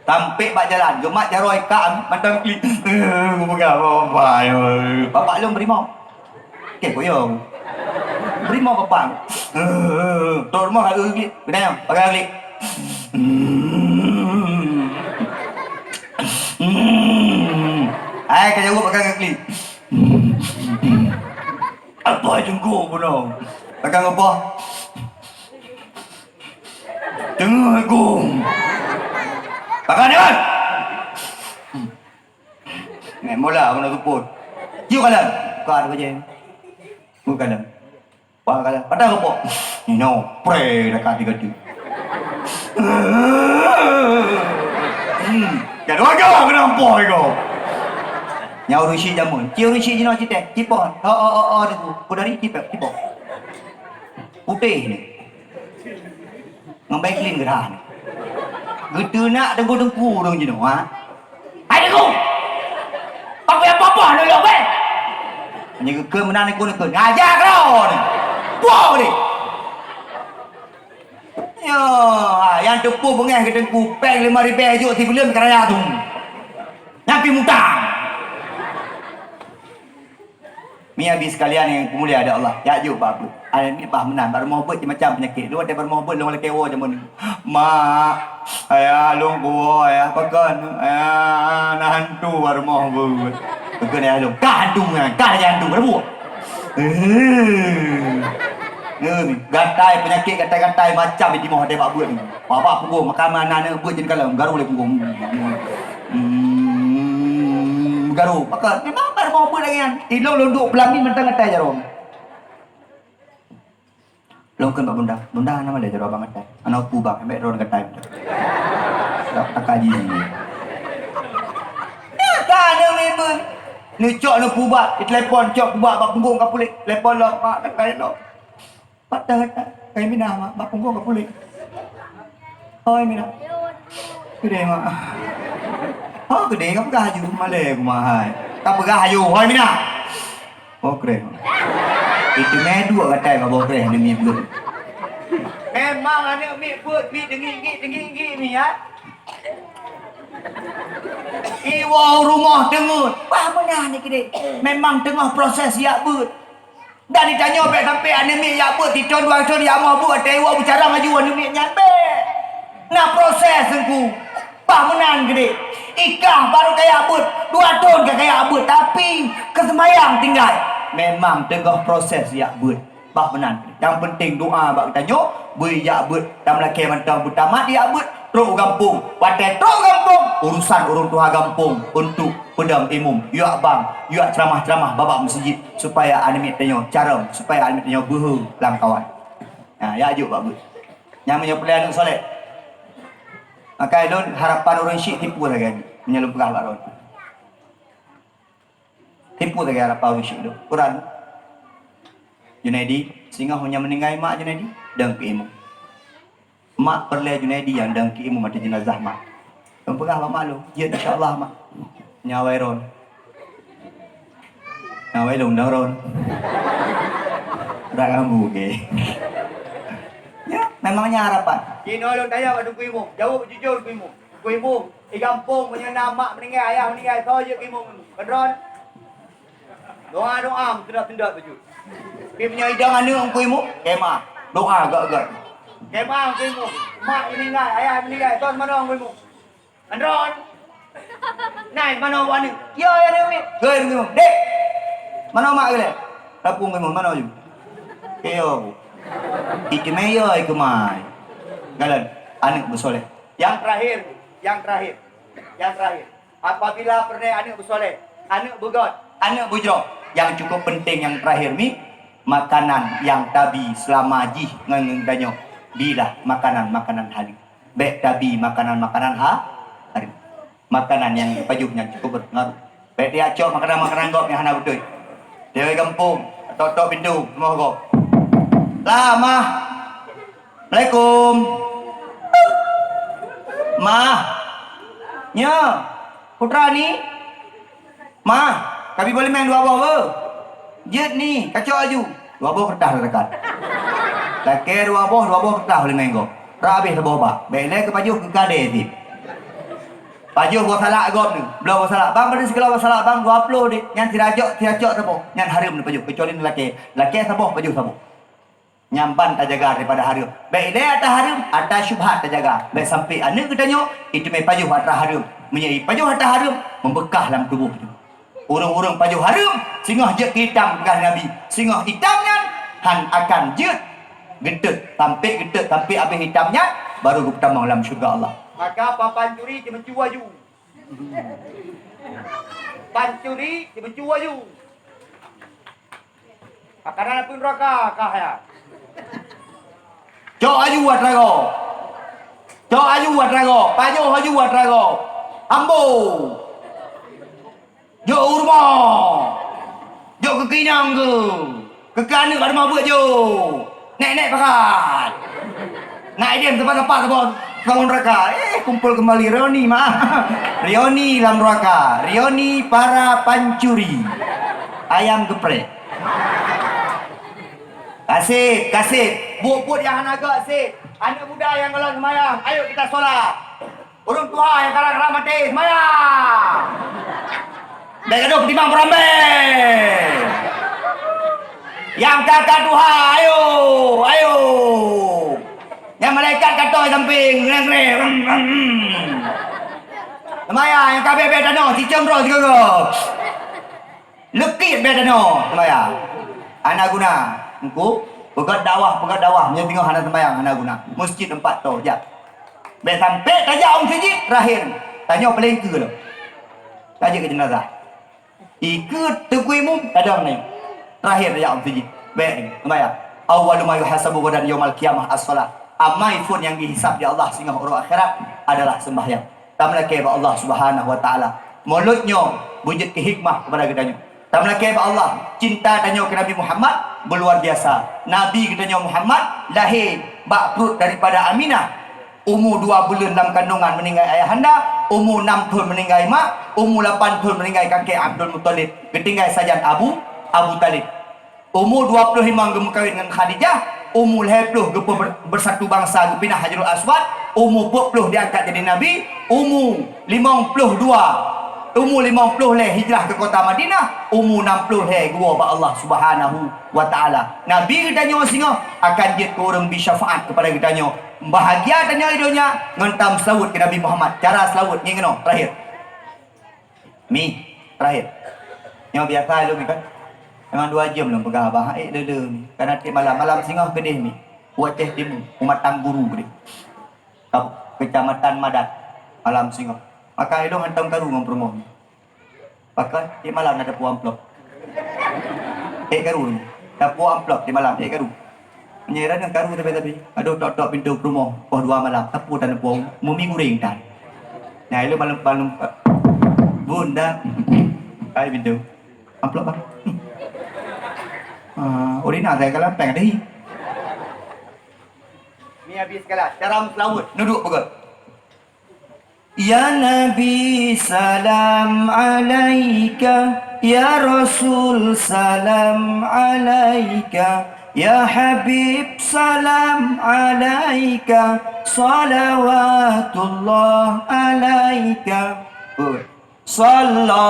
Tampék bak jalan, geumat jaroe kah, mantong klik. Geupeugah, "Bapak, ya." Bapak lôn beurimong. Kèe kuyong. Bri mo papang. Trok rumoh ka geuh klik. Geutanyoe, pakai klik. Hai, ka jaweueb pakai klik. Apa jengkok bunoe? Pakai apa? Teungoh gong. Pakai ni, oi! Main bola, mana tu pun. Yuk kalam. Buka tu je. Buka kalam. Buka kalam. Patah kepok. Nino, pre dekat tiga tu. Hmm. Jadi wajar kena empok iko. Nyau rusi jamun. Ci rusi jino cite. Cipon. Oh, oh, oh, oh, tu. Ku dari cipok, cipok. Putih ni. Ngon bai clean gerah ni. Geuteunak teungku-teungku ureueng jinoe, ha? Hai teungku! Ka peue apa-apa neulok beh! Nyoe geukheun meunan ikun-ikun. Ngaja keudroe ni! Puoh ni! Nyoe, ha, nyang teupeu beungéh keu teungku, péng limong ribèe jok sibuleuen karaya tu. Nyan pih mutang. Mi abi sekalian nyang kumulia di Allah, jak jok bak beuet. Ai, mi bah meunan, bak rumoh beuet macam peunyakét. Lôn watèe bak rumoh beuet, lôn lakèe woe jameun. Mak, ayah lôn kuwoe, ayah pakon, ayah na hantu bak rumoh beuet. Pakon ayah lôn, ka hantu nyan, ka lagèe hantu, ka buet. Eh. Neu, gatai, peunyakét gatai-gatai macam di timoh watèe bak beuet. Babah punggung, makan meunan beuet jeuet kalon, garu lé punggung. Hmm, garu. Pakon, memang bak rumoh beuet lagèe nyan. Ilôn lôn duek peulamin mantong gatai jaroe. Lôn kheun bak bunda, "Bunda, hana malèe jaroe abang gatai. Hana peue bang, bèk droen gatai." Dak takaji. Ka neumiet beuet. Neucok neupeubat, ditelepon, cok peubat bak punggung ka puléh. Telepon lom, "Mak, gatai lom." Pat that, pat that. Hai Minah, mak, bak punggung ka puléh. Hoi Minah. Keudéh, mak. Oh, keudéh, ka peugah aju, malèe kumaha hai. Ka peugah aju, hoi Minah. Oh, keudéh, mak. Itu mè duek gatai bak boh keudéh, aneuk miet beuet. Memang aneuk miet beuet, miet deungi-deungi, deungi-deungi miet, ya. Iwoe rumoh teungeut. Wah, meunan ni keudéh. Memang teungoh proses jak beuet. Dan ditanyoe bèk sampai aneuk miet jak beuet, sithon dua thon jak moh beuet, watèe iwoe beucarông laju aneuk miet nyan bèk. Na proses teungku. Bah meunan keudéh. Ikah barô ka jak beuet, dua thon ka jak beuet, tapi keuseumayang tinggai. Memang teungoh proses jak beuet. Bah meunan keudéh. Nyang peunteng doa bak geutanyoe, beu jak beuet, tameulakèe mantong beutamat jak beuet, trok u gampông. Watèe trok u gampông, urusan ureueng tuha gampông untuk peudong imum, yuak bang, yuak ceuramah-ceuramah bak-bak meuseujid. Supaya aneuk miet tanyoe carông, supaya aneuk miet tanyoe beuhe lam kawan. Ha, jak jok bak beuet. Nyan meunyoe peureulèe aneuk soleh. Maka lôn harapan ureueng syik tipu lagèe nyoe, meunyoe lôn peugah bak droe. Tipu lagèe harapan ureueng syik lôn. Quran. Junaidi, singoh meunyoe meuninggai mak Junaidi, dong keu imum. Mak peureulèe Junaidi nyang dong keu imum ateueh jeunazah mak. Lôn peugah bak mak lôn, "Jeuet insya Allah mak." Nyan awai droen. Nyan awai lôn dong droen. Rak rambu ke. Ya, memang nyan harapan. Jinoe lôn tanya bak teungku imum, jaweueb jujur teungku imum. Teungku imum, di gampông meunyoe na mak meuninggai, ayah meuninggai, soe jeuet keu imum? Kon droen? Doa-doa meuseudot-seudot bacut. Tapi meunyoe idong aneuk teungku imum, kemah. Doa gèt-gèt. Kemah teungku imum. Mak meuninggai, ayah meuninggai, soe seumanoe teungku imum? Kon droen. Nyan seumanoe buet aneuk. Yo, yo, aneuk miet. Gèt teungku imum. Dek. Manoe mak geuh lé? Lapung teungku imum, manoe ju? Keu yo. Iteumé yo, ikeumai. Galon. Aneuk beusoleh. Nyang terakhir, nyang terakhir, nyang terakhir. Apabila peureulèe aneuk beusoleh, aneuk beugèt, aneuk beujroh, nyang cukup peunteng nyang terakhir mi, makanan nyang tabi seulama jih ngon, ngon geutanyoe, bilah makanan-makanan haleueng. Bèk tabi makanan-makanan ha-, hareuem. Makanan nyang geupajoh nyan cukup berpengaruh. Bèk tajak cok makanan-makanan gob nyang hana beutôi. Di gampông, tok-tok pintoe rumoh gob. "Lah, Mah." "Assalamualaikum." "Mah." "Nyo, putra ni?" "Mah, kabi boh leumèng dua boh, beuh." "Jeuet ni, kacok aju." Dua boh keureutah tatakan. Lakèe dua boh, dua boh keureutah boh leumèng gob. Rab abéh saboh bak. Bèk lé keupajoh keu kadé cit. Pajoh boh salak gob ni. Bloe boh salak. "Bang, padum sikilo boh salak, Bang?" "Dua ploh, Dek." "Nyan sira cok, sira cok saboh." Nyan hareuem neupajoh, keucuali neulakèe. Lakèe saboh, pajoh saboh. Nyan ban tajaga daripada hareuem. Bèk ilèe atra hareuem, atra syubhat tajaga. Bèk sampai aneuk geutanyoe iteumé pajoh atra hareuem. Meunyoe ipajoh atra hareuem, meubeukah lam tuboh jih. Ureueng-ureueng pajoh hareuem, singoh jeuet keu itam, peugah Nabi. Singoh itam nyan han akan jeuet geutot, sampai geutot, sampai abéh itam nyan, baru geupeutamong lam syeuruga Allah. Maka papan curi jimeucue aju. Pancuri jimeucue aju. Makanan apui neuraka kah nyan. Cok aju atra gob. Cok aju atra gob. Pajoh aju atra gob. Ambo. Jok u rumoh. Jok keu keuinong keuh. Keu, keu aneuk bak rumoh beuet jok. Nèk-nèk pakat. Nèk idéh sapa-sapa saboh. Kamu neraka, eh, kumpul kembali reuni mah. Reuni lam neraka, reuni para pancuri ayam geprek. Kasih, kasih. Buet-buet nyang hana göt sih. Aneuk muda nyang gohlom seumayang, ayo kita sholat. Ureueng tuha nyang karang-karang maté, seumayang. Bèk gadoh peutimang peurambèe. Nyang ka-ka tuha, ayo, ayo. Nyang malaikat ka toe sampéng, ngreng-ngreng, rem, rem, rem. Seumayang, nyang ka bèe-bèe tanoh, sicöm droe sigoe-goe. Leukit bèe tanoh, seumayang. Hana guna. Engku, peugöt dakwah, peugöt dakwah, meunyoe singoh hana seumayang, hana guna. Meuseujid empat toe, jak. Bèk sampé tajak u meuseujid, terakhir. Tanyoe paleng keue lom. Tajak keu jeunazah. Ikeue teungku imum, kadang nyoe. Terakhir tajak u meuseujid. Bèk nyoe, seumayang. Awwalu ma yuhasabu ghadan yaumal qiyamah as-shalah. Amai phôn nyang jihisab di Allah singoh uroe akhirat adalah sembahyang. Tameulakèe bak Allah Subhanahu wa Taala. Mulod nyoe beujeuet keu hikmah keupada geutanyoe. Tameulakèe bak Allah, cinta tanyoe keu Nabi Muhammad beuluar biasa. Nabi geutanyoe Muhammad lahé bak pruet daripada Aminah. Umu dua buleuen lam kandongan meuninggai ayahanda, umu nam thôn meuninggai mak, umu lapan thôn meuninggai kakèe Abdul Muthalib, geutinggai sajan Abu, Abu Thalib. Umu dua ploh limong geumeukawén ngon Khadijah, umu lhèe ploh geupeu ber-, beusatu bansa geupinah Hajarul Aswad, umu peuet ploh diangkat jadi nabi, umu limong ploh dua, umu limong ploh lhèe hijrah keu kota Madinah, umu nam ploh lhèe geuwoe bak Allah Subhanahu wa Taala. Nabi geutanyoe singoh akan jeuet keu ureueng bi syafaat keupada geutanyoe. Bahagia tanyoe di donya ngon tameuseulaweuet keu Nabi Muhammad. Cara seulaweuet ngieng keunoe, terakhir. Mi, terakhir. Nyoe biasa lôn kan. Memang dua jam lôn peugah haba, ék lé-lé mi. Karena tiep malam, malam singoh keudeh mi. U Aceh Timu, u Matang Guru keudeh. Kab-, Kecamatan Madat. Malam singoh. Maka ilôn hantom karu ngon peurumoh mi. Pakon? Tiep malam na tapeu amplop. Ék karu mi. Tapeu amplop tiep malam, ék karu. Meunyoe ranuh karu tapi-tapi. Adoh, tok-tok pintoe peurumoh, poh dua malam. Tapeu tan tapeu, mumi guréng tan. Nah, ilôn malam, malam, bunda. Hai pintoe. Amplop, Bang. Ah, urina saya kalau peng deh. Ni habis kalah. Cara meuseulaweuet. Nuduek peugah. Ya Nabi, salam alaika. Ya Rasul, salam alaika. Ya Habib, salam alaika. Salawatullah alaika. Good. Sallallahu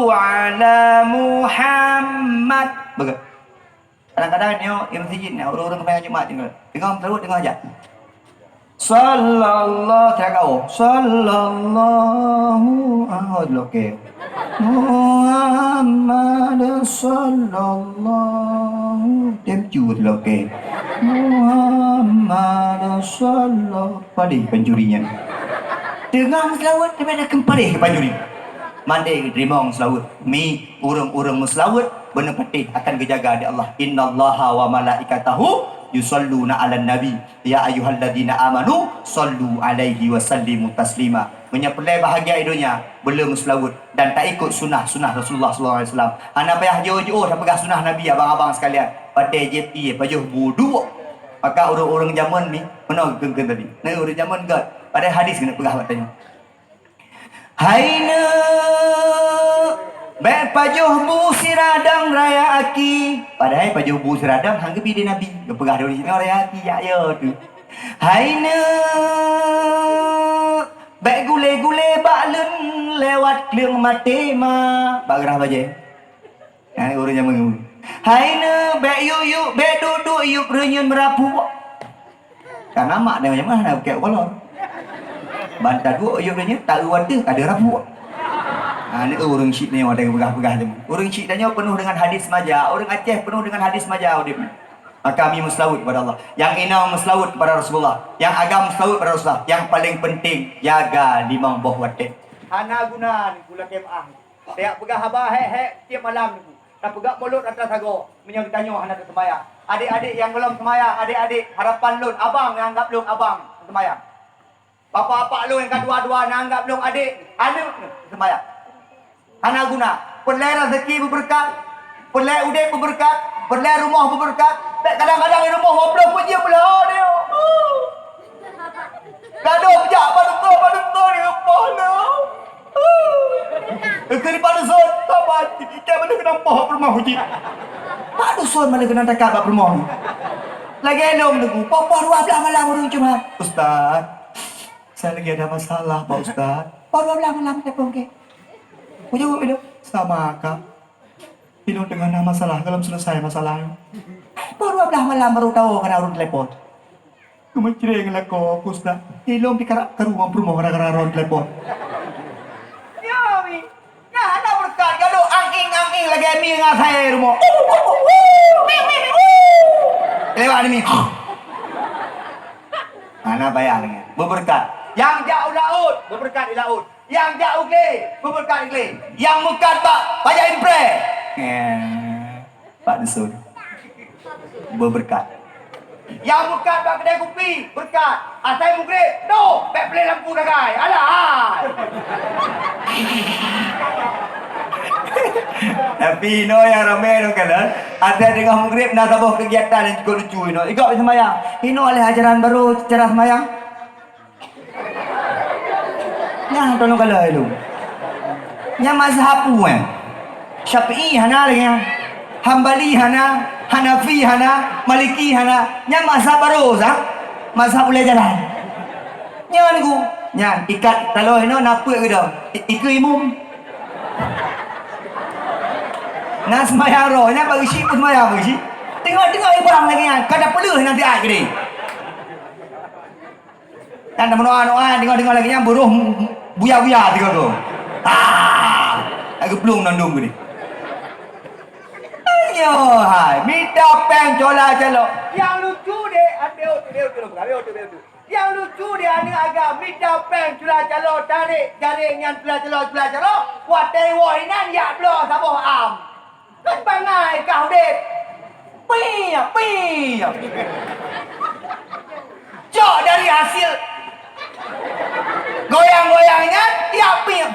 ala Muhammad. Bagus. Kadang-kadang nyoe, di meuseujid nyoe, ureueng-ureueng seumayang Jumat nyoe. Teungoh meuseulaweuet, teungoh jak. Sallallahu, teuka, oh. Sallallahu, ah, oh, lokeh. Muhammad sallallahu, tem cut lokeh. Muhammad sallallahu. Padeh pancuri nyan. Teungoh meuseulaweuet, tapi ada keupadeh pancuri. Mandé teurimong seulaweuet. Mi, ureueng-ureueng meuseulaweuet, beuneupatéh akan geujaga di Allah. Innallaha wa malaikatahu yusalluna 'alan nabi. Ya ayyuhalladzina amanu sallu 'alaihi wa sallimu taslima. Meunyoe peureulèe bahagia di donya, beu le meuseulaweuet dan taikot sunnah-sunnah Rasulullah sallallahu alaihi wasallam. Hana payah jiôh-jiôh tapeugah sunnah Nabi, abang-abang sekalian. Patéh jieb ié, pajoh bu duek. Maka ureueng-ureueng jameun ni, meunoe geukheun-kheun tadi. Nah, ureueng jameun göt. Padahai hadis keuneuk peugah bak tanyoe. Hai neuk, bèk pajoh bu siradong raya aki. Padahai pajoh bu siradong han geubi di Nabi. Geupeugah di sinoe raya aki, jak yo tu. Hai neuk, bèk gulé-gulé bak lôn lewat kleueng maté ma. Bak geurah bajèe. Nyan ureueng jameun. Hai neuk, bèk yuk-yuk, bèk duek-duek yub reunyeun meurapuk. Kana mak nyan jameun hana bukét kolor. Ban taduek yub reunyeun, taeu watèe ka deuh rapuk. Ha, ni ureueng syik nyoe ada peugah-peugah jameun. Ureueng syik tanyoe peunoh dengan hadis maja, ureueng Aceh peunoh dengan hadis maja udép. Maka mi meuseulaweuet kepada Allah. Nyang inong meuseulaweuet kepada Rasulullah. Nyang agam meuseulaweuet kepada Rasulullah. Nyang paleng penting, jaga limong boh watèe. Hana guna ni gula keumaah. Tajak peugah haba hék-hék tiep malam nyoe. Tapeugah mulod atra sagoe. Meunyoe geutanyoe hana teuseumbahyang. Adék-adék nyang gohlom seumbahyang, adék-adék, harapan lôn, abang nyang anggab lôn abang seumbahyang. Bapak-bapak lôn nyang ka dua-dua nyang anggab lôn adék, aneuk seumbahyang. Hana guna. Peureulèe raseuki beubeureukat, peureulèe udép beubeureukat, peureulèe rumoh beubeureukat. Bèk kadang-kadang di rumoh dua ploh peuet jeuem lé, oh, dia. Ka dong jak bak dusun, bak dusun, ya Allah. Keu di bak dusun, saban, ikat mana keunan poh peurumoh uji. Bak dusun mana keunan takat bak peurumoh. Lagèe lôn nunggu, poh-poh dua blah malam ureueng curhat. Ustaz, saya lagi ada masalah, Pak Ustaz. Poh dua blah malam telepon ke. Kujaweueb ilôn, "Sama, Kak. Ilôn teungoh na masalah, gohlom selesai masalah nyoe." Poh dua blah malam baru tahu kana ureueng telepon. Geumeucreng lakoe, Ustaz. Ilôn pih karap karu ngon peurumoh gara-gara ureueng telepon. Ya, Mi. Nyan hana beureukat, gadôh ang-ing-ang-ing lagèe mi ngon asèe rumoh. Lewat mi. Hana payah lagèe. Beubeureukat. Nyang jak u laôt, beubeureukat di laôt. Nyang jak u glé, beubeureukat di glé. Nyang meukat bak pajak impré. Eh, Pak Dusun. Beubeureukat. Nyang meukat bak keudè kupi, beureukat. Asai mugreb, noh, bèk peuleueh lampu dagai. Alah, hai. Tapi inoe nyang ramè nyoe kalon, asai teungoh mugreb na saboh keugiatan nyang cukôp lucu inoe. Igok seumayang. Inoe lé ajaran baru cara seumayang. Nyan tolong kalon ilôn. Nyan mazhab peue, eh? Syafi'i hana lagèe nyan. Hambali hana, Hanafi hana, Maliki hana. Nyan mazhab baru sa. Mazhab ulèe jalan. Nyan ku. Nyan ikat taloh inoe na peuet keudong. I-, ikeue imum. Na seumayang roh, nyan bak geusyik pun seumayang bak geusyik. Teungoh-teungoh ibang lagèe nyan, ka tapeuleueh nanti ai keudeh. Nyan meunoe-noe, deungoe-deungoe lagèe nyan, beuroh buya-buya tiga tu. Ah! Lagèe plueng nandum gini. Ayo hai, mita péng cula calo. Nyang lucu deh, aneuk tu, aneuk tu, aneuk tu, aneuk tu. Nyang lucu deh aneuk agam, mita péng cula calo, tarek jaréng nyan cula calo, cula calo. Watèe woe inan yak bloe saboh am. Kan bangai kah udép. Piep, piep. Cok dari hasil goyang-goyang nyan, ya piep.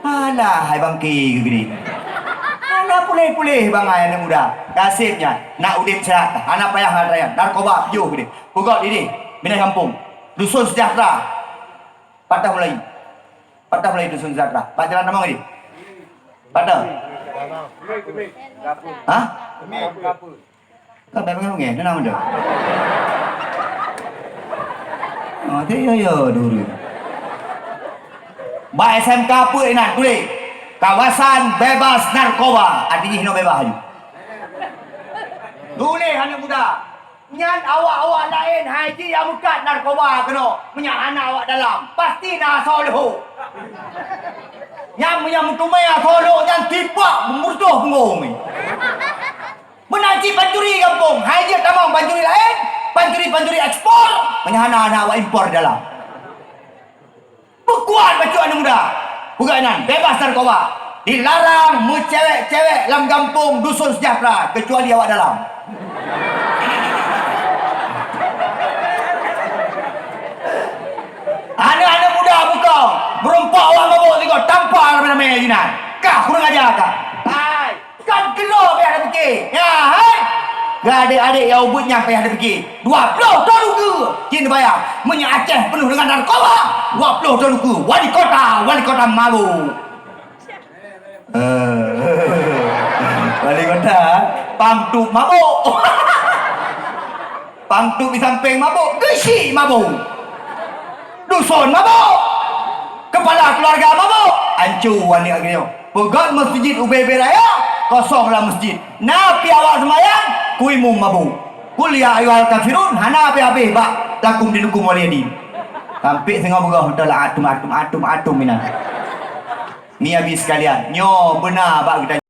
Alah, hai bangke geuh gini. Hana puléh-puléh bangai aneuk muda. Naseb nyan, nak udép seuhat, hana payah ngon raya. Narkoba pijoh gini. Peugöt dideh, binéh gampông. Dusun Sejahtera. Patah Melayu. Patah Melayu Dusun Sejahtera. Bak jalan tamong tadi. Patah. Hah? Ka bèk peugah-peugah, na nama tu? Oh, tu yo, yo, dulu. Bak S M K apa inan tuléh? Kawasan bebas narkoba. Arti jih inoe bebas aju. Tuléh aneuk muda. Nyan awak-awak laén hai jih nyang meukat narkoba keunoe, meunyo hana awak dalam, pasti na asoe leuhok. Nyan meunyo meuteumé asoe leuhok nyan tipak meureutoh punggong. Meunan cit pancuri gampông, hai jih tamong pancuri laén, pancuri-pancuri ekspor, meunyo hana, hana awak impor dalam. Peukuat bacut aneuk muda. Peugah inan, bebas narkoba. Dilarang meucewek-cewek lam gampông Dusun Sejahtera, keucuali awak dalam. Aneuk-aneuk muda bukong, meurumpok awak mabök sigoe, tampa ramé-ramé jinan. Kah kurang aja kah. Hai. Kan keunoe payah tapiké. Ya, hai. Keu adék-adék nyang ubit nyan payah tapiké. Dua ploh thon ukeue jih neubayang. Meunyo Aceh peunoh deungon narkoba, dua ploh thon ukeue. Wali kota, wali kota mabök. Eh. Wali kota, pangtup mabök. Pangtup di sampéng mabök, geusyik mabök. Dusun mabök. Keupala keuluwarga mabök. Anco aneuk geutanyoe. Peugöt meuseujid ubé-ubé raya, kosong lam meuseujid. Na pih awak seumayang, keu imum mabök. Qul ya ayyuhal kafirun, hana habéh-habéh bak lakum dinukum waliyadin. Sampé singoh beurôh meutola atum, atum, atum, atum inan. Ni abi sekalian, nyoe beuna bak geutanyoe.